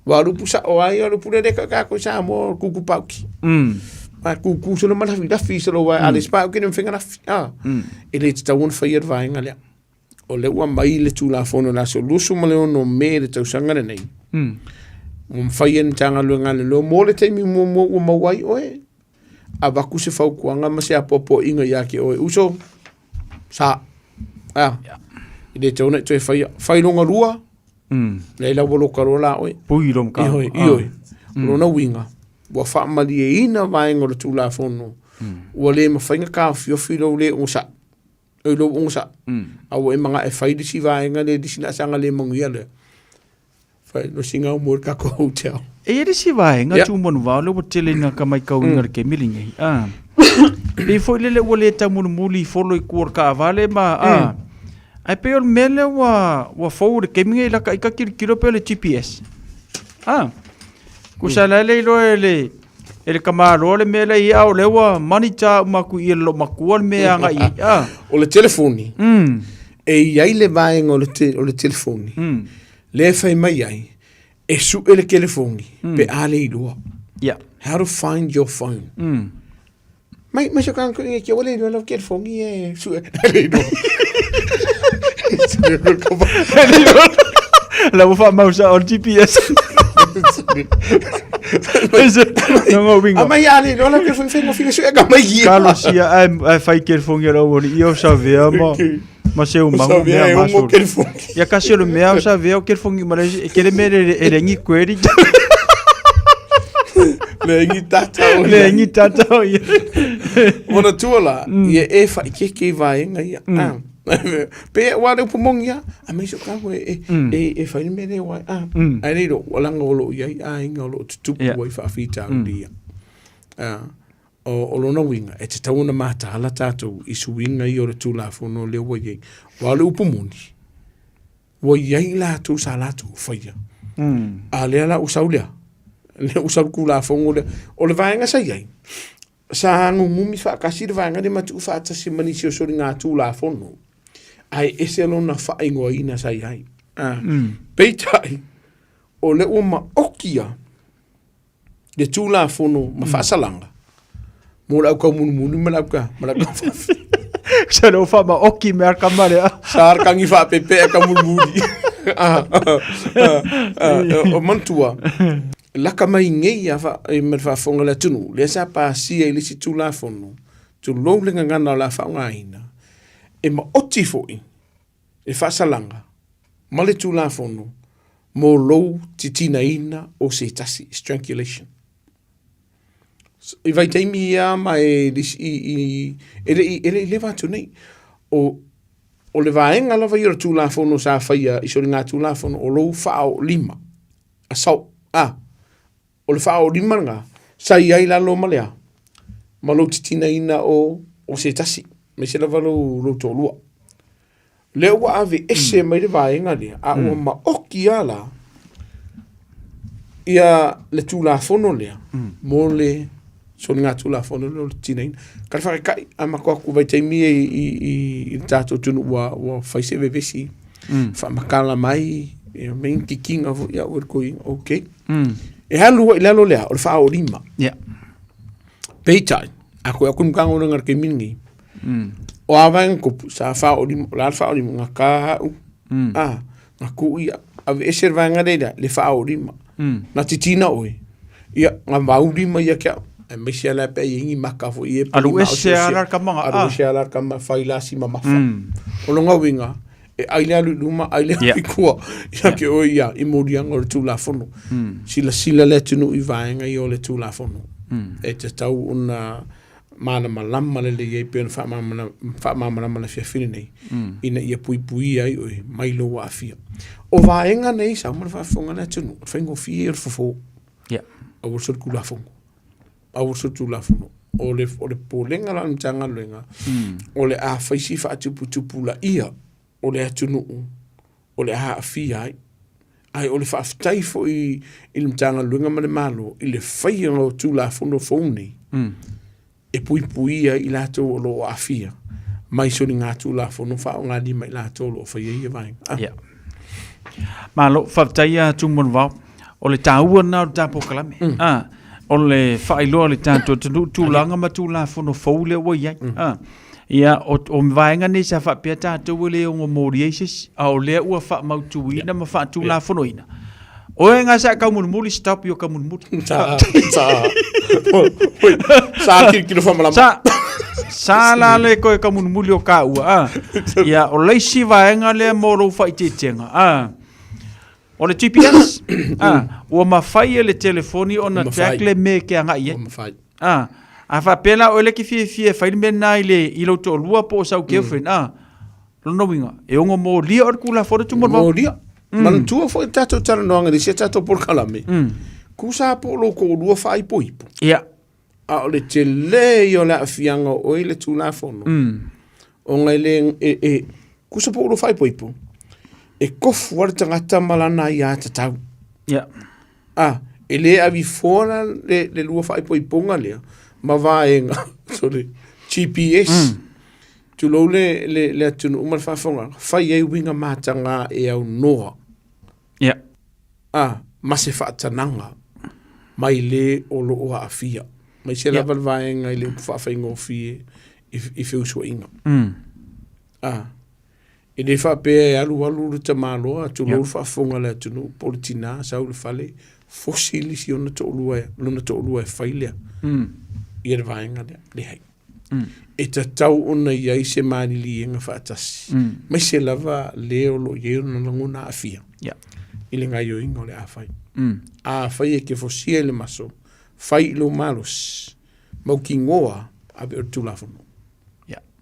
Wa rupu sa o ai, o rupu le reka ka koe sa mo kuku pauki. Ma kuku solo ma lafi lafi solo wa ale spa ke ne whenga lafi. Ah. E le te tau ona whai ar vaenga lea. O le ua mai le Tulafono i le aso 26 Me le tausaga lenei. Ua mafai e le Matagaluega a Leoleo mo le taimi muamua ua maua ai oe, avatu se fautuaga ma se apoapoaiga ia te oe, uso, sa, a, e le tatau ona e toe faia. Fai lona lua, leai la ua loka loa la oe. Pui lo mka. Ioe, ioe. O lona uiga, ua faamalieina vaega o le Tulafono, ua le mafai ona taofiofi lou le onosai. Oi lou ogasai. A ua e manaʻo e fai le isi vaega lea i le isi laasaga le manuia lea. Fai no singa o mo le takou hotel. E i ai le isi vaega yeah. Tūmanuvao lea ua tele ina ka maitauina mm. le kemi lenei. Ah. Pei foi lele ua le taumolimoli i folo i tua o le kaavale ma ah. Ae pei o le mea lea ua ua fou i le kemi lenei laka i ka tilotilo pei o le GPS. Ah. Kusa la le iloa e le E le tamaloa le mea lea i a o lea ua monitor uma atu i e le loomatua le mea e agai i ai. Ah. O le telefoni, e i ai le vaega o le, te, o le telefoni, lea e fai mai ai, e sue le telefoni pe a le iloa. Yeah. How to find your phone. Mai, mai so kanga kuinga kia wale iloa lau telefoni e sue. Le iloa. La ua faamausa o le GPS. A mai a le iloa lau telefoni whainga whinga sue ka mai ia. Kalosia ae ae fai telefoni a lau oli ia o savea ma ma se umangu savea mea e umo maso. telefoni. Ia kasi o le mea o savea o telefoni ma le e kele mea le e lengi kweri. Le ingi tata o Le ingi tata o ia. Manatua la, ia e whaikeke i vaenga ia. Ah. Pe ua le upu mongi a, a mai so kau e, e, e, e whai me le wai. Ah. Ai reiro, ua langa o loo iai a inga o loo tutupu ai whaawhita uri ia. Ah. O, o lona uiga, e tatau ona mataala tatou i suiga ia o le Tulafono lea ua i ai. Aua o le upu moni, ua i ai latou sa latou faia. A lea la ua sau lea, lea ua sau le Tulafono lea. O le vaega sa i ai, sa gugumi faatasi le vaega lea ma tuufaatasi ma nisi o soligatulafono, ae ese lona faaigoaina sa i ai. Peitai, o lea ua maoti lava le Tulafono ma faasalaga mo le au taumunumunu ma le au ka ma le au taufafe. Sa le ofa ma oki me aka mare a. Sa ar kangi whaapepe e ka mulimuli. Ah, ah, ah, o manatua, laka mai nei a wha, e ma le faafofoga le atunuu, lea sa pasia i le isi Tulafono, tulou le gagana o le a faaaogaina, e maoti foi le faasalaga ma le Tulafono mo lou titinaina o se tasi, strangulation. I vaitaimi ia ma e, i, i, e le i, e le i leva atu nei. O, o le vaega lava ia o le Tulafono sa faia i soligatulafono o lou faaoolima, assault, a, O le faaoolima lena, sa i ai lalo ma le a? Ma lou titinaina o, o se tasi, aemaise lava lou, lou toalua. Lea ua ave ese mai le vaega lea, a ua maoti lava la ia le Tulafono lea mo le soligatulafono lea o le titinaina. Ka le faataitai, a matou atu vaitaimi ia i, i, i, i le tatou atunuu ua, ua fai se vevesi, faamatala mai, ia, mai ni tikiga foi au e le toeaina, okay. E alu ai i lalo lea, o le faaolima. Yeah. Peitai, a koe aku ni Matagaluega i le taimi lenei, o a vaega tupu, sa faaolima, o le a le faaolima, na ta au, a, Na ku ia, ave ese le vaega lea le faaolima. Na titina oe, ia, na vaulima ia ke au. Aemaise lava la pe a i ai ni maka foi ia pe Alu ni ese maosiosia. lava la le kamaga, Alu ah. ese lava la le kama, fai la si mamafa. O lona uiga, e ai le alu i luma, ai le alu i tua, ia ke oe ia, i moliaga o le Tulafono. Silasila le atunuu i vaega ia o le Tulafono. E tatau ona malamalama lelei ai pei ona faamalamalama i le afiafi lenei, ina ia puipuia ai oe mai lou aafia. O vaega nei sau ma le faafofoga a le atunuu, o le faigofie ia o le fofo. Aua le solitulafono. Aua le solitulafono. O le, o le popolega la o le Matagaluega, o le a fai si faatuputupulaia o le atunuu o le a aafia ai. Ae o le faafetai foi i le Matagaluega ma le Malo i le faia o Tulafono fou nei, e puipuia ai i latou o lo o aafia mai soligatulafono faaaogalima i latou o lo o faia ia vaega. Ah. Yeah. Malo, faafetai ia Tumanuvao. O le taua lena o le ta polokalame. Ah, o le faailoa i le tatou atunuu tulaga ma Tulafono fou lea ua i ai. Ah, ia, o, o vaega nei sa faapea tatou e le ono moli ai se isi, a o lea ua faamautuina ma faatulafonoina. Oe nga sa kaumulimuli, stop your kaumulimuli. Sa, sa, oi, sa kilokilo faamalama. Sa, sa la le koe kaumulimuli o kāua. Ah. Ia, o le isi vaega lea mo lou faaiteitega. Ah. O le GPS, ah, ua mafai e le telefoni ona track le mea e ke agai ai. Ua mafai. Ah, a faapea la oe le ke fiafia e fai le mea lena i le i lou toalua po o sau girlfriend, ah, lona uiga, e ono molia oe le Tulafono Tumau. Molia. Manatua foi le tatou talanoaga i le isi a tatou polokalame, tusa po o lou toalua faaipoipo. Ia. A o le tele ia o le aafiaga o oe i le Tulafono, ona e le, e, e, tusa po o lua faaipoipo, e tofu lava le tagata ma lana aiatatau. Ia. A, e le avifoa la le, le lua faaipoipoga lea ma vaega, sorry, GPS. Tulou le, le, le atunuu ma le faafofogaaga, fai ai uiga mataga e aunoa. Ia. A, ma se faatanaga mai le o lo o aafia. Mai se lava le vaega i le upu faafaigofie i, i feusuaiga. A, E le faapea e alu alu le tamaloa, tulou le faafofoga a le atunuu, po o le tina, sau i le fale, fosi le isi ona toalua, lona toalua e fai lea, ia le vaega lea. Leai. E tatau ona i ai se maliliega faatasi, aemaise lava le o lo o i ai ona lagona aafia i le gaoioiga o le a fai. Afai e te fosia i le maso, fai i lou malosi, mautinoa ave o le Tulafono.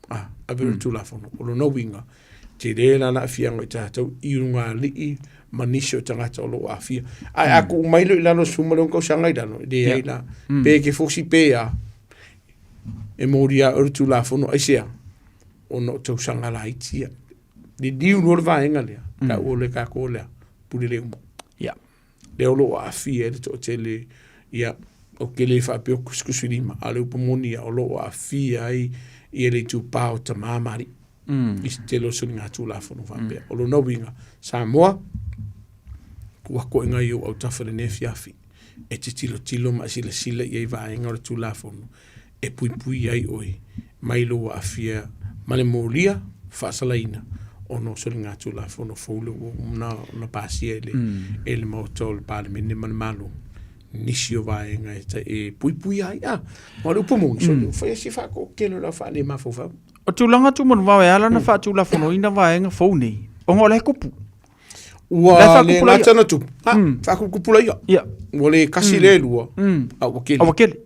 Ah, ave o le Tulafono. O lona uiga, tele la le aafiaga o i tatou i ulugalii ma nisi o tagata o lo o aafia. Ae a tuu mai loa i lalo o le 16 tausaga i lalo, e leai la. Pe e te fosi pe a, e molia lava oe le Tulafono. Aisea? Ona o tausaga laiti ia. Liliu loa le vaega lea, taua loa e tatou lea, pule le uma. Lea o lo o aafia ai le toatele, ia, ou te le faapea o kusikusilima, a o le upu moni ia, o lo o aafia ai ia le itupa o tama ma alii i se tele o soligatulafono faapea. O lona uiga, Samoa, tuu atu i ou autafa i lenei afiafi e te tilotilo ma e silasila i ai vaega o le Tulafono e puipui ai oe mai lou aafia ma le molia faasalaina ona o soligatulafono fou lea ua uma ona pasia e le, e le Maota o le Palemene ma le Malo nisi o vaega e, e puipui ai. Ah, ma o le upu moni, so, fai si faatoatele o le au faalemafaufau. O tulaga tumanuvao e ala ona faatulafonoina vaega fou nei, ona o la e tupu. Ua le gata na tupu, ah, faakupukupulaia. Ua le kasi le lua, a ua kele. A ua kele.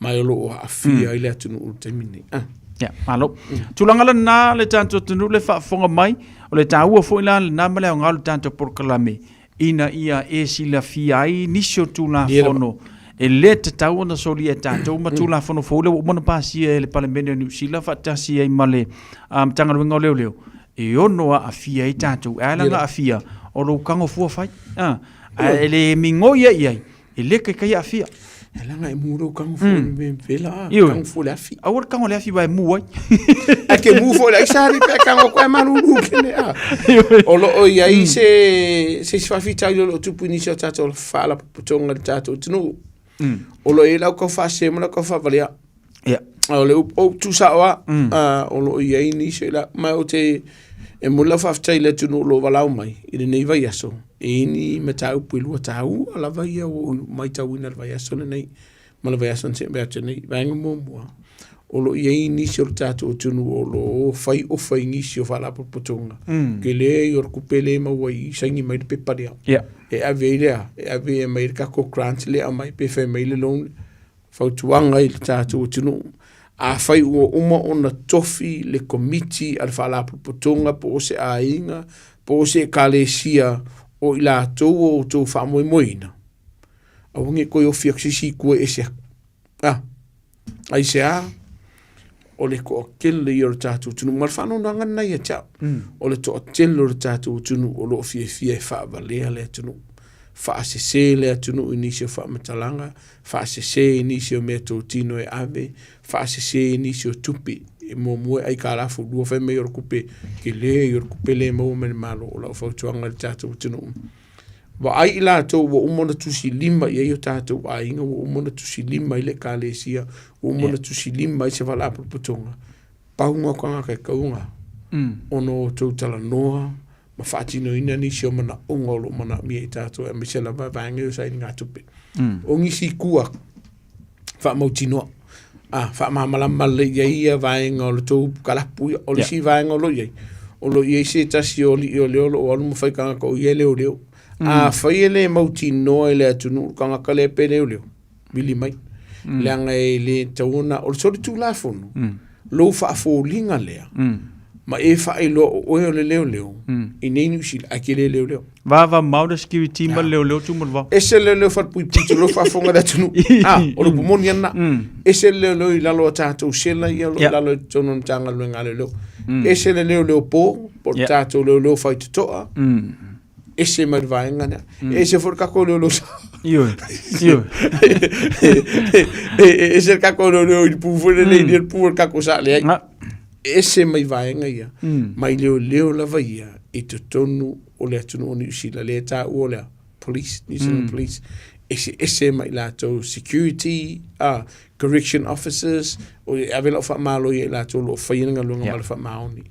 Mai o lo o aafia ai le atunuu i le taimi lenei. Ah. Ia, malo. Tulaga lena le tatou atunuu le faafofoga mai, o le taua foi la lena ma le aoga o le tatou polokalame, ina ia e silafia ai nisi o Tulafono e le tatau ona solia e tatou ma Tulafono fou lea ua uma ona pasia e le Palemene o Niu Sila faatasi ai ma le Matagaluega o Leoleo, e ono aafia ai tatou. E ala ona aafia, o lou tago fua fai, ae le migoi ai i ai, E le taitai aafia. E leaga e mu lou tago fua i le mea vela, tago fua i le afi. Aua le tago i le afi aua e mu ai. Ae ke mu foi i le aisa alii pe a tago atu ae malulu kene a. O lo o i ai se se isi faafitauli o lo o tupu i nisi o tatou faalapotopotoga i le tatou atunuu. O lo o i ai le au taufaasese ma le au taufaavale'a. Ia. O le upu tuusao lava, o lo o i ai nisi o i latou, ma ou te, e momoli lau faafetai i le atunuu o lo o valaau mai i lenei vaiaso, e i ai ni mataupu e lua taua lava ia ua ou matauina i le vaiaso lenei ma le vaiaso na tea atu nei. Vaega muamua, o lo o i ai nisi o le tatou atunuu o lo o fai ofa i nisi o faalapotopotoga, tele ia o le tupe lea e maua i saini mai le pepa lea. E ave ai lea, e ave e aumai le tatou grant lea e aumai pe fai mai le loan fautuaga i le tatou atunuu. Afai ua uma ona tofi le komiti a le faalapotopotoga po o se aiga po o se ekalesia o i latou o outou faamoemoeina, aua ne i toe ofi atu se isi i tua e ese atu. A, aisea? O le toatele ia o le tatou atunuu, ma le faanoanoaga lena ia te au, o le toatele o le tatou atunuu o lo o fiafia e faavalea le atunuu, faasese le atunuu i nisi o faamatalaga, faasese i nisi o meatotino e ave, faasese i nisi o tupe e muamua e aikalafu lua fai mai o le tupe tele ia o le tupe lea e maua mai le Malo. O lau fautuaga i le tatou atunuu, vaai i latou ua uma ona tusi lima i ai o tatou aiga, ua uma ona tusi lima i le ekalesia, ua uma ona tusi lima i se faalapotopotoga, pau lena o tagata e tatau ona ona outou talanoa ma faatinoina nisi o manaoga o lo o manaomia e tatou, aemaise lava vaega ia o sailigatupe. O nisi i tua atu, faamautinoa, a faamalamalama lelei i ai ia vaega o le tou kalapu ia. O le isi vaega o lo o i ai, o lo o i ai se tasi o alii o lea o lo o alu ma fai tagata o ia e leoleo. Afai e le mautinoa e le atunuu le tagata lea pe leoleo, vili mai. Leaga e le tatau ona, o le solitulafono, lou faafoliga lea, ma e faailoa o oe o le leoleo, i nei Niu Sila, ae te le leoleo. Vava mau le security ma le leoleo tu ma le vao. Ese le leoleo falepuipui tulou faafofoga le atunuu. Ah, o le upu moni lava lena. Ese le leoleo i lalo o tatou sela ia o lo o i lalo i totonu o le Matagaluega a Leoleo. Ese le leoleo po, po o le tatou leoleo faitotoa. Ese mai le vaega lea. Ese foi le tatou leoleo sa. Ioe, ioe. Ese le tatou leoleo i le pu foi lele, i le pu o le tatou sa leai. Ese mai vaega ia, mai leoleo lava ia i totonu o le atunuu o Niu Sila, lea e taua o le police, New Zealand Police, eseese ma i latou security, correction officers, o e ave lau faamalo ia i latou o lo o faia le galuega ma le faamaoni.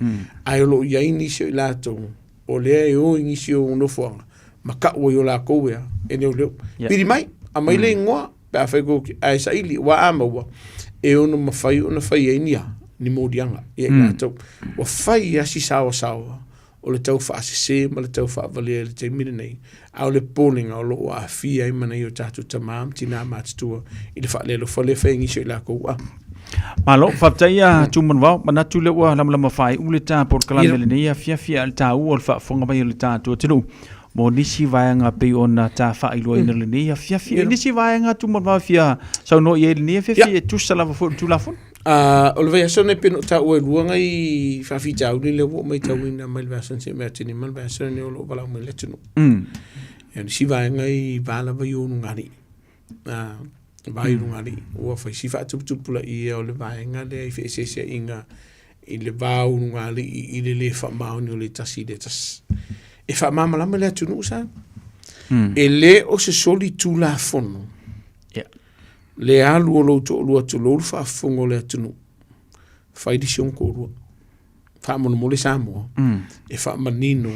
Ae o lo o i ai nisi o i latou o lea e o i nisi o nofoaga ma tau ai o latou ea e leoleo. Pili mai, aumai le igoa pe afai kou te, ae saili, aua a maua, e ono mafai ona fai ai ni a, ni moliaga ia i latou. Ua fai lava si saoasaoa o le tau faasese ma le tau faavalea i le taimi lenei, a o le popolega o lo o aafia ai ma nai o tatou tama ma tina matutua i le faalealofa lea e fai e nisi o i lakou a. Malo, faafetai ia Tumanuvao, manatu lea ua lamalama faaiu le ta polokalame lenei afiafi a le taua o le faafofoga mai o le tatou atunuu mo nisi vaega pei ona ta faailoaina lenei afiafi. E nisi vaega Tumanuvao e fia saunoa i ai lenei afiafi e tusa lava foi o le Tulafono. O le vaiaso lenei pei ona ou taua e lua nai faafitauli lea ua ou matauina mai le vaiaso na tea mai atu nei ma le vaiaso lenei o lo o valaau mai le atunuu. Ia, o nisi vaega i va lava i ulugalii. Va i ulugalii. Ua fai si faatuputupulaia o le vaega lea i feeseeseaiga i le va o ulugalii i le le faamaoni o le tasi i le tasi. E faamalamalama le atunuu sa. E le o se soli tulafono le alu o lou toalua tulou le faafofoga o le atunuu, fai le isi ona toalua. Faamolemole Samoa, e faamanino,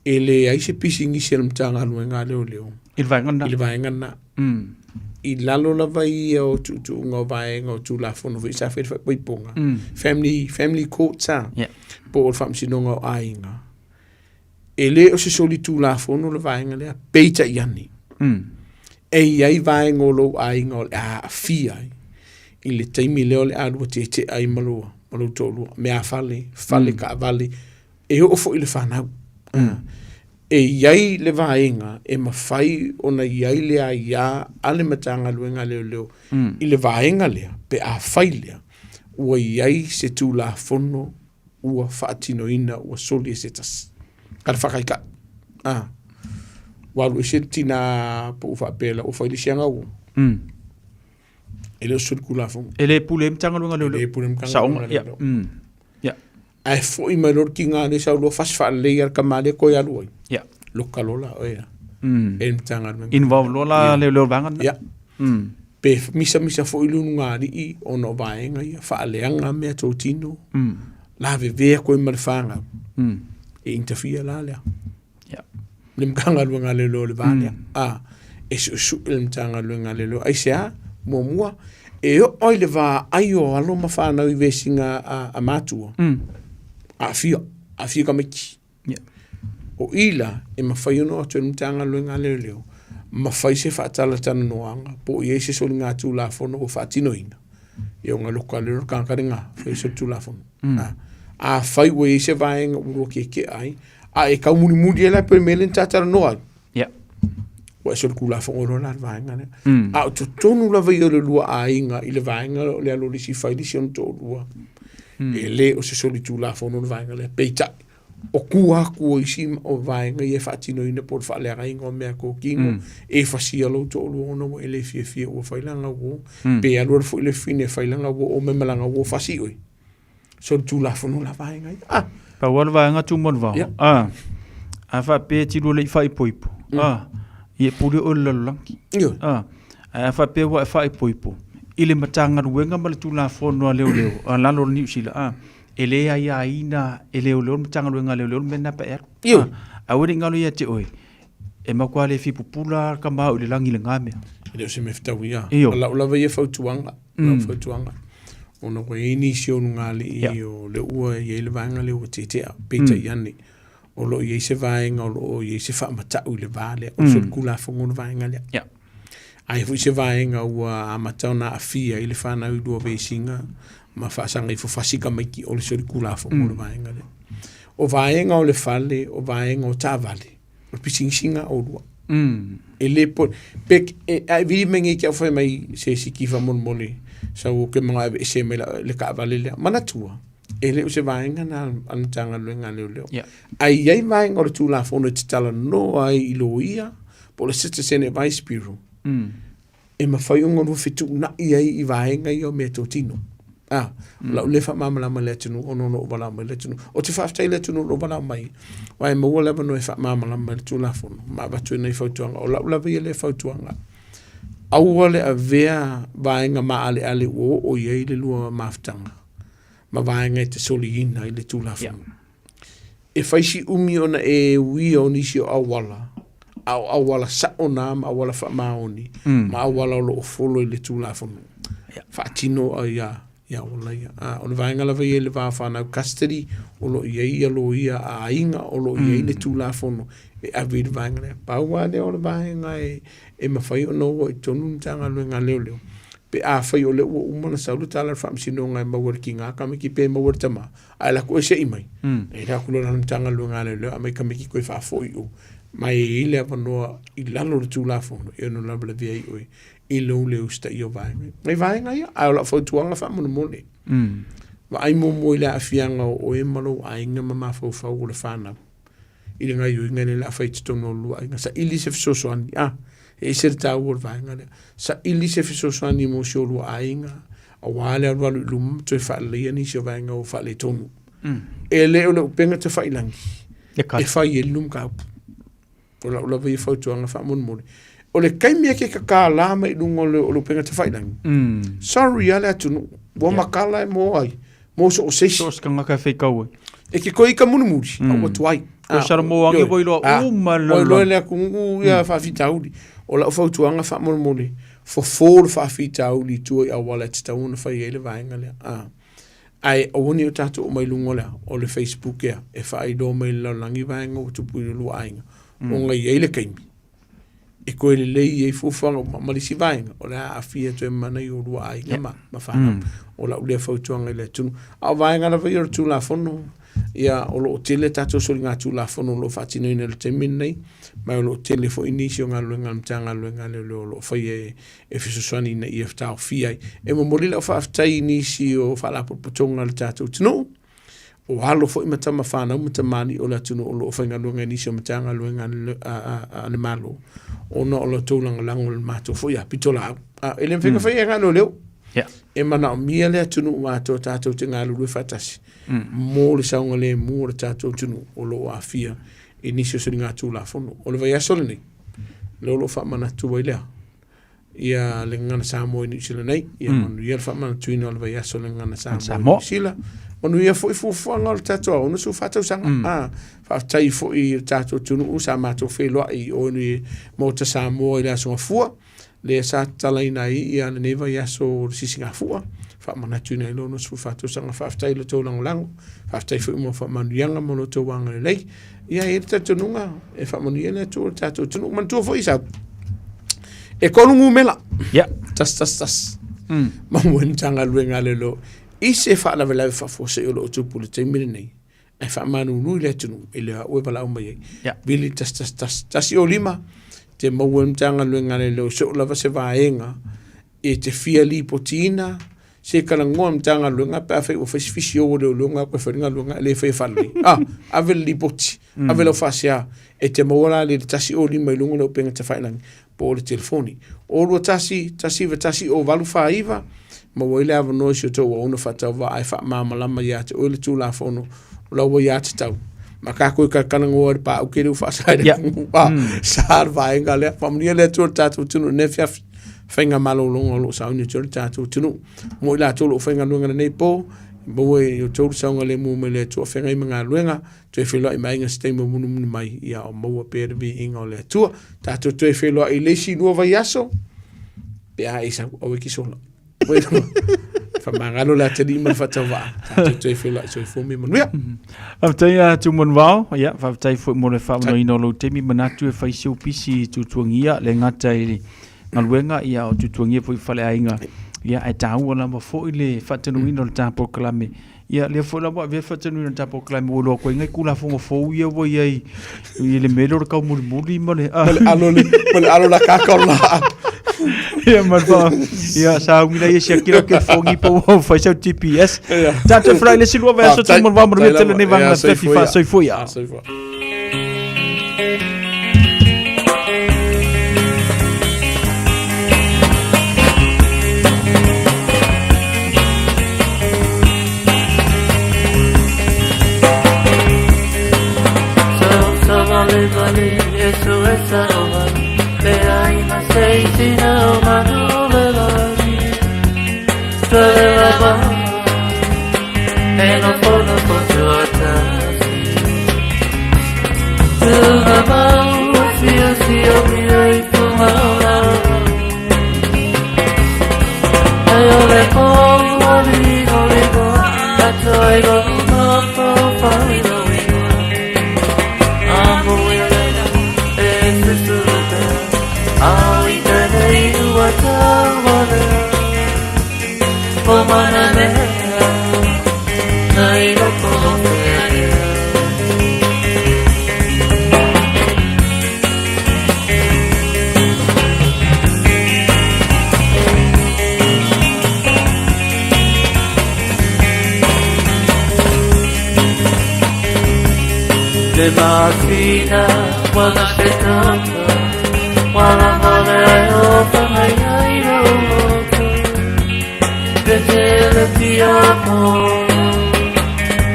e leai se pisinisi a le Matagaluega a Leoleo i le vaega lena. I le vaega lena. I lalo lava ia o tuutuuga o vaega o Tulafono foi sa fai le faaipoipoga, family courts a, po o le Faamasinoga o Aiga. E le o se solitulafono le vaega lea, peitai ane. E i ai vaega o lou aiga o le a aafia ai i le taimi lea o le a lua tietie ai ma lou, ma lou toalua. Meafale, fale taavale, e oo foi i le fanau. E i ai le vaega e mafai ona i ai le aia a le Matagaluega a Leoleo i le vaega lea, pe afai lea ua i ai se Tulafono ua faatinoina ua soli e se tasi. Ka le faataitai. A. Ua alu ese le tina po ua faapea la ua fai le isi aga ua. E le o se solitulafono. E le pule ai Matagaluega a Leoleo. E le pule ai Matagaluega a Leoleo. Ia. Ae foi mai loa le tina lea sau loa fasi faalelei lava le tama lea toe alu ai. Ia. Loka loa la oe e le Matagaluega. Involve loa la Leoleo i le vaega lena. Ia. Pe misamisa foi le ulugalii ona o vaega ia, faaleaga mea totino, lavevea koe ma le fanau, e interfere la lea. Le Matagaluega a Leoleo o le va lea. A, e suesue le Matagaluega a Leoleo. Aisea? Muamua, e oo ai le vaai o alo ma fanau i vesiga a matua, aafia, aafia tamaiti. O i la, e mafai ona o atu ai le Matagaluega a Leoleo ma fai se faatalatalanoaga po o i ai se soligatulafono ua faatinoina, ia ona loka lea o le tagata lena, fai se tulafono. Afai ua i ai se vaega ua lua tietie ai, a e tau mulimuli ai la pe mea lea na ta talanoa ai. Ua ese o le tulafono loa la le vaega lea. A o totonu lava ia o le lua aiga i le vaega o le alu o le isi fai le isi ona toalua, e le o se solitulafono le vaega lea. Peitai, o tua atu o isi o vaega ia e faatinoina po o le faaleagaina o mea totino, e fasia lou toalua ona ua e le fiafia ua fai lana uo, pe alu alu foi le fafine e fai lana uo ome ma lana uo fasi oe. Solitulafono la vaega ia. Ah. Pau lava le vaega Tumalevao. Yeah. Ah. A faapea e te lua le i faaipoipo. Ah. Ia e pule oe i le lalolagi. Ioe. Ah. Ae a faapea ua e faaipoipo i le Matagaluega ma le Tulafono a Leoleo a lalo o le Niu Sila, ah, e le aiaina e leoleo le Matagaluega a Leoleo le mea lena pe a e alu. Ioe. Ah, aua ne i galo ia te oe, e matua le fia pupula lava le tama au i le lagi i lena mea. E le o se mea fetaui lava. Ioe. O lau lava ia fautuaga, lau fautuaga, ona ua i ai nisi o lugalii o lea ua i ai le vaega lea ua tietea, peitai ane, o lo o i ai se vaega o lo o i ai se faamatau i le va lea, o le solitulafono le vaega lea. A i ai foi se vaega ua amata ona aafia ai le fanau i lua vesiga ma faasaga ifo fasi tamaiti, o le solitulafono le vaega lea. O vaega o le fale, o vaega o taavale, o le pisinisi na oulua. E le po, pe, e, a e vili mai nei te au fai mai se isi kifa molemole, sau ou te manao e aveese mai le taavale lea. Manatua, e le o se vaega na a le Matagaluega a Leoleo. Ae i ai vaega o le Tulafono e te talanoa ai i loia, po o le Citizen Advice Bureau, e mafai ona lua fetuunai ai i vaega ia o meatotino. A, o lau lea faamalamalama i le atunuu ona o lo o valaau mai le atunuu. Ou te faafetai i le atunuu o lo o valaau mai, aua e maua le avanoa e faamalamalama ai le Tulafono ma avatu ai nai fautuaga. O lau lava ia lea fautuaga, aua le avea vaega maaleale ua oo i ai le lua mafutaga ma vaega e te soliina ai le Tulafono. E fai si umi ona e uia o nisi o auala, a o auala sao na ma auala faamaoni, ma auala o lo o folo i le Tulafono. Faatino ai ia ia auala ia. A, o le vaega lava ia i le va o fanau custody, o lo o i ai ia loia a aiga, o lo o i ai le Tulafono e ave i le vaega lea. Pau lava lea o le vaega e mafai ona o ai i totonu le Matagaluega a Leoleo, pe afai o lea ua uma ona sau le tala a le Faamasinoga e maua e le tiga tamaiti pe maua e le tama, ae alu atu ese i mai, e alu atu loa i lalo o le Matagaluega a Leoleo aumai tamaiti toe faafoi i o, ma e i ai le avanoa i lalo o le Tulafono e ono lavelavea ai oe i lou le usitaia o vaega ia. Nai vaega ia, ae o lau fautuaga faamolemole, vaai muamua i le aafiaga o oe ma lou aiga ma mafaufau o le fanau i le gaioiga lea o le a fai i totonu o le lua aiga. Saili se fesoasoani, a, e ese le taua o le vaega lea. Saili se fesoasoani mo si o lua aiga, aua le alualu i luma ma toe faaleleia nisi o vaega ua faaletonu. E le o le upega tafailagi e fai ai le mataupu. O lau lava ia fautuaga faamolemole. O le taimi e te tatala mai i luga o le upega tafailagi, sorry lava le atunuu, ua matala e mo ai, mo so o se isi. So o se tagata e faitau ai. E te toe ita mulimuli, a ua tuai. Ko Samoa age ua iloa uma le Ua iloa e le atunuu ia faafitauli. O lau fautuaga faamolemole, fofo le faafitauli i tua i auala e tatau ona fai ai le vaega lea. Ae aua ne i o tatou omai i luga o le a? O le Facebook ea, e faailoa mai i le lalolagi vaega ua tupu i le lua aiga. Ona e i ai le taimi e toe lelei ai fuafuaga uma ma le isi vaega, o le a aafia toe ma nai o lua aiga ma fanau. O lau lea fautuaga i le atunuu. A o vaega lava ia o le Tulafono, ia o lo o tele tatou soligatulafono o lo o faatinoina i le taimi lenei, ma o lo o tele foi nisi o galuega a le Matagaluega a Leoleo o lo o faia e fesoasoani ina ia taofia ai. E momoli lau faafetai i nisi o faalapotopotoga a le tatou atunuu, o alo foi ma tama fanau ma tamalii o le atunuu o lo o faigaluega i nisi o Matagaluega a le Malo, ona o le tou lagolago i le matou foi pitolaau. E le mafai ona faia e na o leoleo. E manaomia le atunuu atoa tatou te galulue faatasi mo le saogalemu o le tatou atunuu o lo o aafia i nisi o soligatulafono. O le vaiaso lenei, lea o lo o faamanatu ai lea. Ia le Gagana Samoa i Niu Sila nei. Ia manuia le faamanatuina o le vaiaso o le Gagana Samoa i Niu Sila. Manuia foi fuafuaga o le tatou aoga 14 tausaga. Ah, faafetai foi i le tatou atunuu sa matou feiloai i o i Maota Samoa i le Aso Gafua, lea sa tatalaina ai ia lenei vaiaso o le Sisigafua, faamanatuina ai le 64 tausaga. Faafetai i lo outou lagolago, faafetai foi mo faamanuiaga ma lo outou agalelei. Ia e i ai le talitonuga e faamanuia le Atua i le tatou atunuu. Manatua foi Isau, e tolu numera. Yeah. 111. Maua ai le Matagaluega a Leoleo i se faalavelave faafuasei o lo o tupu i le taimi lenei, ae faamalulu i le atunuu e le o au e valaau mai ai. Yeah. Vili 111, 105, te maua ai le Matagaluega a Leoleo i so o lava se vaega e te fia lipotiina se talanoa i le Matagaluega pe afai ua fai se fisio ua leoleo na toe fai le galuega e le faia faalelei. Ah, ave le lipoti, ave lau faasea, e te maua la le 105 i luga o le upega tafailagi po o le telefoni. O 21 191 o 849, maua ai le avanoa i si o tou auauna faatauvaa e faamalamalama ia te oe le Tulafono o lau aiatatau. Ma tatou e talatalanoa i le paauke lea ua faasa i le atunuu. Ah, sa le vaega lea. Faamanuia le Atua i le tatou atunuu i lenei afiafi. Faiga malologa o lo o sauni atu ai le tatou atunuu. Mo i latou o lo o faigaluega i lenei po, maua i outou le saogalemu mai le Atua feagai ma galuega, toe feiloai ma aiga se taimi o munumunu mai, ia o maua pea le viiga o le Atua. Tatou toe feiloai i le isi lua vaiaso, pe a e sau, aua e te sola. Faamagalo le atalii ma le faatauvaa. Tatou toe feiloai soifua ma ia manuia. Faafetai a Tumanuvao, ia faafetai foi mo le faamanoina o lou taimi manatu e fai si ou pisi tuatuagia le gata i le galuega ia o tuatuagia foi i faleaiga ia ae taua lava foi le faatanuina o le ta polokalame ia lea foi la ua avea le faatanuina o le ta polokalame ua iloa atu ai nai Tulafono fou ia ua i ai i le mea lea o le taumulimuli ma le Ma le alo le ma le alo la kaka o la. Ia ma le fa ia sauni la ia siaki lau telefoni po ua fai sau GPS. Tatou feiloai i le isi lua vaiaso Faafetai. Tumanuvao manuia Faafetai tele lenei lava. vaega Ia, afiafi soifua ia. faasoifua ia. Ah, soifua. Le masina wala se tata Wala male ai o whangai ai roto Te tele pia mo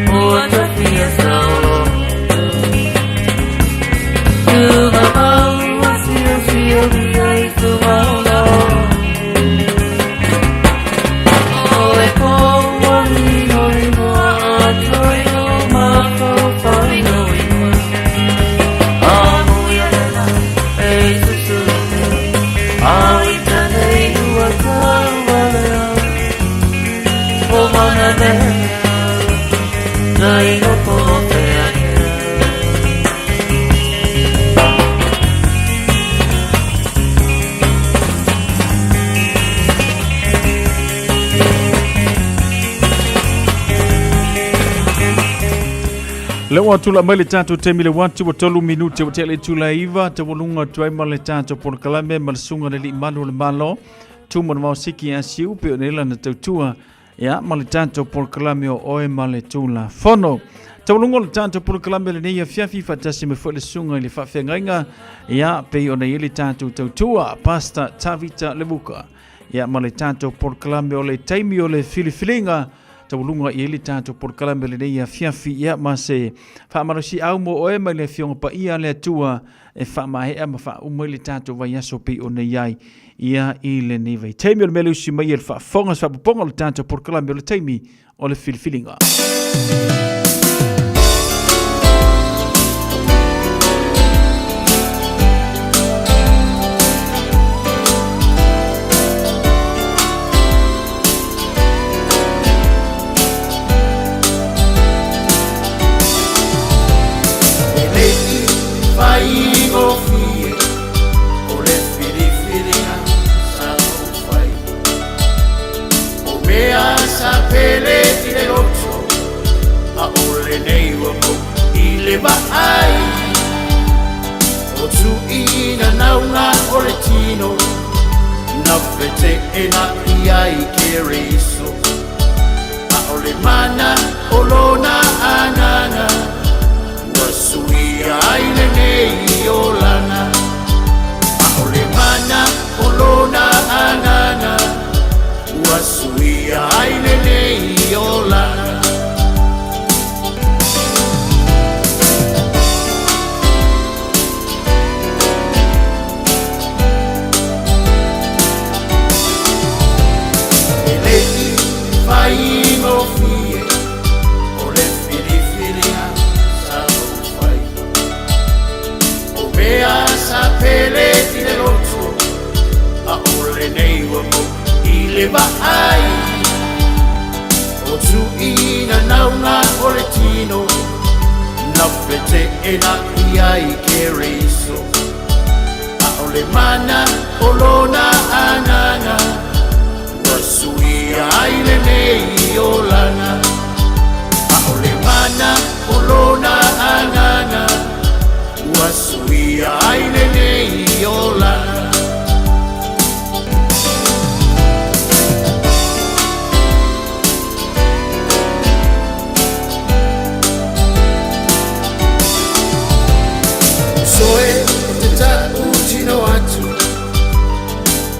O ata pia saoloto Tuma mau sio sio mia i tuma ola O le koa lino linoa atoi o mātou whaino ingoa Amo ia lela e susuru pea A i tane ua taualea O mana mea Nai loko o te ake. Le ua tula mai le tatou taimi le watu ua tolu minute ua tea le itula e iva taualuga atu ai ma le tatou polokalame ma le susuga i le alii malu o le Malo Tumanuvao Siki Asiu pei ona i ai lana tautua ia ma le tatou polokalame o oe ma le Tulafono. Taualuga o le tatou polokalame lenei afiafi faatasi mai foi le susuga i le faafeagaiga ia pei ona i ai le tatou tautua Pastor Tavita Levuka ia ma le tatou polokalame o le taimi o le filifiliga. taualuga i ai le tatou polokalame o lenei afiafi. Ia ma se faamalosiau mo oe mai le Afioga Paia a le Atua e faamaea ma faauma ai le tatou vaiaso pei ona i ai ia i lenei vaitaimi. O le mea lea usi mai e le faafofoga se faapopoga o le tatou polokalame o le taimi o le filifiliga. E le i faigofie o le filifiliga sa ou fai. O mea sa pele i le loto, a o lenei ua mou i le vaai. O tuuina nauga o le tino, na feteena i ai Keriso. A o le mana o lona agaga, ua suia ai lenei olaga. A o le mana o lona agaga, ua suia ai lenei olaga. E le i faigofie o le filifiliga sa ou fai. O mea sa pele i le loto, a o lenei ua mou i le vaai. O tuuina nauga o le tino, na feteena i ai Keriso. A o le mana o lona agaga, ua suia ai lenei olaga. A o le mana o lona agaga, ua suia ai lenei olaga. Soe te ta'u tino atu,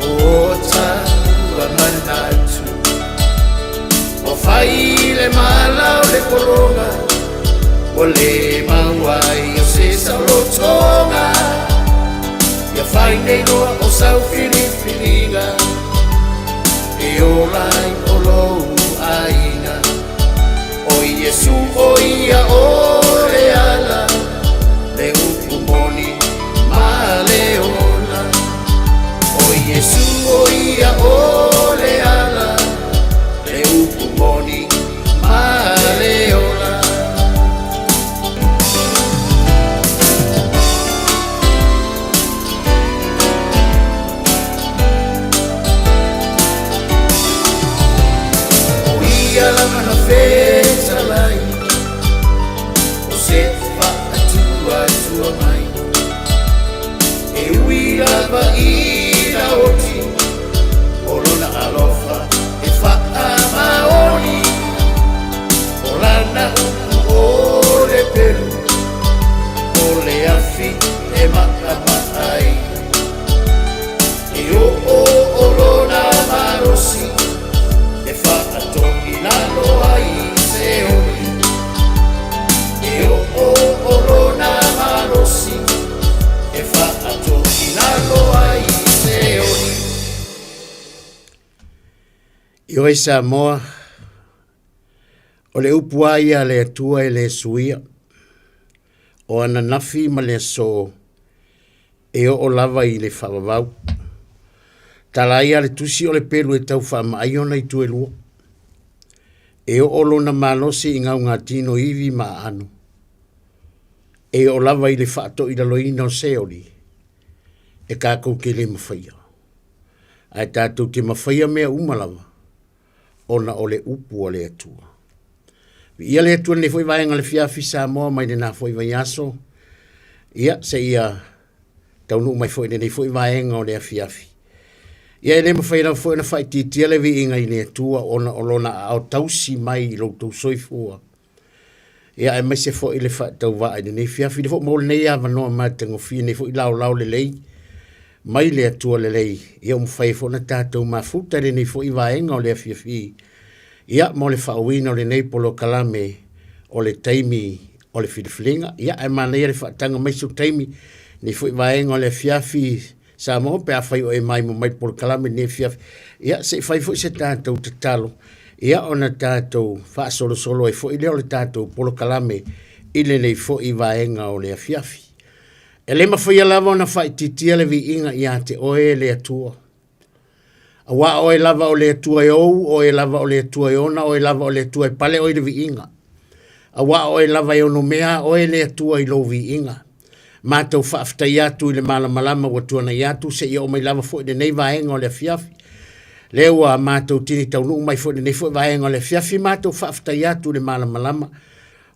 o ta'u manatu. O fai le mala o le pologa, ua lē maua ai o se saolotoga. Ia fai nei loa o sau filifiliga, e ola ai o lou aiga. O Iesu o ia o le ala, le upu moni ma le ola. O Iesu o ia o le ala, le upu moni ma le ola. O ia lava na fetalai, o se faatuatua mai. E ui lava ina oti, o lona alofa e faamaoni. O lana upu o le pelu, o le afi e maʻamaʻa ai. E oo o lona malosi, e faatoilalo ai se oli. E oo o lona malosi, e faatoilalo ai se oli. Ioe Samoa, o le upu lava ia a le Atua e le suia, o ananafi ma le aso e oo lava i le faavavau. Tala ai a le tusi o le pelu e tau faamaai ona itu e lua. E oo lona malosi i gaugatino ivi ma aano. E oo lava i le faatoilaloina o Seoli, e tatou te le mafaia. Ae tatou te mafaia mea uma lava, ona o le upu a le Atua. Viia le Atua i lenei foi vaega o le fiafi Samoa mai lena foi vaiaso, ia seia taunuu mai foi i lenei foi vaega o le afiafi. Ia e le mafai lava foi ona faaitiitia le viiga i le Atua ona o lona aao tausi mai i lo outou soifua. Ia aemaise foi le faatauvaa i lenei fiafi, le foi maua lenei avanoa matagofie, lenei foi laolao lelei mai le Atua lelei, ia ua mafai ai foi ona tatou mafuta i lenei foi vaega o le afiafi. Ia, mo le faaauauina o lenei polokalame o le taimi o le filifiliga. Ia, ae manaia le faataga mai sou taimi nei foi vaega o le afiafi Samoa pe afai o e maimo mai le polokalame lenei afiafi. Ia, se i fai foi se tatou tatalo, ia ona tatou faasolosolo ai foi lea o le tatou polokalame i lenei foi vaega o le afiafi. E le mafaia lava ona faaitiitia le viiga ia te oe le Atua. Auā oe lava o le Atua e ou, oe lava o le Atua e ona, oe lava o le Atua e pale oe i le viiga. Auā oe lava e onomea oe le Atua i lou viiga. Matou faafetai atu i le malamalama ua tuanai atu seia oo mai lava foi lenei vaega o le afiafi. Lea ua matou tini taunuu mai foi lenei foi vaega o le afiafi, matou faafetai atu i le malamalama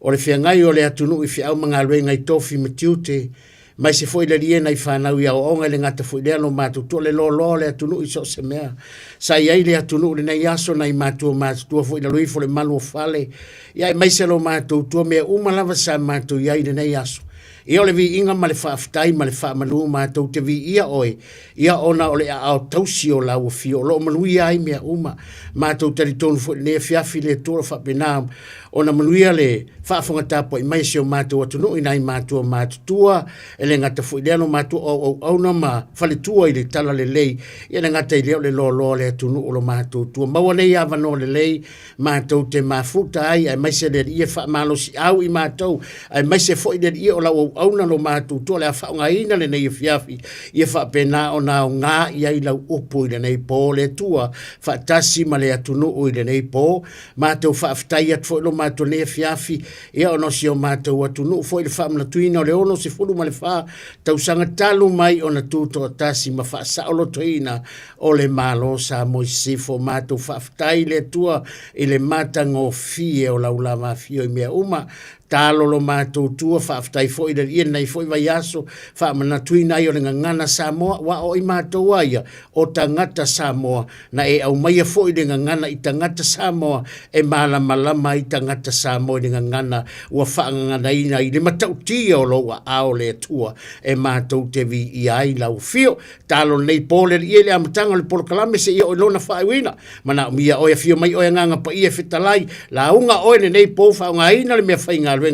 o le feagai o le atunuu i feau ma galuega i tofi ma tiute, aemaise foi le alii e nai fanau i aoaoga e le gata foi lea lo matou tua le loaloa o le atunuu i so o se mea. Sa i ai le atunuu lenei aso nai matua matutua foi lalo ifo le malu o fale, ia aemaise lo matou tua mea uma lava sa matou i ai lenei aso. Ia o le viiga ma le faafetai ma le faamalu matou te viia oe, ia ona o le aao tausi o lau afio o lo o manuia ai mea uma. Matou talitonu foi lenei afiafi le Atua o faapena ona manuia le faafofoga tapuai mai a si o matou atunuu i nai matua matutua, e le gata foi lea lo matou auauauna ma faletua i le talalelei, ia le gata i lea o le loaloa o le atunuu o lo matou tua. Maua nei avanoa lelei matou te mafuta ai, aemaise le Alii e faamalosiau i matou, aemaise foi le Alii o lau auauna lo matou tua o le a faaaogaina lenei afiafi, ia faapena ona aoga i ai lau upu i lenei po, le Atua faatasi ma le atunuu i lenei po. Matou faafetai atu foi lo matou nei afiafi, ia ona o si o matou atunuu foi le faamanatuina o le 64 tausaga talu mai ona tutoatasi ma faasaolotoina o le Malo Samoa i Sisifo. Matou faafetai le Atua i le matagofie o lau lava afio i mea uma. Talo lo matou tua, faafetai foi le Alii lenei foi vaiaso, faamanatuina ai o le gagana Samoa, ua o i matou a ia, o tagata Samoa, na e aumaia foi le gagana i tagata Samoa, e malamalama ai tagata Samoa i le gagana ua faagaganaina i le matautia o lou aao le Atua, e matou te viia ai lau afio. Talo lenei po le Alii i le amataga o le polokalame seia oo i lona faaiuina. Manaomia oe afio mai oe Agaga Paia e fetalai, lauga oe lenei po faaaogaina le mea faigaluega.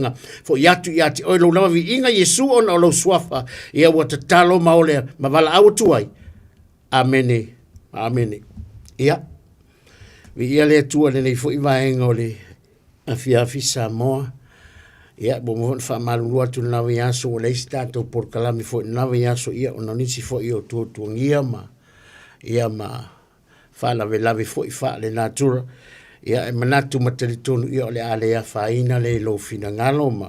Foi atu ia te oe lou lava viiga Iesu ona o lou suafa, ia ua tatalo ma ole ma valaau atu ai. Amene. Amene. Ia. Viia le Atua lenei foi vaega o le afiafi Samoa. Ia, ua uma foi ona faamalulu atu i lena vaiaso ua leai se tatou polokalame foi i lena vaiaso, ia ona o nisi foi o tuatuagia ma, ia ma faalavelave foi faalenatura. Ia, e manatu ma talitonu, ia o le a le afaina le i lou finagalo ma,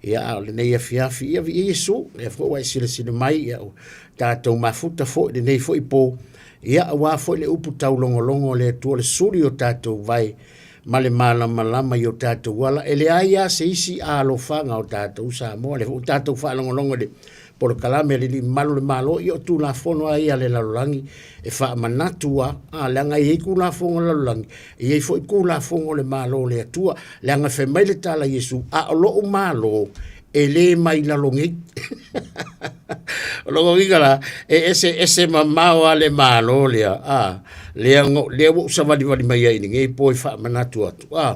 ia, a o lenei afiafi, ia viia Iesu, lea foi ua e silasila mai, ia, ua tatou mafuta foi lenei foi po, ia, aua foi le upu taulogologo a le Atua, le suli o tatou vai ma le malamalama i o tatou ala. E leai lava se isi alofaga o tatou Samoa, lea foi ua tatou faalogologo i le polokalame a le Alii Mamalu o le Malo, ia o Tulafono lava ia a le lalolagi e faamanatu lava, a, leaga e i ai Tulafono a le lalolagi, e i ai foi Tulafono a le Malo o le Atua. Leaga fai mai le tala a Iesu, a o lou Malo, e le mai lalo nei. O lona uiga la, e eseese mamao lava le Malo lea, a, lea, lea ua ou savalivali mai ai i lenei po e faamanatu atu, a,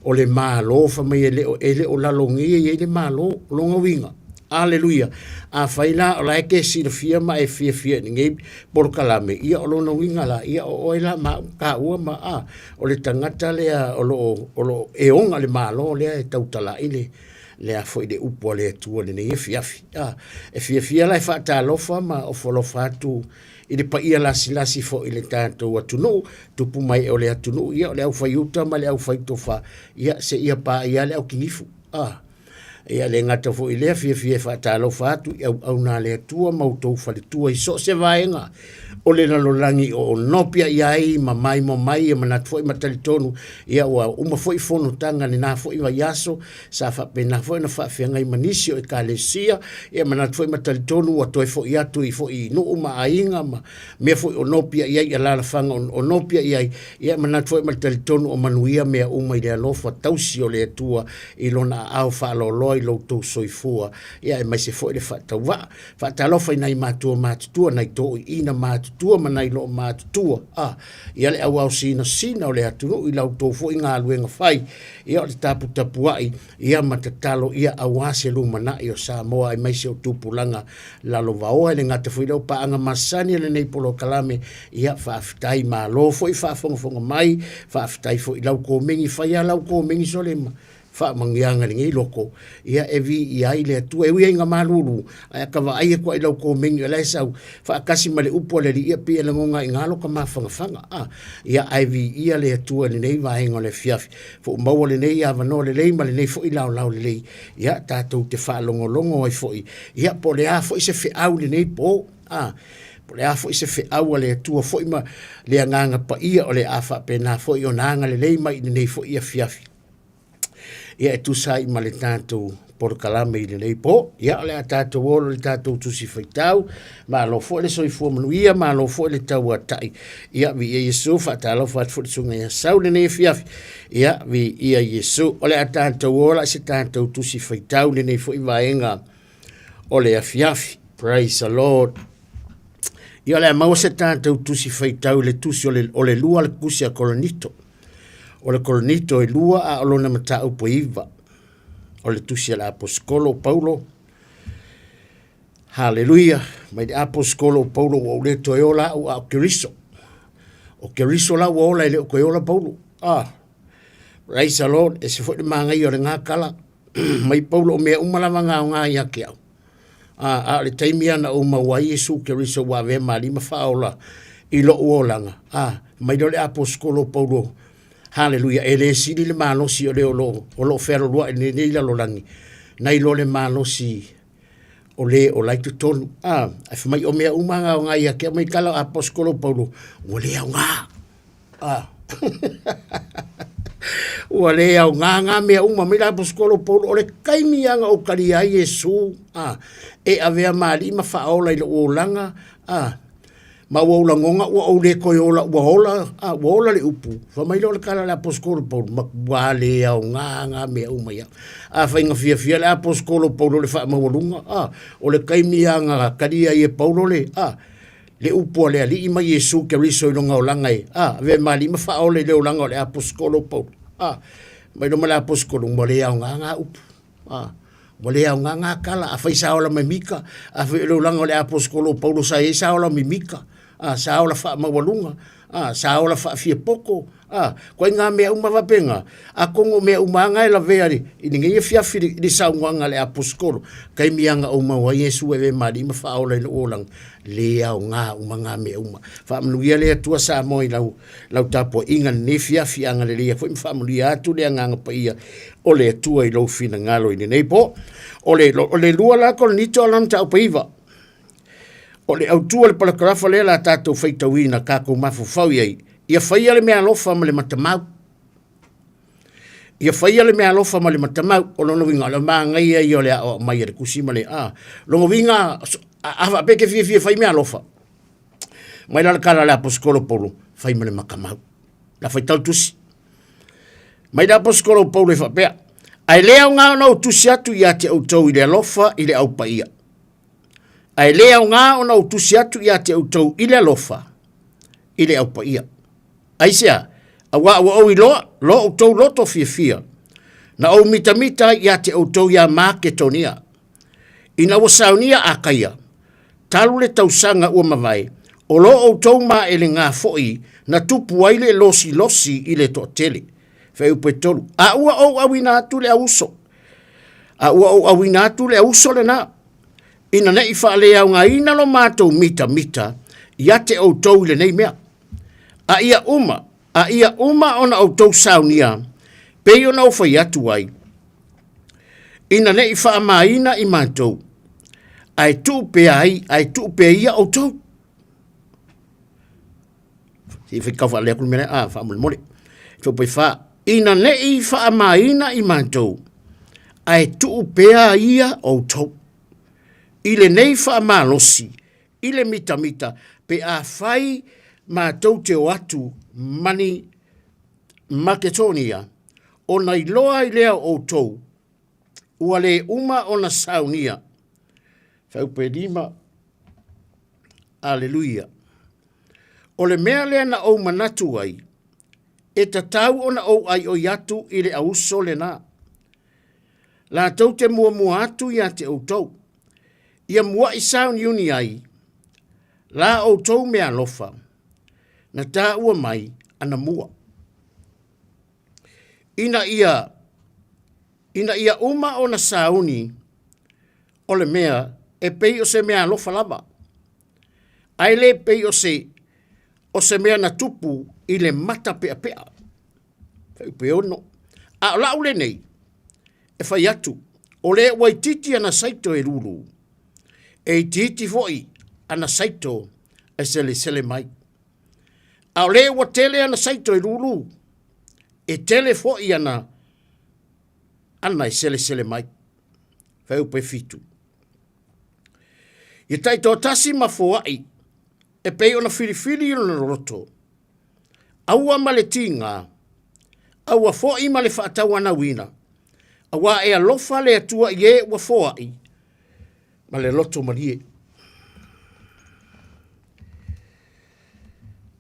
o le Malo fai mai e le o, e le o lalo nei e i ai le Malo. O lona uiga, aleluia, afai la o la e te silafia ma e fiafia i lenei polokalame, ia o lona uiga la, ia o oe la ma au, taua ma, a, o le tagata lea o lo o, o lo o e ona le Malo lea e tautala i le, le a foi le upu a le Atua i lenei afiafi. A, e fiafia la e faatalofa ma ofo alofa atu i le paia lasilasi foi i le tatou atunuu, tupu mai o le atunuu, ia o le aufai uta ma le aufai tofa, ia seia paia le aukinifu. A, ia le gata foi i lea, fiafia e faatalofa atu i auauna a le Atua ma outou faletua i so o se vaega o le lalolagi o onopia i ai ma maimoa mai, e manatu foi ma talitonu, ia ua uma foi fonotaga lena foi vaiaso, sa faapena foi ona faafeagai ma nisi o ekalesia, ia manatu foi ma talitonu ua toe foi atu i foi i nuu ma aiga ma mea foi o nopia i ai i alaalafaga o nopia i ai, ia manatu foi ma le talitonu o manuia mea uma i le alofa tausi o le Atua i lona aao faaloaloa. Samoa i lo outou soifua, ia aemaise foi le faatauvaa. Faatalofa i nai matua matutua, nai toeaiina matutua ma nai loo matutua, a, ia le auao sinasina o le atunuu i la outou foi galuega fai, ia o le taputapuai, ia ma tatalo ia aua se lumanai o Samoa aemaise o tupulaga lalovaoa. E le gata foi lea o paaga masani a lenei polokalame, ia faafetai malo foi faafogafoga mai, faafetai foi i lau komeni, fai lava lau komeni sole ma faamanuiaga i lenei loko, ia e viia ai le Atua. E ui ai ina malulu, ae a ta vaai atu lava i lau komeni o la e sau faatasi ma le upu a le Alii, ia pei e lagona ai i ina lota mafanafana. A, ia ae viia le Atua i lenei vaega o le afiafi. Fo'u maua lenei avanoa lelei ma lenei foi laolao lelei, ia tatou te faalogologo ai foi, ia po o le a foi se feau i lenei po, a, po o le a foi se feau a le Atua foi ma le Agaga Paia o le a faapena foi ona agalelei mai i lenei foi afiafi. Ia e tusa ai ma le tatou polokalame i lenei po. Ia o le a tatou olo i le tatou tusi faitau. Malo foi le soifua manuia, malo foi le tauatai. Ia, viia Iesu, faatalofa atu foi i le susuga ia Sau i lenei afiafi. Ia, viia Iesu. O le a tatou ola i se tatou tusi faitau i lenei foi vaega o le afiafi. Praise the Lord. Ia, o le a maua se tatou tusi faitau i le tusi o le lua le tusi a Korinito. O le Korinito e lua a o lona mataupu e 9. O le tusi a le aposetolo o Paulo. Haleluia! Mai le aposetolo o Paulo ua ou le toe ola au a o Keriso. O Keriso la ua ola e le o toe ola Paulo. Ah, praise the Lord, ese foi le manaia o lena tala. Mai Paulo o mea uma lava na aoga ia te au. Ah, a o le taimi lava na ou maua ai Iesu Keriso ua avea ma alii ma faaola i lou olaga. Ah, mai lea o le aposetolo o Paulo. Haleluia, e le sili le malosi o le o lo o lo o fealoloai i lenei lalolagi, nai lo le malosi o le o la i totonu. A, ae fai mai o mea uma na aoga ia te au mai tala o aposetolo Paulo, ua le aoga. A, ua le aoga ngā mea uma mai le aposetolo Paulo, o le taimi lava na ou talia ai Iesu, a, e avea ma alii ma faaola i lou olaga, a, Ma ua ou lagona ua ou le toe ola, ua ola, a, ua ola le upu. Fai mai lea o le tala a le aposetolo Paulo, matua le aoga ngā mea uma ia. Afai na fiafia le aposetolo Paulo i le faamaualuga, a, o le taimi lava na talia ai e Paulo le, a, le upu a le Alii ma Iesu Keriso i lona olaga e, a, avea ma alii ma faaola i le olaga o le aposetolo Paulo. A, mai loma le aposetolo, ua le aoga ngā upu. A, ua le aoga ngā tala, afai sa ola mai Mika, afai o le olaga o le aposetolo o Paulo sa i ai sa ola mimika, a, sa ola faamaualuga, a, sa ola faafiapoko, a, koe ngā mea uma faapena, atonu o mea uma lava na e lavea i lenei afiafi i le saunoaga a le aposetolo, taimi lava na ou maua ai Iesu e avea ma alii ma faaola i lou olaga, le aoga uma ngā mea uma. Faamanuia le Atua Samoa i lau lau tapuaiga lenei afiafi, agalelei foi ma faamanuia atu le Agaga Paia o le Atua i lou finagalo i lenei po. O le, o le lua la Korinito o lona mataupu e 9. O le autu o le palakarafa lea la tatou faitauina tatou mafaufau i ai, ia faia le meaalofa ma le matamau. Ia faia le meaalofa ma le matamau, o lona uiga o le manaia ia o le aoao mai a le tusi ma le a. Lona uiga, a faapea e te fiafia e fai meaalofa, Mai la le tala a le aposetolo Paulo, fai ma le matamau. La faitau tusi. Mai le aposetolo Paulo e faapea, ae le aoga ona ou tusi atu ia te outou i le alofa i le au paia. Ae le aoga ona ou tusi atu ia te outou i le alofa i le au paia. Aisea, auā ua ou iloa lo outou loto fiafia, na ou mitamita ai ia te outou iā Maketonia, Ina ua saunia Akaia, talu le tausaga ua mavae, o lo outou maelega foi na tupu ai le losilosi i le toatele. Fuaiupu e 3. A ua ou auina atu le auuso, a ua ou auina atu le auuso lena, ina ne i faaleaogaina lo matou mitamita ia te outou i lenei mea. A ia uma, a ia uma ona outou saunia, pei ona ou fai atu ai, ina ne i faamaina i matou, ae tuu pea ai, ae tuu pea ia outou. Se i faitau faalelei atu le mea lea, a, faamolemole. Fuaiupu 4, ina ne i faamaina i matou, ae tuu pea ia outou. I lenei faamalosi, i le mitamita, pe afai matou te o atu mani Maketonia, ona iloa ai lea o outou ua lē uma ona saunia. Fuaiupu 5, Aleluia. O le mea lea na ou manatu ai, e tatau ona ou ʻaiʻoi atu i le auso lenā. Latou te muamua atu iā te ʻoutou, ia muaʻi sauniuni ai la ʻoutou meaalofa na taua mai anamua. Ina ia ina ia uma ona sauni o le mea e pei o se meaalofa lava, ae le pei o se o se mea na tupu i le mata peapea. Fuaiupu 6. A o la'u lenei, e fai atu, o lē ua itiiti ana saito e lūlū, e itiiti foʻi ana saito e selesele mai. A o lē ua tele ana saito e lūlū, e tele foʻi ana ana e selesele mai. Fuaiupu 7. Ia taitoatasi ma foaʻi e pei ona filifili i lona loto, aua ma le tigā, aua foʻi ma le faatauanauina, auā e alofa le Atua i e ua foaʻi ma le loto malie.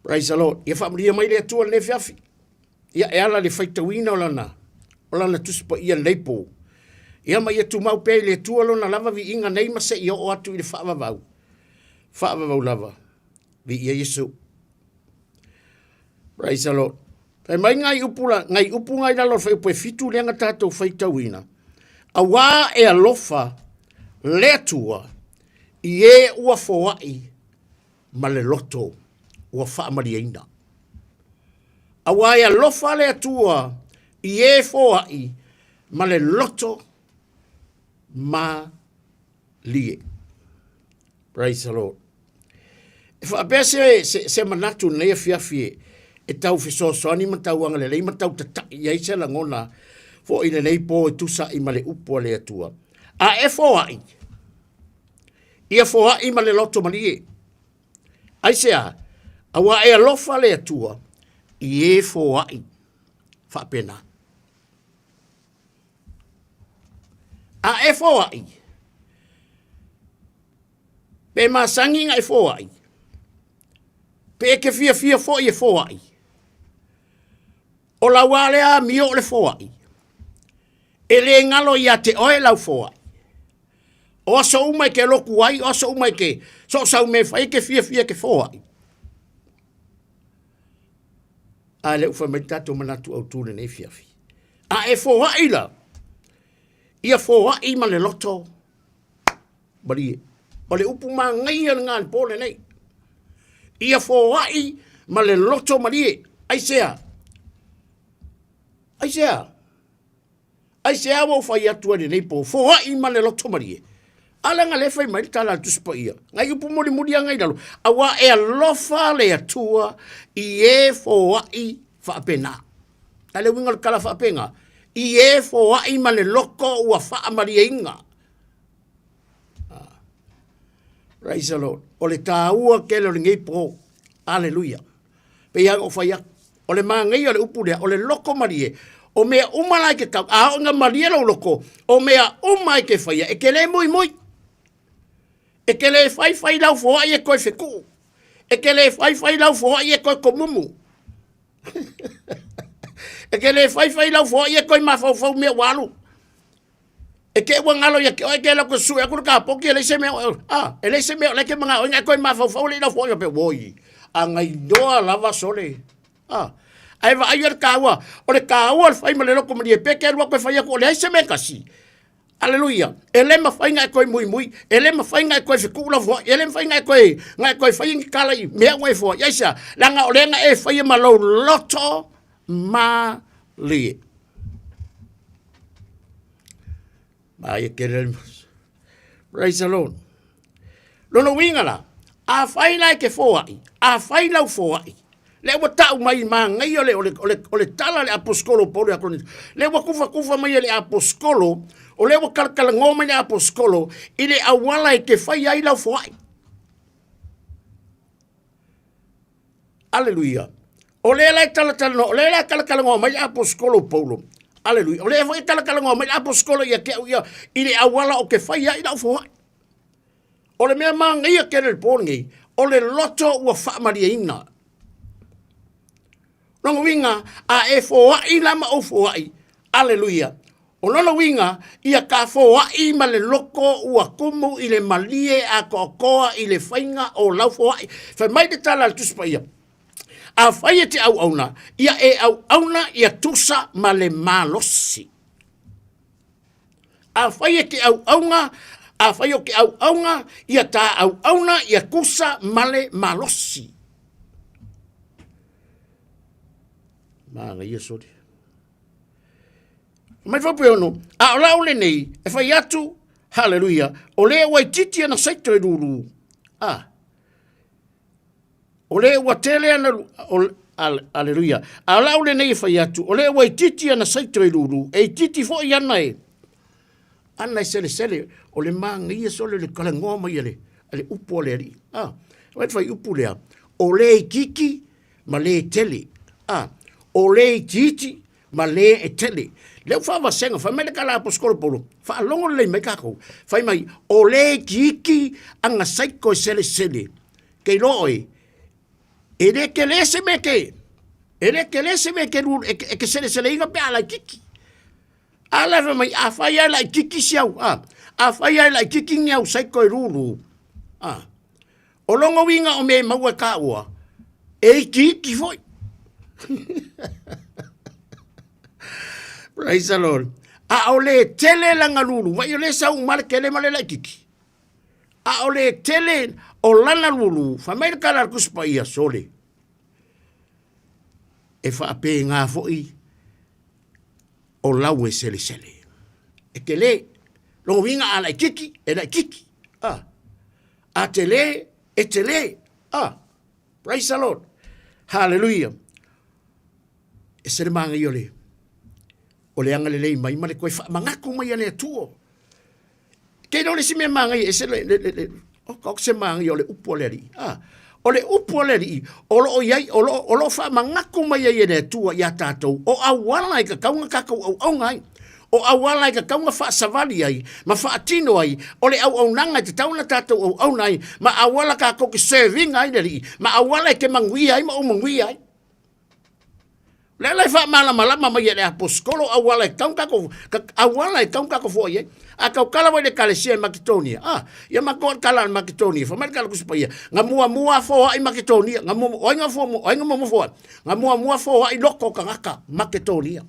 Praise the Lord. Ia faamanuia mai le Atua i lenei afiafi. Ia e ala i le faitauina o lana, o lana Tusi Paia i lenei po. Ia ma ia tumau pea i le Atua lona lava viiga nei ma seia oo atu i le faavavau. Faavavau lava. Viia Iesu. Praise the Lord. Fai mai ngai upu la, ngai upu ngai lalo o le fuaiupu e 7 lea na tatou faitauina. Auā e alofa le Atua i e ua foai ma le loto ua faamalieina. Auā e alofa le Atua i e foai ma le loto malie. Praise the Lord. E faapea se, se, se manatu nei afiafi e, e tau fesoasoani ma tau agalelei ma tau tataʻi i ai se lagona foʻi lenei po e tusa ai ma le upu a le Atua. A e foaʻi, ia foaʻi ma le loto malie. Aisea, auā e alofa le Atua i e foaʻi faapena. A e foaʻi, pe masani na e foaʻi, pe e ke fiafia foʻi e foaʻi, o lau lava lea amio o le foaʻi, e lē galo iā te oe lau foaʻi. O aso uma e ke loku ai, o aso uma e ke so o sau mea e fai, e ke fiafia e ke foaʻi. A lea ua fai mai le tatou manatu autu i lenei afiafi. A e foaʻi la, ia foaʻi ma le loto malie. O le upu manaia lena i le po lenei. Ia foaʻi ma le loto malie. Aisea? Aisea? Aisea ua ou fai atu ai i lenei po, foaʻi ma le loto malie? A leaga lea e fai mai le tala a le Tusi Paia, ngai upu mulimuli lava ngai lalo, auā e alofa le Atua i e foaʻi faapena. A le uiga o le tala faapena, i e foaʻi ma le loto ua faamalieina. Ah. Praise the Lord. O le tāua tele o lenei po. Aleluia. Pei lava ona ou fai atu, o le manaia o le upu lea, o le loto malie, o mea uma la e te tau, a oo ina malie lou loto, o mea uma e te faia, e te le muimui. E te le faifai lau foai e toe fetuu. E te le faifai lau foai e toe komumu. E te le faifai lau foai e toe mafaufau mea ua alu. E te ua galo ia te oe ke lau sue aku le kapoki e leai se mea o a e leai se mea o la e ke manao ai e toe mafaufau alii lau foai pe oi a gainoa lava sole a ae vaai ia le taua o le taua o le fai ma le loto malie pe te alu atu e fai atu o leai se mea e tasi Aleluia. E le mafai ona e toe muimui, e le mafai ona e toe fetuu lau foai, e le mafai ona e toe, ona e toe fai ni tala i mea ua e foai. Aisea? Leaga o lea na e faia ma lou loto malie. Maia tele le Praise the Lord. Lona uiga la, afai la e te foai, afai lau foai, lea ua tau mai manaia o le, o le, o le, o le tala a le aposetolo o Paulo ia Korinito, lea ua tufatufa mai e le aposetolo, o lea ua talatalanoa mai le aposetolo i le auala e te fai ai lau foai. Aleluia. O lea la e talatalanoa, o lea la e talatalanoa mai le aposetolo o Paulo. Aleluia. O lea foi e talatalanoa mai le apostola ia te au ia i le auala o ke fai ai lau foai. O le mea manaia tele le po lenei, o le loto ua faamalieina. Lona uiga, a e foai la ma ou foai, aleluia. O lona uiga, ia ta foai ma le loko ua tumu i le malie atoatoa i le faiga o lau foai. Fai mai le tala a le Tusi Paia, Afai e te auauna, ia e auauna ia tusa ma le malosi. Afai e te auauna, afai o te auauna, ia ta auauna ia tusa ma le malosi. Manaia soli. Mai faupe ono, a o lau lenei, e fai atu, haleluia, o lea ua itiiti ana saito e lulu. Ah, O le ua tele ana, o, aleluia. A o lau lenei e fai atu, o le ua itiiti ana saito e lulu, e itiiti foi ana e, ana e selesele, o le manaia sole le talanoa mai a le, a le upu a le Alii. Ah, o le fai upu lea, o le itiiti ma le tele. Ah, o le itiiti ma le e tele. Lea ua faavasega, fai mai le tala a Aposetolo Paulo, faalogo lelei mai tatou. Fai mai, o le itiiti ana saito e selesele, Ke iloa oe, e le tele se mea ke, e le tele se mea ke, e ke, e ke seleseleina pe a laititi. A la fai mai, a fai ai laititi si au, a, a fai ai laititi ni au saito e lulu, a. O lona uiga o mea e maua e tāua, e itiiti foi. Praise the Lord. A o le tele lana lulu, vai o le sau ma le tele ma le laititi. A o le tele o lana lulu, fai mai le tala a le Tusi Paia, sole, e faapena foi o lau e selesele. E tele, lona uiga a laititi, e laititi. A, a tele, e tele. A, praise the Lord. Hallelujah. E se le manaia o le, o le agalelei mai ma le toe faamanatu mai a le Atua. Ke iloa le isi mea manaia, ese le, le, le, le o ka se manaia o le upu a le Alii. Ah, o le upu a le Alii, o loo iai, o loo, o loo faamanatu mai ai e le Atua iā tātou, o auala e tatau ona tātou auauna ai. O auala e tatau ona faasavali ai, ma faatino ai, o le auaunaga e tatau ona tātou auauna ai, ma auala tātou te serve ina ai le Alii, ma auala e te manuia ai ma ou manuia ai. Lea la e faamalamalama mai e le aposetolo auala e tatau tatou auala e tatau tatou foai ai. A tautala foi i le ekalesia i Maketonia, ah, ia matou o le tala a le Maketonia, fai mai le tala Tusi Paia, na muamua foai Maketonia, na muamua, o ai na muamua, o ai na muamua foai? Na muamua foai loko o tagata Maketonia.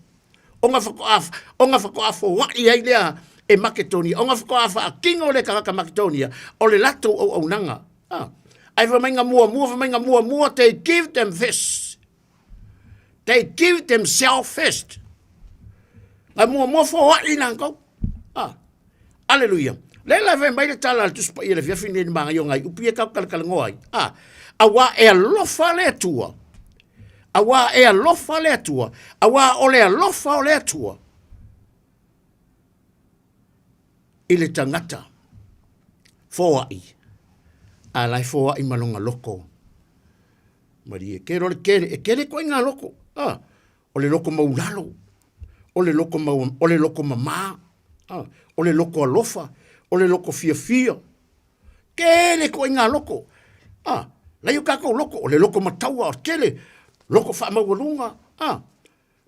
Ona faatoa, ona faatoa foai ai lea e Maketonia, ona faatoa faatino lea e tagata Maketonia o le latou auaunaga. Ah, ae fai mai na muamua, fai mai na muamua, they give them this. They give themselves first. Na muamua foai latou. Ah, aleluia. Le la fai mai le tala a le Tusi Paia i le afiafi lenei i le magaia o nai upu ia e tatou talatalanoa ai. Ah, auā e alofa le Atua. Auā e alofa le Atua. Auā o le alofa o le Atua i le tagata foai, a la e foai ma lona loko. Malie, ke lo le kele, e kele koe ngā loko. Ah, o le loko maulalo, o le loko, mau, o le loko mamā, ah, o le loko alofa, o le loko fiafia. Kele koe ngā loko. Ah, lai o kākou loko, o le loko mataua, o kele, loko whaamaualunga. Ah,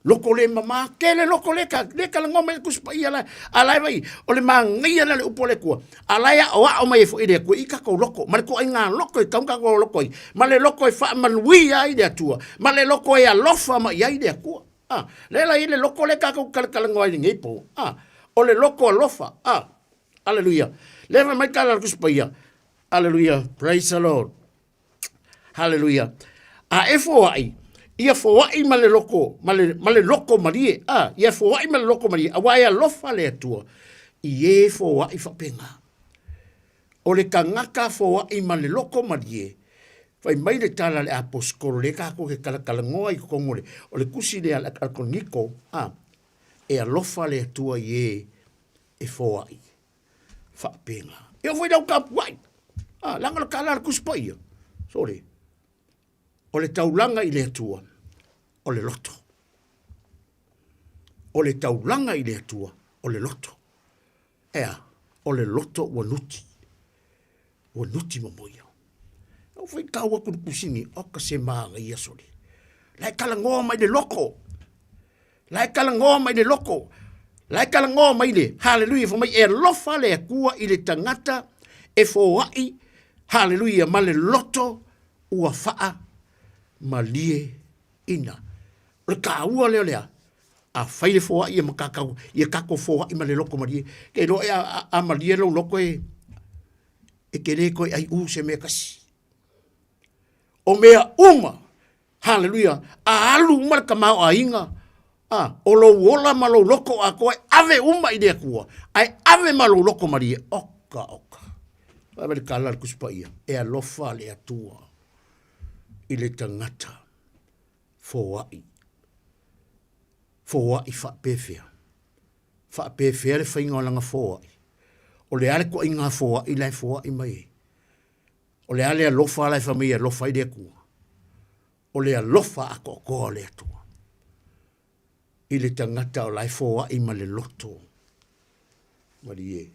Loko le mamā, kele loko le ka, le talanoa mai le Tusi Paia la, a la e vai, o le magaia lea o le upu a le Atua, a la e aoao mai ai foi le Atua i tatou loko, ma le ituaiga loko e tatau ona tatou loko ai, ma le loko e faamanuia ai le Atua, ma le loko e alofa mai ai le Atua. A, lea la e i ai le loko lea tatou te talatalanoa ai i lenei po, a, o le loko alofa, a, aleluia. Lea fai mai le tala a le Tusi Paia, aleluia, praise the Lord. Haleluia. A e foai, ia foai ma le loko, ma le, ma le loko malie. A, ia foai ma le loko malie, auā e alofa le Atua i e foai faapena. O le tagata foai ma le loko malie, fai mai le tala a le aposetolo lea tatou te talatalanoa i totonu o le, o le tusi lea a le Korinito, a, e alofa le Atua i e e foai. Faapena. E oo foi i lau tapuai, a, leaga o le tala a le Tusi Paia, sole, o le taulaga i le Atua, o le loto. O le taulaga i le Atua, o le loto. Ea, o le loto ua nuti. Ua nuti ma moia. Au fai tau aku le kusini, oka se māngai sole. La e talanoa mai le loko. La e talanoa mai le loko. La e talanoa mai le, haleluia, fai mai e alofa le Atua i le tagata e foai, haleluia, ma le loto ua faa malie ina. O le taua lea o le a? A fai le foai ia ma kakau, ia tatou foai ma le loto malie. Ke iloa e a malie lou loto e, e te le toe aiu se mea tasi. O mea uma, haleluia, a alu uma le tamaoaiga, a, o lou ola ma lou loto atoa e ave uma i le Atua, ae ave ma lou loto malie, oka, oka. Ave le tala a le Tusi Paia, e alofa le Atua i le tagata foai. Foai faapefea? Faapefea le faiga o lana foai? O le a le toaiga foai la e foai mai ai? O le a le alofa la e fai mai e alofa ai le Atua? O le alofa atoatoa o le Atua i le tagata o la e foai ma le loto malie.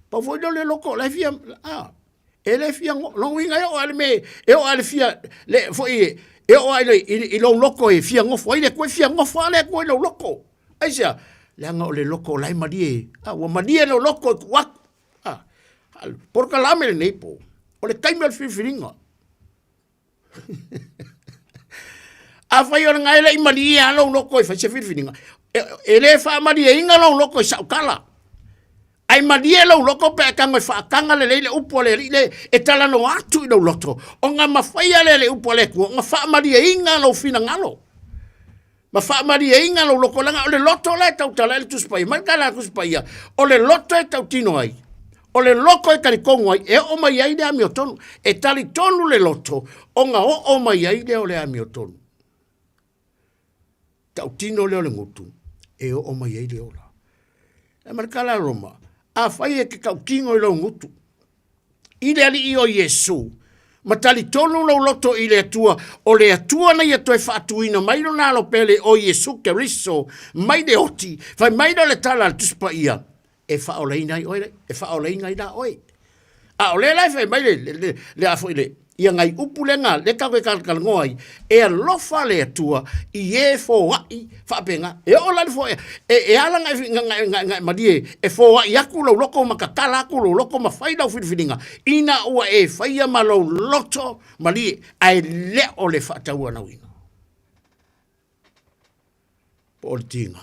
Pau foi lea o le loto, la e fia, a, e le fia, lona uiga e oo lava i le mea, e oo lava i le fia, le, foi, e oo lava i, i, i lou loto e fia nofo ai le Atua, e fia nofo lava le Atua i lou loto. Aisea? Leaga o le loto o la e malie, a, ua malie lou loto e tuu atu. A, polokalame lenei po, o le taimi o le filifiliga. Afai o lena e le i malie lava lou loto e fai se filifiliga, e le faamalieina lou loto i sau tala. Ae malie lou loto pe a e tago e faataga lelei le upu a le Alii le e talanoa atu i lou loto, ona mafaia lea e le upu a le Atua ona faamalieina lou finagalo. Ma faamalieina lou loto, leaga o le loto la e tautala ai le Tusi Paia. Mai le tala a le Tusi Paia, o le loto e tautino ai, o le loto e talitonu ai, e oo mai ai le amiotonu. E talitonu le loto, ona oo mai ai lea o le amiotonu. Tautino lea o le gutu, e oo mai ai le ola. E ma le tala a Roma, afai e te tautino i lou gutu, i le Alii o Iesu, ma talitonu lou loto i le Atua, o le Atua na ia toe faatuina mai lona alo pele o Iesu Keriso mai le oti, fai mai lea o le tala a le Tusi Paia, e faaolaina ai oe, e faaolaina ai la oe. A o lea la e fai mai le, le, le, le a foi le, ia ngai upu lea lea tatou e talatalanoa ai, e alofa le Atua i e foai faapena. E oo la i le foai, e ala na e malie e foai atu lou loto ma tatala atu lou loto ma fai lau filifiliga, ina ua e faia ma lou loto malie, ae le o le faatauanauina. Po o le tiga.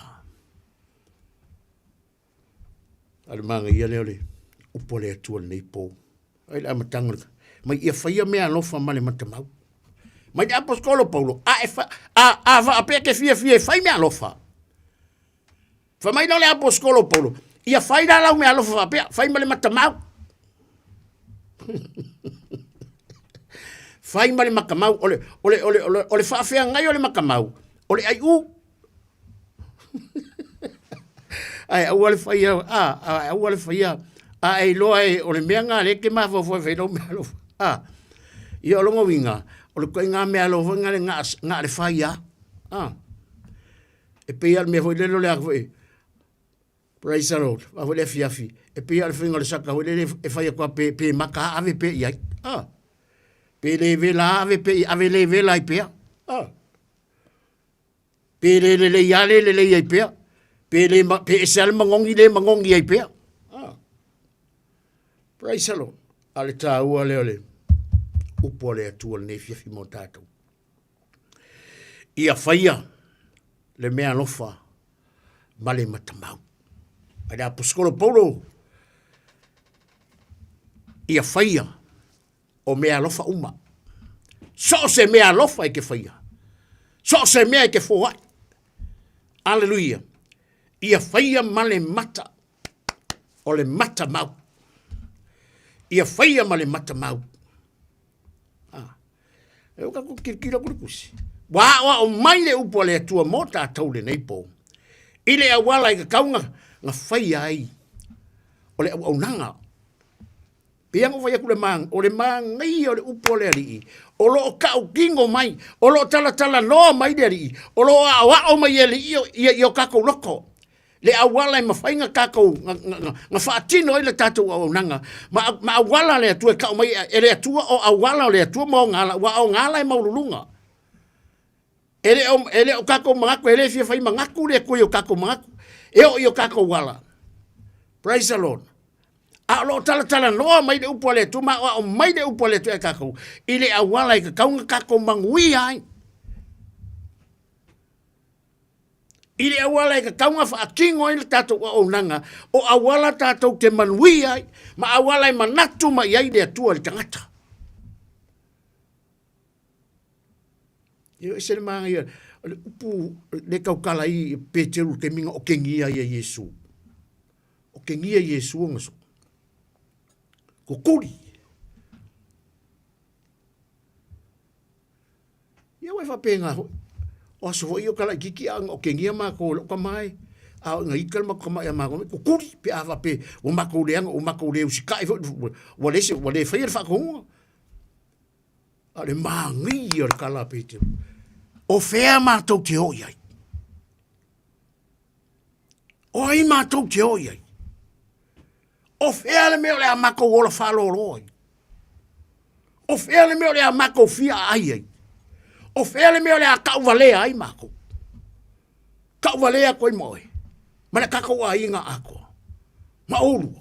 A o le manaia lea o le upu a le Atua i lenei po. Ai le amataga o le mai ia faia mea alofa ma le matamau. Mai le aposetolo Paulo, a e fa, a, a faapea ke fiafia e fai mea alofa. Fai mai lea o le aposetolo Paulo, ia fai la lau mea alofa faapea, fai ma le matamau. Fai ma le matamau, o le, o le, o le, o le, o le faafeagai o le matamau, o le aiu. Ae aua le faia, a, ae aua le faia, a e iloa e, o le mea lena lea e te mafaufau e fai lau mea alofa, a. Ia o lona uiga, o le ituaiga mea alofa foi lena na, na o le fai lava, a. E pei lava o le mea foi lele o le a foi, praise the Lord, a foi le afiafi, e pei lava o le faiga o le saka foi lele e fai atu lava pe, pe maka lava ave pea i ai, a. Pe le vela lava ave pea, ave le vela ai pea, a. Pe le lelei lava le lelei ai pea. Pe, le, pe ese lava le magogi le magogi ai pea. Ah. Praise the Lord. A le tāua lea o le upu a le Atua lenei afiafi mo tātou. Ia faia le mea alofa ma le matamau. A le aposetolo Paulo, ia faia o mea alofa uma. So o se mea alofa e ke faia. So o se mea e ke foai. Aleluia. Ia faia ma le mata. O le mata mau. Ia faia ma le mata mau. Ah. E o tatou tilotilo atu i le tusi. Ua aoao mai le upu a le Atua mo tatou lenei po. I le auala e tatau na, na faia ai o le auaunaga. Pei lava ona ou fai atu, o le manaia o le upu a le Alii, O lo o tautino mai, o lo o talatalanoa mai le Alii, o lo o aoao mai e Alii ia i o tatou loto, le auala e mafai ona tatou, na faatino ai le tatou auaunaga, ma auala a le Atua e tau mai e le Atua o auala o le Atua ma ona ala, aua o ona ala e maualuluga. E le o, e le o tatou manatu, e le fia fai manatu le Atua i o tatou manatu, e oo i o tatou ala. Praise the Lord. A o lo o talatalanoa mai le upu a le Atua ma aoao mai le upu a le Atua ia tatou i le auala e tatau ona tatou manuia ai. I le auala e tatau ona faatino ai le tatou auaunaga, o auala tatou te manuia ai, ma auala e manatu mai ai le Atua i le tagata. E ese le manaia o le upu le tautala ai Peteru i le taimi na otegia ai e Iesu. Otegia Iesu ona so. Kukuli. Ia ua e faapena foi. O aso foi ia o talaititi a na otegia matou e lou tama e. A oo ina ita le matou tama ia matou, kukuli pe a faapea ua matou leaga ua matou le usitai foi ua le ua le faia le faatonuga. A o le manaia o le tala a Peteru, o fea matou te o i ai? O ai matou te o i ai? O fea le mea o le a matou ola faalolo ai? O fea le mea o le a matou fia aai ai? O fea le mea o le a tauvalea ai matou? Tauvalea atu ai ma oe, ma le tatou aiga atoa, ma oulua.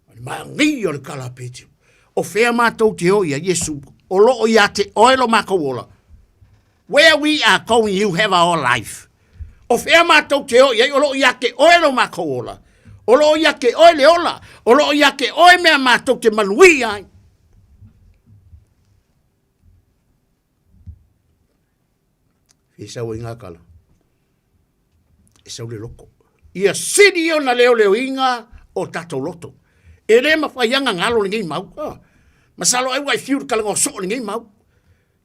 O le manaia o le tala a Peteru. O fea matou te o i ai, Iesu, o lo o ia te oe lo matou ola. Where we are going, you have our life. O fea matou te o i ai, o lo o ia te oe lo matou ola. O lo o ia te oe le ola. O lo o ia te oe mea matou te manuia ai. E sau ai ngā kala. E sau le loko. Ia sili ona leoleoina o tatou loto. E le mafai aga galo lenei mau. Ah. Masalo ai ua e fiu i le talanoa soo lenei mau.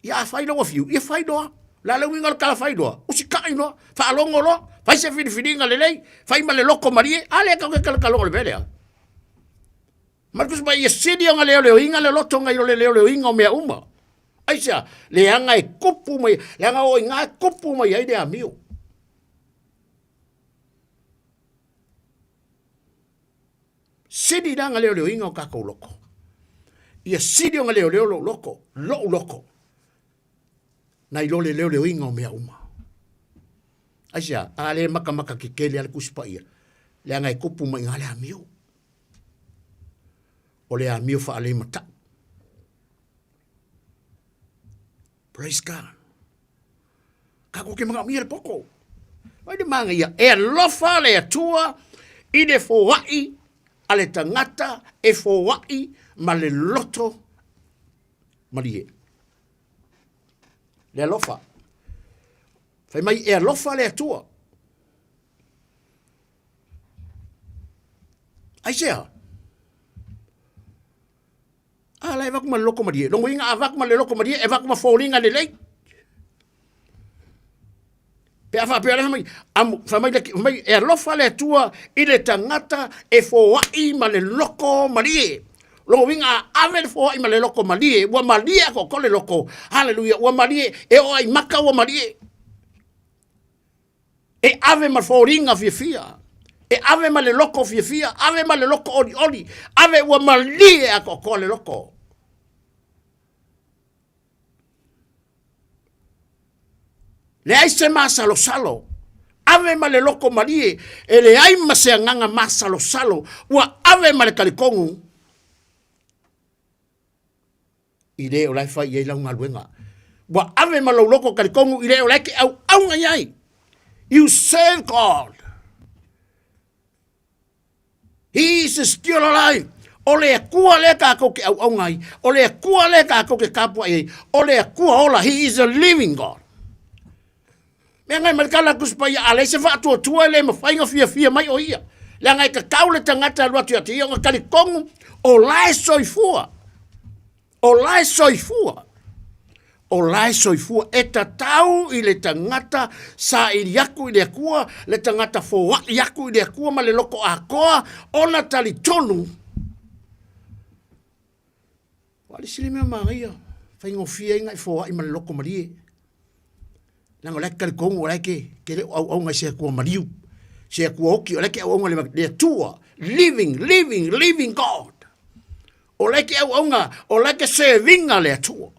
Ia a fai loa fiu, ia fai loa. La le uiga o le tala fai loa, usitai loa, faalogo loa, fai se filifiliga lelei, fai ma le loto malie, a lea tatou te talotalogo i le mea lea. Ma le Tusi Paia, ia sili ona leoleoina le loto nai lo le leoleoina o mea uma. Aisea? Leaga e kupu mai, leaga o i ina e kupu mai ai le amio. Sili la ona leoleoina o tatou loto. Ia sili ona leoleo lou loto, lou loto, nai lo le leoleoina o mea uma. Aisea? A le makamaka tetele a le Tusi Paia, leaga e kupu mai i ina le amio. O le amio faalematau. Praise God. Tatou te manaomia le poto. Vai le manaia, e alofa le Atua i le foai a le tagata e foai ma le loto malie. Le alofa. Fai mai e alofa le Atua. Aisea? A la e avatu ma le loto malie. Lona uiga a avatu ma le loto malie, e avatu ma foliga lelei. Pe a faapea lea mai, amu, fai mai, fai mai, e alofa le Atua i le tagata e foai ma le loto malie. Lona uiga a ave le foai ma le loto malie, ua malie atoatoa le loto. Haleluia, ua malie, e oo lava i maka ua malie. E ave ma foliga fiafia, e ave ma le loto fiafia, ave ma le loto olioli, ave ua malie atoatoa le loto. Leai se masalosalo, ave ma le loto malie, e leai ma se agaga masalosalo, ua ave ma le talitonu. I le o la e fai i ai lau galuega. Ua ave ma lou loto talitonu i le o la e te auauna i ai. You serve God. He is still alive. O le Atua lea tatou te auauna ai. O le Atua lea tatou te tapuai ai. O le Atua ola. He is a living God. Mea ngai mai le tala a Tusi Paia, a leai se faatuatua e le mafai ona fiafia mai o ia. Leaga e tatau le tagata e alu atu ia te ia ona talitonu o la e soifua. O la e soifua. O la e soifua. E tatau i le tagata saili atu i le Atua, le tagata foai atu i le Atua ma le loto atoa ona talitonu. O a le isi lea mea manaia, faigofie ai ona e foai ma le loto malie. Leaga o la e talitonu o la e te, te le o auauna i se Atua maliu, se Atua oti, o la e te auauna i le Atua, living, living, living God. O la e te auauna, o la e te serve ina le Atua.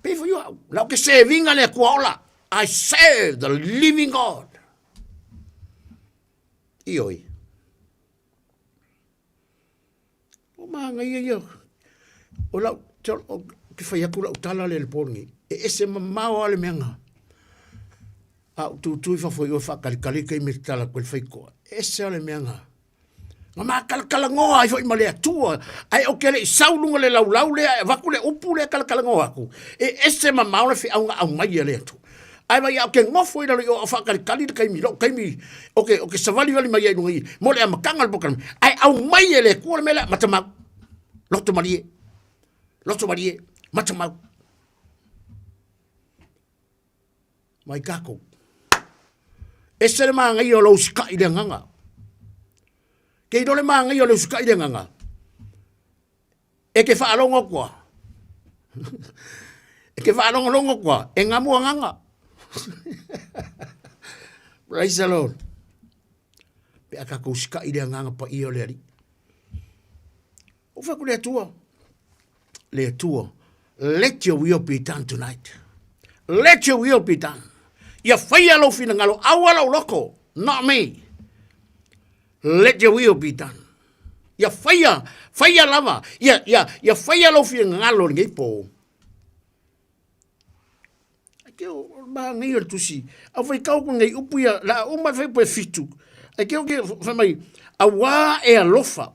Pei foi o au, la ou te serve ina le Atua ola. I serve the living God. Ioe. O manaia ia, o lau, o, ke whai atu lau tala le le pō lenei, e ese mamao lava le mea na, a ou tutu i fafo i o e faakalikali taimi e tatala atu ai le faitotoa, e ese lava le mea na, na matalatalanoa ai foi ma le Atua, ae ou te le i sau i luga o le laulau lea e avatu le upu lea e talatalanoa atu, e ese mamao le feau na aumai e le Atua. Ae vaai ou te nofo i lalo i o a o faakalikali le taimi, lou taimi o ke, o ke savalivali mai ai i luga i, mo le amataga o le polokalame, ae aumai e le Atua le mea lea, matamau, loto malie, loto malie, matamau. Mai kākou. Ese le māngaia o lou usikai i le agaga. Ke iloa le māngaia o le usikai i le agaga. E ke faalogo atu a. E ke faalogologo atu a, e gamu agaga. Praise the Lord. Pe a tatou usikai i le agaga paia o le Alii. Ou fai atu le Atua, le Atua, let your will be done tonight. Let your will be done. Ia faia lou finagalo, aua lou loko, not me. Let your will be done. Ia faia, faia lava, ia, ia, ia faia lou finagalo i lenei pō. Ai ke o māngai o le tusi, au faitau ku nei upu ia, la a uma le fuaiupu e fitu, ai ke o ke fai mai, auā e alofa,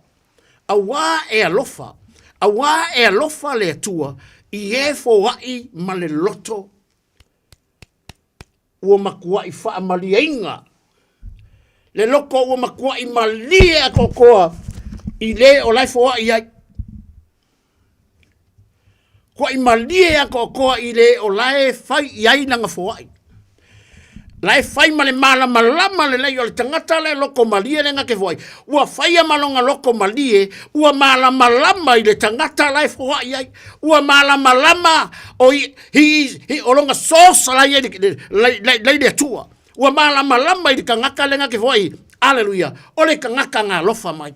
auā e alofa, auā e alofa le Atua i e foai ma le loto ua matuai faamalieina le loko ua matuai malie atoatoa i le o la e foai ai. Tuai malie atoatoa i le o la e fai i ai lana foai. La e fai ma le malamalama lelei o le tagata le loko malie le ke foai. Ua faia ma lona loko malie, ua malamalama i le tagata la e foai ai. Ua malamalama o i, he is, he, o lona source la i ai le, le, le, le, le Atua. Ua malamalama i le tagata le ke foai. Aleluia. O le tagata na alofa mai.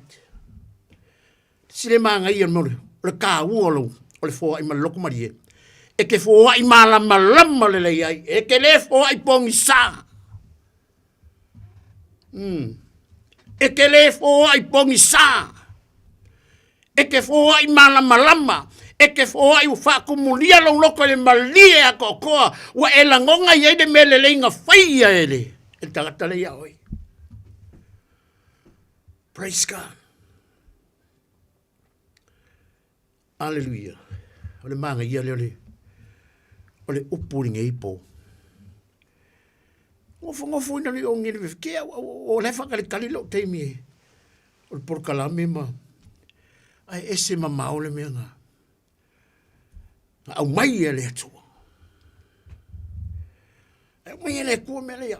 Si le māngaia o le, o le kāua o lou, o le foai ma le loto malie. E ke foai malamalama lelei ai, e ke le foai pogisa. E ke le foai pogisa. E ke foai malamalama, e ke foai ua faakumulia lou loto i le malie atoatoa, ua e lagona i ai le mea lelei na faia e le, e le tagata lea iā oe. Praise God. Aleluia. O le māngaia lea o le, o le upu i lenei pō. Nofonofo ina le o ngele vefe. Ke au, au, o la e whakalikali lou taimi e. O le polokalame ma, ae ese mamao le mea nga. Na aumai e le Atua. E aumai e le Atua mea lea.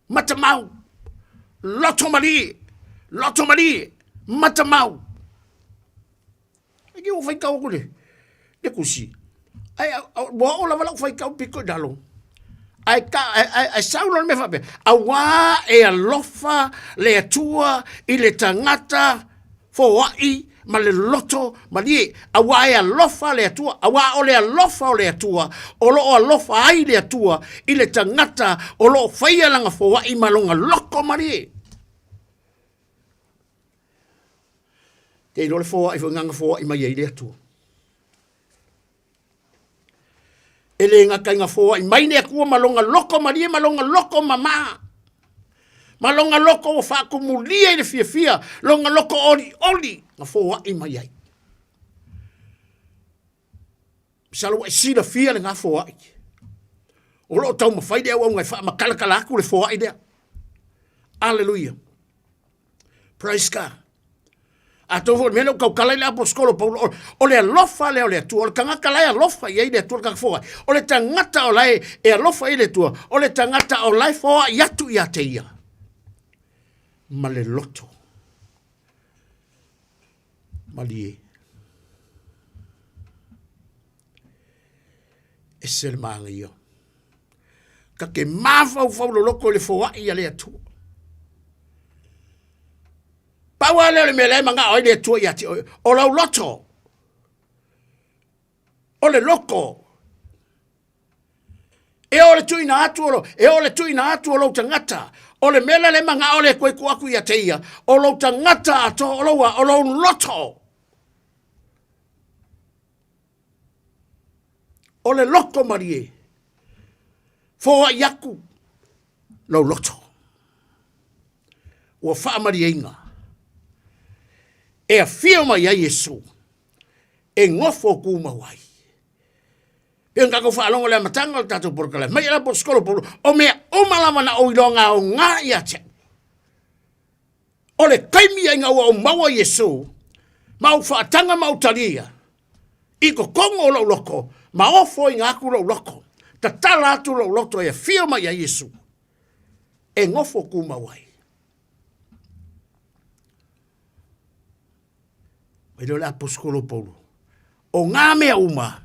Matamau, loto malie, loto malie, matamau. E ki ua faitau aku le, le kusi. Ai, ua oo lava lau faitau pito i lalo. Ai, ka, ai, ai, ai sau loa le mea faapea, auā e alofa le Atua i le tagata foai ma le loto malie, auā e alofa le Atua, auā o le alofa o le Atua, o lo o alofa ai le Atua i le tagata o lo o faia lana foai ma lona loto malie. Te iloa le foai foi ngana foai mai ai le Atua. E le gata ina foai mai le Atua ma lona loto malie ma lona loto mamā. Ma lona loto ua faatumulia i le fiafia, lona loto olioli na foai mai ai. Masalo ua e silafia lena foai. O lo o taumafai le auauna e faamatalatala atu le foai lea. Aleluia. Praise God. Atonu foi o le mea lea ua tautala ai le aposetolo o Paulo, o le alofa lea o le Atua, o le tagata la e alofa i ai le Atua, le tagata foai. O le tagata o la e, e alofa i ai le Atua, o le tagata o la e foai atu ia te ia ma le loto malie. Ese le māgaia. Ka te mafaufau loloto i le foai a le Atua. Pau lava lea o le mea la e manao ai le Atua ia te oe, o lau loto, o le loko. E o le tuuina atu o lo, e o le tuuina atu o lou tagata. O le mea lea e manao le Atua e tuu atu ia te ia, o lou tagata atoa, o lou, o lou loto. O le loto malie, foai atu lou loto. Ua faamalieina e afio mai ai Iesu e nofo tumau ai. Pei ona tatou faalogo i le amataga o le tatou polokalame, mai e aposetolo Paulo, o mea uma lava na ou iloa aoga ia te au. O le taimi ia ina ua ou maua Iesu, ma ou faataga ma ou talia, i totonu o lou loto, ma ofoina atu lou loto, tatala atu lou loto e afio mai ai Iesu, e nofo tumau ai. Mai lea o le aposetolo Paulo, o ngā mea uma,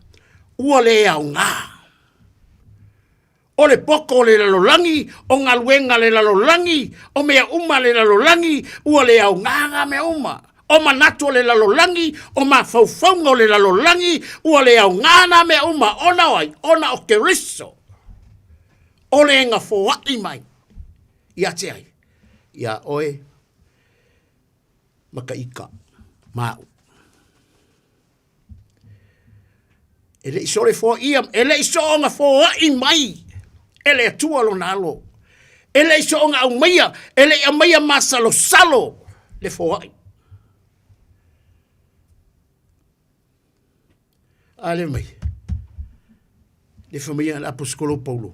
ua le aoga. O le poto o le lalolagi, o galuega a le lalolagi, o mea uma a le lalolagi, ua le aoga ngā mea uma. O manatu o le lalolagi, o mafaufauga o le lalolagi, ua le aoga nā mea uma, ona o ai? Ona o Keriso, o le gafoaʻi mai ia te ai, iā oe ma ka ika ma aʻu. E le i sole foaia, e le i soonga foai mai e le Atua lona alo. E le i soonga aumaia, e le i aumaia masalosalo le foai. A le mai, le fai mai a le aposetolo Paulo,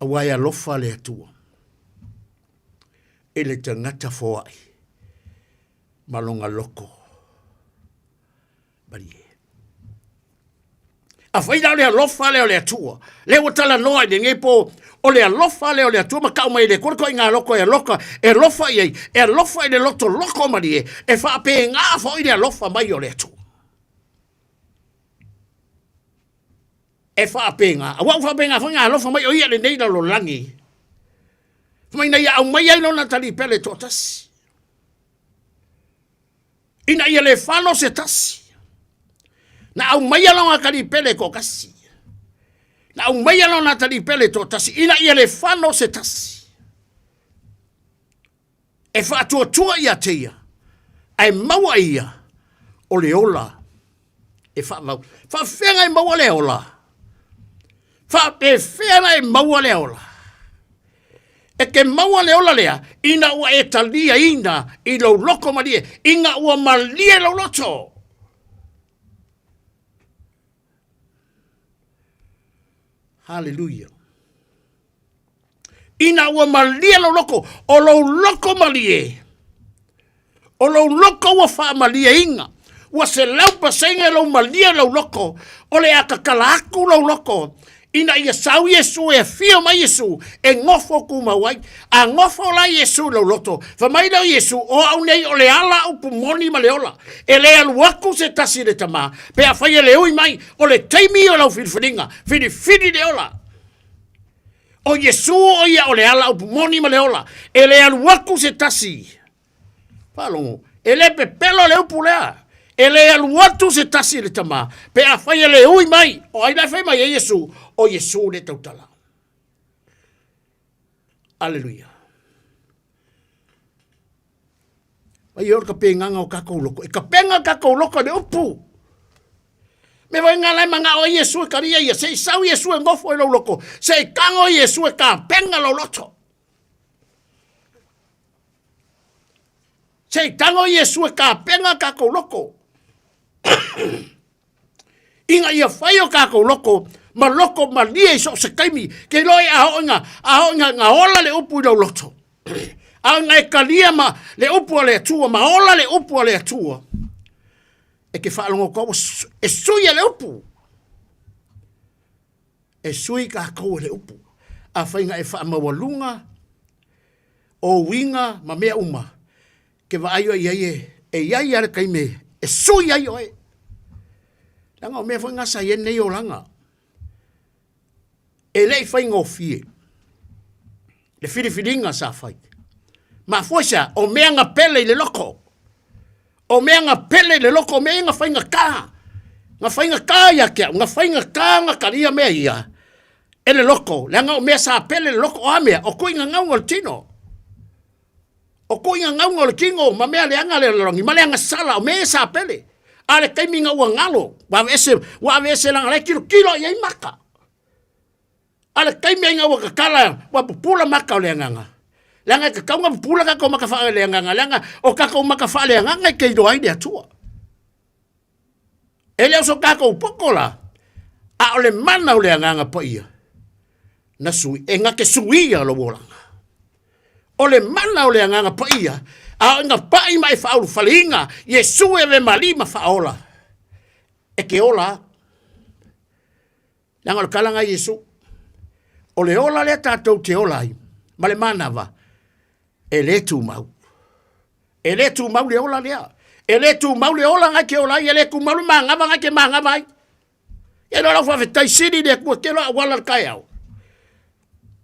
aua e alofa le Atua i le tagata foai ma lona loto malie. Afai la o le alofa lea o le Atua, lea ua talanoa i lenei po, o le alofa lea o le Atua ma tau mai le Atua le ituaiga loto e alofa, e alofa i ai, e alofa i le loto loko malie, e faapena foi le alofa mai o le Atua. E faapena, aua ua faapena foi ona alofa mai o ia i lenei lalolagi, fai mai ina ia aumai ai lona talipele toatasi. Ina ia le falo se tasi. Na aumaia lona talipele toatasi. Na aumaia lona talipele toatasi ina ia le falo se tasi. E faatuatua ia te ia, ae maua e ia o le ola e faavau. Faafefea e maua le ola? Faapefea la e maua le ola? E te maua le ola lea ina ua e taliaina i lou loto malie, ina ua malie lou loto. Haleluia. Ina ua malie lou loto, o lou loto malie, o lou loto ua faamalieina, ua 100% lou malie lou loto, o le a tatala atu lou loto, ina ia sau Iesu e afio mai Iesu e nofo tumau ai. A nofo la Iesu i lou loto, fai mai lea o Iesu, o au nei o le ala upu moni ma le ola. E le alu atu se tasi i le Tama, pe afai e le ui mai, o le taimi o lau filifiliga, filifili le ola. O Iesu o ia o le ala upu moni ma le ola. E le alu atu se tasi. Faalogo, e le pepelo le upu lea. E le alu atu se tasi i le Tama, pe afai e le ui mai. O ai la e fai mai ai Iesu? O Iesu le tautala. Aleluia. Mai o le kapegaga o kakou loko. E kapega kakou loko i le upu. Me wai ngā lai manga o Iesu e karia ia. Se i sau Iesu e ngofo i lou loko. Se i tango Iesu e kapenga lou loto. Se i tango Iesu e kapenga kakou loko. Ina ia fai o kakou loko ma loko malie i so o se taimi. Ke iloa i a o inga, a o inga nga ola le upu i lou loto. A o inga e kalia ma le upu a le Atua, ma ola le upu a le Atua. E ke faalogo atu ua e sui e le upu. E sui kākou e le upu. Afai na e faamaualuga o uiga ma mea uma, ke vaai oe i ai e, e i ai lava le taimi e sui ai oe. Leaga o mea foi na sa i ai lenei olaga. E le i faigofie le filifiliga sa fai. Mafua i se a? O mea na pele i le loko. O mea na pele i le loko, o mea ia na faigata. Na faigata ia te au, na faigata na talia mea ia e le loko, leaga o mea sa pele i le loko, o a mea? O tuuina gauga o le tino. O tuuina gauga o le tino ma mea leaga le lalolagi, ma le agasala, o mea ia sa pele. A o le taimi na ua galo, ua aveese, ua aveese leaga la e tilotilo i ai maka. A o le taimi ai ina ua tatala, ua pupula maka o le agaga. Leaga e tatau ona pupula tatou maka faaleagaga, leaga o tatou maka faaleagaga e te iloa ai le Atua. E le o so tatou poto la, a o le mana o le Agaga Paia, na sui, e na te suia lou olaga. O le mana o le Agaga Paia, a o ina pai ma e faaulufaleina Iesu e ave ma alii ma faaola, e te ola a. Leaga o le tala na Iesu, o le ola lea tatou te ola ai, ma le manava, e le tumau. E le tumau le ola lea. E le tumau le ola na e te ola ai, e le tumau le manava na e te manava ai. E loa lau faafetai sili le Atua tele o auala le taeao.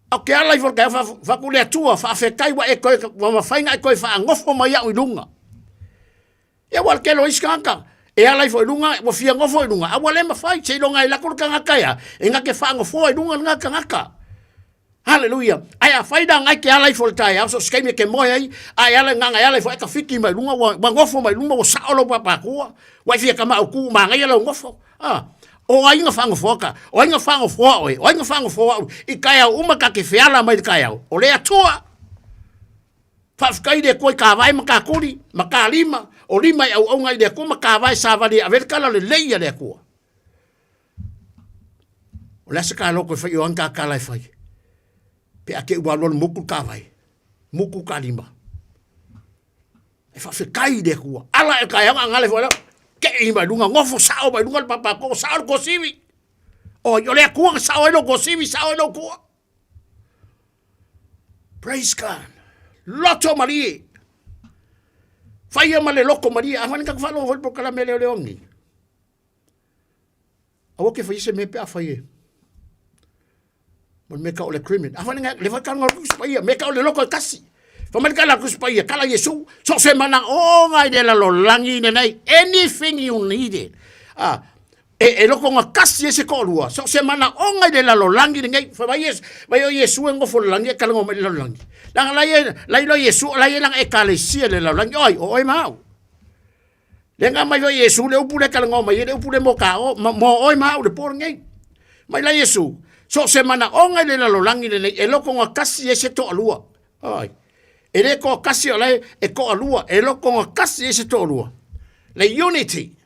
A o ke ala ifo le taeao faaku le Atua faafetai ua e toe ua mafai na e toe faanofo mai au i luga. Ia ua le tele o isi tagata e ala ifo i luga, ua fia nofo i luga, a ua le mafai, seiloga e lako le tagata ia, e na te faanofoa i luga lena tagata. Haleluia. Ae afai la ngai te ala ifo i le taeao, so o se taimi e te moe ai, a e ala i e ala ifo e tafiti mai luga, ua, ua nofo mai luma, ua sao lou papatua, ua e fia tama autu, ua manaia lau nofo. Ah, o ai na faanofoa ka, o ai na faanofoa oe, o ai na faanofoa au, i taeao uma ta te feala mai le taeao, o le Atua. Faafetai i le Atua i kavae ma kakuli, ma kalima, o lima e auauna i le Atua ma kavae savali e ave le tala lelei a le Atua. O le a se kaloko e fai o anga kala e fai. Pe a te ua alu alu moku le kavae, moku ka lima. E faafetai i le Atua. Ala e kai anga ngale fo ke i mai lunga ngofo sao mai lunga le papa ko sao le kosivi. O o le Atua sao ai lo kosivi sao ai lo kua. Praise God. Loto malie. Faia ma le loko malie. A whane kaku whalo hoi pokala me leo leo ngi. Aua ke whai se me pe a whai e. Mo me ka o le crimin. A whane le whai kanga o kusi me ka o le loko e kasi. Fa mai kala kusi paia, kala Yesu. So se mana o ngai le la lo langi ne nei. Anything you needed. Ah, E, e loko nga kasi e se koʻolua, so se manaʻoga i le lalolagi lenei, fai mai Iesu, mai o Iesu e gofo le lagi e kalagoa mai le lalolagi. Leaga la ia, la iloa Iesu, o la ia lana ekalesia le lalolagi, oi, o oe ma au. Le nga mai foi Iesu, le upu le kalagoa mai, le upu le mo ka o, mo oe ma au le po lenei. Mai la Iesu, so se manaʻoga i le lalolagi lenei, e loko nga kasi e se toʻalua. Oi. E le toakasi o la e toalua, e loko nga kasi e se toalua. Le unity.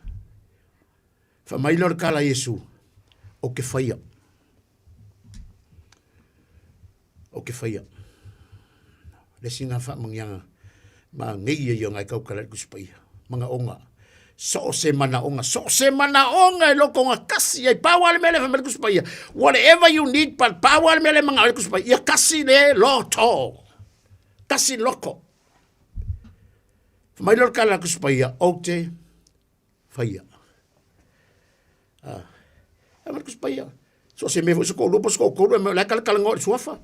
Fai mai lea o le tala a Iesu, Ou te whaia. Ou te whaia. Le isi ngā whamangianga ma ngei ia ngai kaukala i kusipaia. Manga onga. So o se mana onga. So o se mana onga e loko ngā kasi ai pāwa le mele whamele kusipaia. Whatever you need, but pāwa le mele manga ole kusipaia. Ia kasi le loto. Kasi loko. Whamai leo le kala kusipaia, ou te faia. Ah. E mai kusi paia. So se me fo se ko lupo se ko kolu e me la kala kala ngo suafa.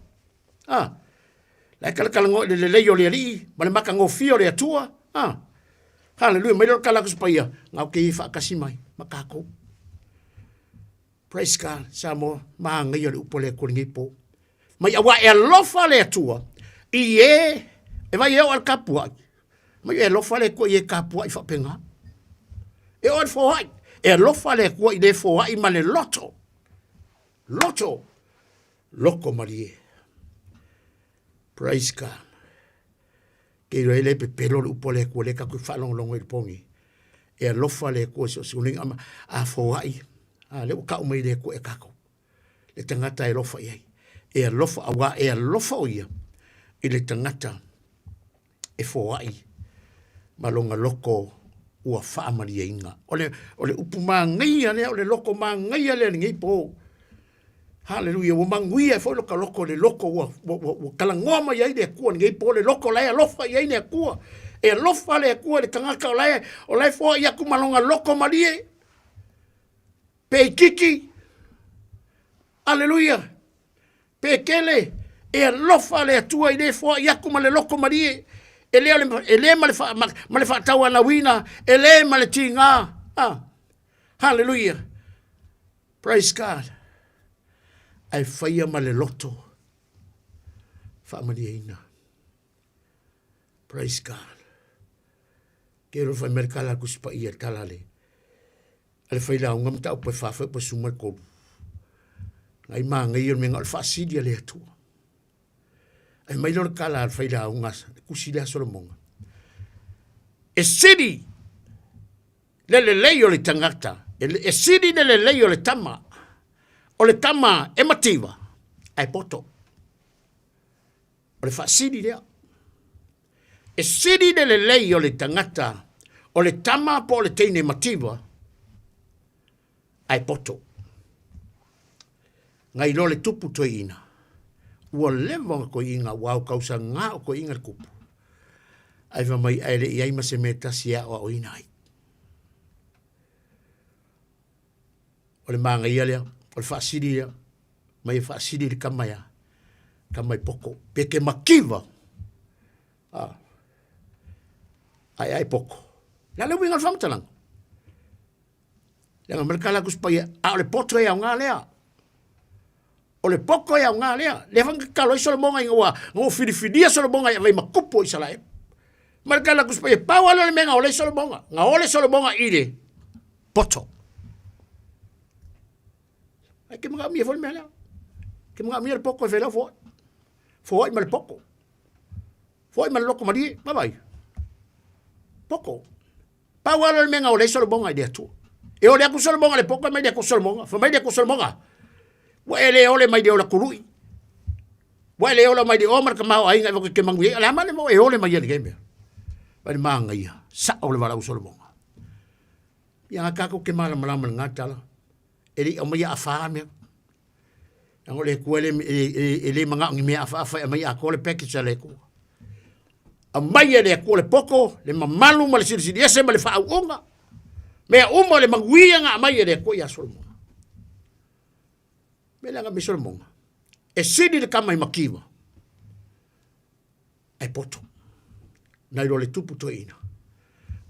Ah. La kala kala ngo le le le yo le ali ma le maka ngo fio le atua. Ah. Hallelujah mai le kala kusi paia. Ngau ke fa kasi mai makako. Praise God, Samoa, māngaia le upu a le Atua i lenei po. Mai auā e alofa le Atua i e, e vai e oo a le kapuaʻi. Mai e alofa le Atua i e kapuaʻi faapena. E oo a le foai. E alofa le Atua i le foai ma le loto. Loto. Loko malie. Praise God. Ke iloa ai le pepelo le upu a le Atua lea tatou te faalogologo ai i le po nei. E alofa le Atua i so o se uliga ma a foai, a lea ua kau mai le Atua e tatou. Le tagata e alofa i ai. E alofa, auā e alofa o ia i le tagata e foai ma lona loko ua faamalieina. O le, o le upu māgaia lea, o le loko māgaia lea i lenei po. Haleluia, ua manuia ai foi lo ka loko, le loko ua, ua, ua, ua talanoa mai ai le Atua lenei po, le loko la e alofa i ai le Atua. E alofa le Atua i le tagata o la e, o la e foai atu ma lona loko malie. Pe itiiti. Aleluia. Pekele, e alofa le Atua i le foai aku ma le loko malie, e le, e le ma le, fa, ma, ma le faatauanauina, e le ma le tigā. Ah, hallelujah. Praise God. Ae faia ma le loto faamalieina. Praise God. Ke ro fai mai le kala ku spa ia tala le. Ale fai la unga mta upe fa fa upe suma ko. Ngai ma ngai o me ngal fa sidi ale atu. Ai mai lo kala al fai la unga kusi le Solomonga. E sidi le lelei o le tangata, e sili le lelei o le tama, o le tama e mativa, ae poto. O le faasili lea. E sili le lelei o le tagata, o le tama po o le teine mativa, ae poto. Ngai loa le tupu toeina, ua leva ona toeina, ua au tausaga o toeina le tupu. Ae fai mai ae le i ai ma se mea tasi e aoaoina ai. O le manaia lea, o le faasili lea, mai e faasili le kama ia, kama i poko. Pe ke makiva, ah, ai ai poko. La le uiga o le faamatalaga. Leaga mai le kala ku spaia, a o le poto e aoga lea. O le poko e aoga lea. Lea foi na tatalo ai Solomoga ina ua na ua filifilia Solomoga e ave ai ma kupu o Isaraelu. Ma le kala ku spaia, pau lava lea o le mea na ola ai Solomoga. Na ole Solomoga i le poto. Ai ke manaomia foi le mea lea. Ke manaomia le poko e felau foai. Foai ma le poko. Foai ma le loko malie, vaavaai. Poko. Pau lava lea o le mea na ola ai Solomoga i le Atua. E ole atu Solomoga i le poko, mai le Atua Solomoga. Fai mai le Atua Solomoga, ua e le ole mai le ola tului. Ua e le ola mai le o ma le tamaoaiga e te manuia ai. O le a mea le mea ua e ole mai ai i lenei mea? Vai le manaia, sao le valaau Solomoga. Ia na tatou te malamalama i lena tala. E le i aumaia afa mea. Leaga o le Atua e le, e, e, e le manao ni mea afaafa e aumai atoa le package a le Atua. Aumai e le Atua le poto, le mamalu ma le silisili ese ma le faauuga. Mea uma le manuia na aumai e le Atua ia Solomona. Mea lea na aumai Solomona. E sili le kama i makiwa. Ae poto. Nai lo le tupu toeaina.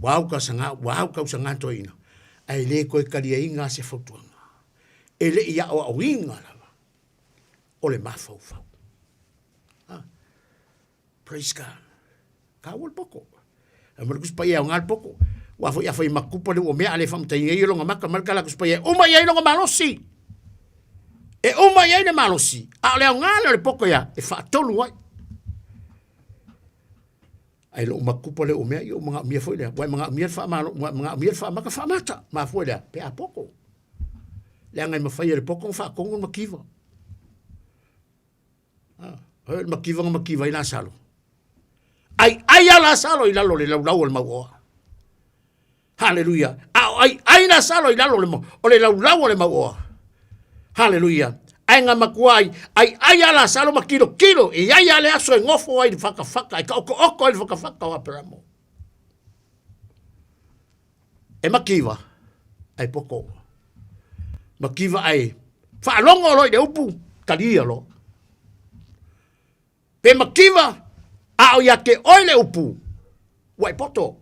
Ua au tausaga, ua au tausaga toeaina. Ae le toe taliaina se fautuaga. E le i aoaoina lava o le mafaufau. Ah, praise God. Taua le poto. Ae ma le Tusi Paia e aoga le poto. Ua foi a fai makupa le ua mea a le faamataina ai lona maka ma le tala Tusi Paia e uma i ai lona malosi. E uma i ai le malosi, a o le aoga lea o le poto ia e faatonu ai. Ai lou makupa le mea, ia manaomia foi lea. Ua e manaomia le faamalo, ua e manaomia le faamata, faamata. Mafua i le a? Pe a poto. Leaga e mafai e le poto ona faatonu le mativa. Ah, le mativa na mativa ai Lasalo. Ai ai a Lasalo i lalo o le laulau o le mauoa. Haleluia. A o ai ai Lasalo i lalo o le laulau o le mauoa. Haleluia. Ai ngā matua ai, ai ai a Lasalo ma kilo kilo, e ai a le aso e ngofo ai le whakawhaka, e ka oko oko ai le whakawhaka o Aperamo. E makiwa, ai poko. Makiwa ai, whaalongo loi le upu, talia lo. Pe makiwa, a o ia te oi le upu, ua e poto.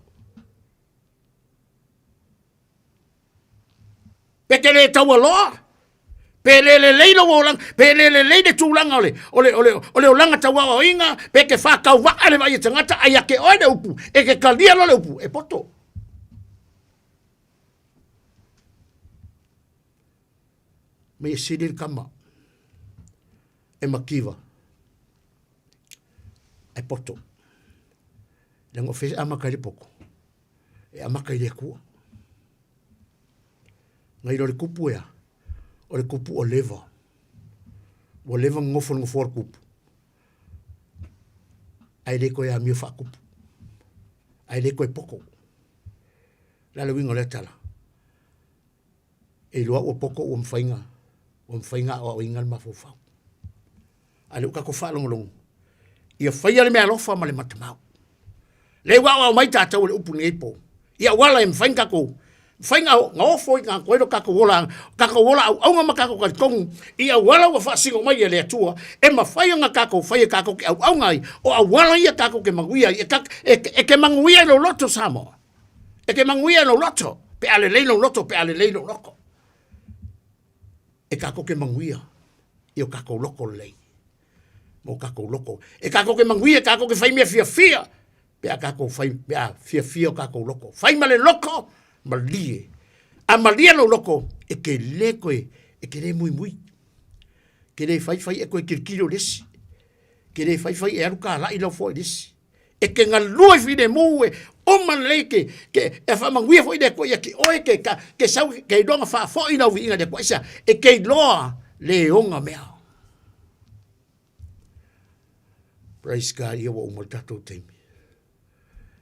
Pe te le taualoa, pe le lelei lou olaga, pe le lelei le tulaga o le, o le, o le, o le olaga tauaoaoina, pe te whākauvaa le vai e tangata, ai ake oe le upu, e ke kalia lo le upu, e poto. Mei e sili le kama, e makiwa, e poto. Leaga o fea e amata ai le poto? E amata i le Atua. Ngai loa le kupu ea, o le kupu o leva. Ua leva ona nofo i le nofoa o le kupu, ae le toe amio faakupu, ae le toe poto. O le a le uiga o lea tala? E iloa ua poto ua mafai ona ua mafai ona aoaoina le mafaufau. A o lea ua tatou faalogologo, ia faia le meaalofa ma le matamau. Lea ua aoao mai tatou e le upu i lenei po, i auala e mafai ona tatou Mafai na ofo i ngā koe lo kākou ola, kākou ola auaunga ma kākou talitonu i auala ua faasino mai e le Atua, e mafai ona kākou fai e kākou ke auaunga ai, o auala ia kākou ke manuia ai, e, ka, e, e ke manuia i lou loto Samoa. E ke manuia i lou loto, pe a lelei lou loto, pe a lelei lou loko. E kākou ke manuia i o kākou loko lelei. Mo kākou loko. E kākou ke manuia, e kākou ke fai mea fiafia, Pe a kākou fai, pe a fiafia o kākou loko. Fai ma le loko, malie. A malie lou loko, e ke le koe, e ke le muimui. Ke le fai fai e koe kilikili o lesi. Ke le fai fai e alu ka lai lau fo i lesi. E ke ngalua i whine mū e oma lei ke, ke, e whamanguia fo i le koe ia ke oe ke, ka, ke sau, ke iloa nga whaafo i lau viinga le koe isa, e ke iloa le onga mea. Praise God, ia ua uma le tatou taimi.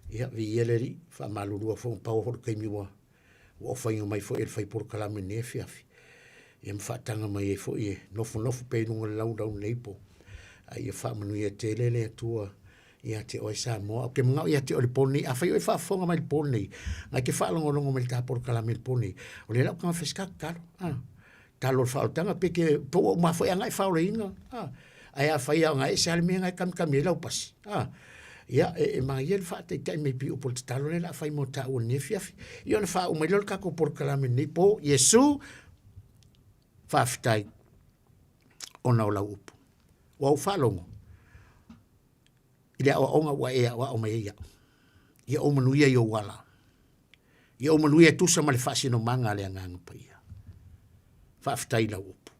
Ia, viia le Alii, faamalulu atu foi ma paoa foi le taimi ua ua ofaina mai foi e le fai polokalame i lenei afiafi. Ia ma faataga mai ai foi e nofonofo pea i luga o le laulau i lenei po. A ia faamanuia tele le Atua ia te oe Samoa. Ou te manao ia te oe le po lenei. Afai oe e faafofoga mai i le po lenei, nai te faalogologo mai i le ta polokalame i le po lenei, o lea la ou te gafea se ta tatalo. Ah. Talo o le faaolataga pe ke po ua uma foi agai faaolaina a ae afai lava ona ese lava le mea na e kamikami ai lau pasi a ia e, e manaia le faataitai mai pei upu o le tatalo lea o le a fai mo taua i lenei afiafi. Ia ona faauma ai lea o le tatou polokalame i lenei po. Iesu, faafetai ona o lau upu. Ua ou faalogo i le aoaoga ua e aoao mai ai iaʻu. Ia ou manuia i ou ala. Ia ou manuia e tusa ma le faasinomaga a le Agaga Paia. Faafetai i lau upu.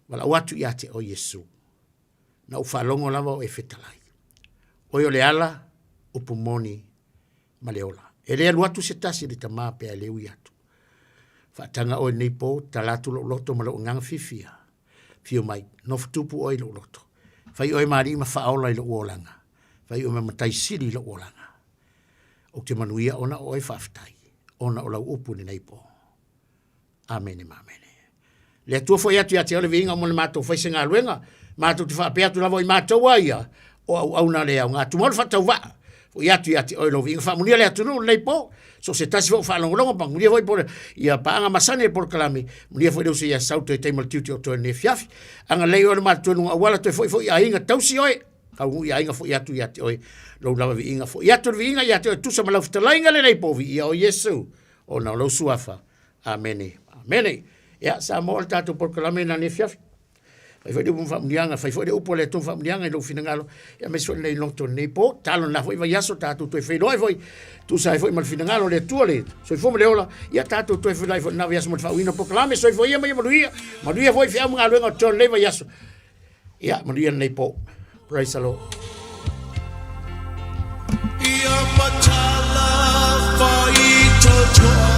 Valaau atu ia te oe Iesu. Na ou faalogo lava o e fetalai. Oe o le ala, upu moni ma le ola. E le alu atu se tasi i le Tama pe a e le ui atu. Faataga oe nei po, tala atu lou loto ma lou agaga fiafia. Afio mai, nofo tupu oe i lou loto. Fai oe ma alii ma faaola i lou olaga. Fai oe ma matai sili i lou olaga. Ou te manuia ona o oe faafetai, ona o lau upu i lenei po. Amene ma amene. Le Atua foi atu ia te oe le viiga mo le matou fai se galuega, matou te faapea atu lava o i matou a ia, o auauna le aoga. Tumau le faatauvaa, foi atu ia te oe lou viiga. Faamanuia le atunuu lenei po, so o se tasi foi o faalogologo, manuia foi po ia paaga masani e polokalame, manuia foi le uso ia sau toe taima le tiute o toe lenei afiafi. Agalelei oe le matutua i luga auala, toe foi foi i aiga, tausi oe, taunuu i aiga foi atu ia te oe lou lava viiga. Foi atu le viiga ia te oe tusa ma lau fetalaiga lenei po, viia oe Iesu, ona o lou suafa. Amene. Amene. Ia, Samoa o le tatou polokalame na nei afiafi. Fai foi le upu ma faamuniaga, fai foi le upu a le Atua ma faamuniaga i lou finagalo, ia aemaise foi lenei loto lenei po. Talo lena foi vaiaso tatou toe feiloai foi, tusa ai foi ma le finagalo o le Atua le soifua ma le ola, ia tatou toe feiloai foi lena vaiaso mo le faauiina o polokalame. Soifua ia ma ia manuia, manuia foi feau ma galuega o totoe o lenei vaiaso. Ia, manuia lenei po. Praise the Lord. Ia matala faitotoa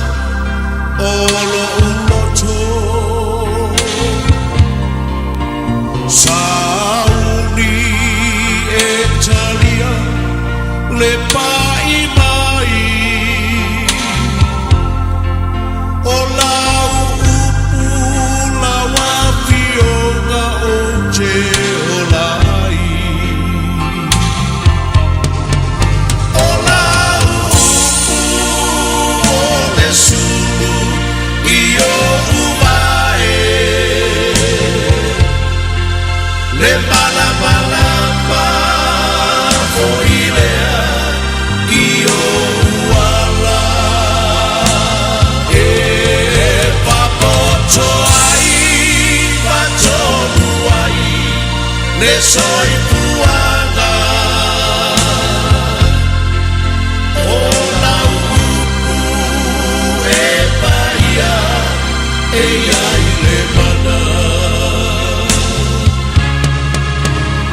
o lo'u loto Sauni e talia le pa'i mai O lau upu lau afioga ou te ola ai O lau upu o le sulu i oʻu vae Le malamalama foi lea i ou ala E papoto ai ma tonu ai le soifuaga O lau upu e paia e i ai le mana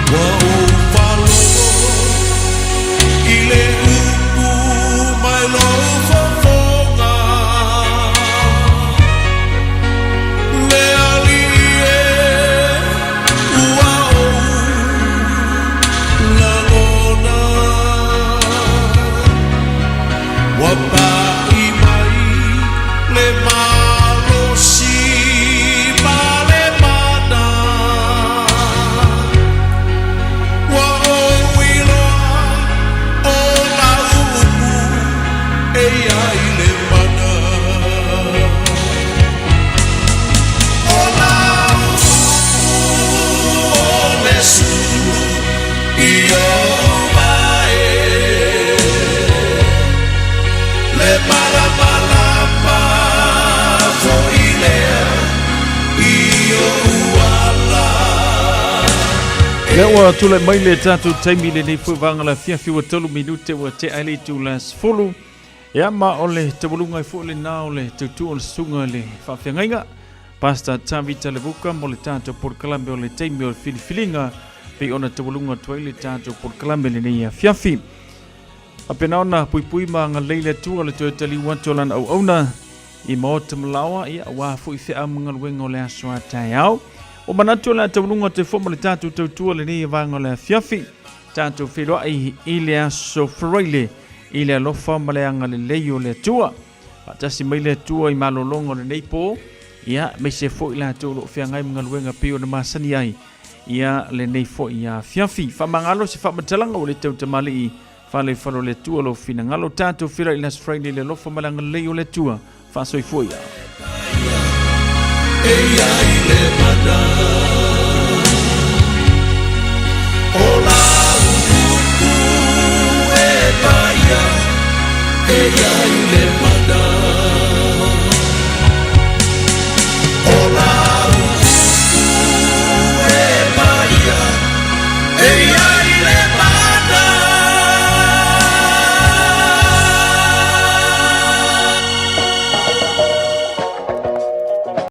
Ua ou faalogo i le upu mai lou fofoga Le Alii e, ua ou Lea ua tulai mai le tatou taimi lenei foi vaega le afiafi ua 3 minute ua tea ai le itula 10. Ia ma o le taualuga ai foi lena o le tautua o le susuga i le faafeagaiga Pastor Tavita Levuka mo le tatou polokalame o le taimi o le filifiliga pei ona taualuga atu ai le tatou polokalame lenei afiafi. Faapena ona puipui ma agalelei le Atua le toe taliu atu o lana auauna i maota ma laoa, ia aua foi feau ma galuega o le aso a taeao. Ua manatu o le a taualuga atu ai foi ma le tatou tautua lenei vaega o le afiafi. Tatou feiloai i le aso Faraile i le alofa ma le agalelei o le Atua. Faatasi mai le Atua i malologa o lenei po, ia aemaise foi latou o lo o feagai ma galuega pei ona masani ai ia lenei foi afiafi. Faamagalo se faamatalaga ua le tautamalii fale i fale o le Atua lou finagalo. Tatou feiloai i le Aso Faraile i le alofa ma le agalelei o le Atua. Faasoifua ia. E ia i le mana O lau upu e paia E ia i le mana.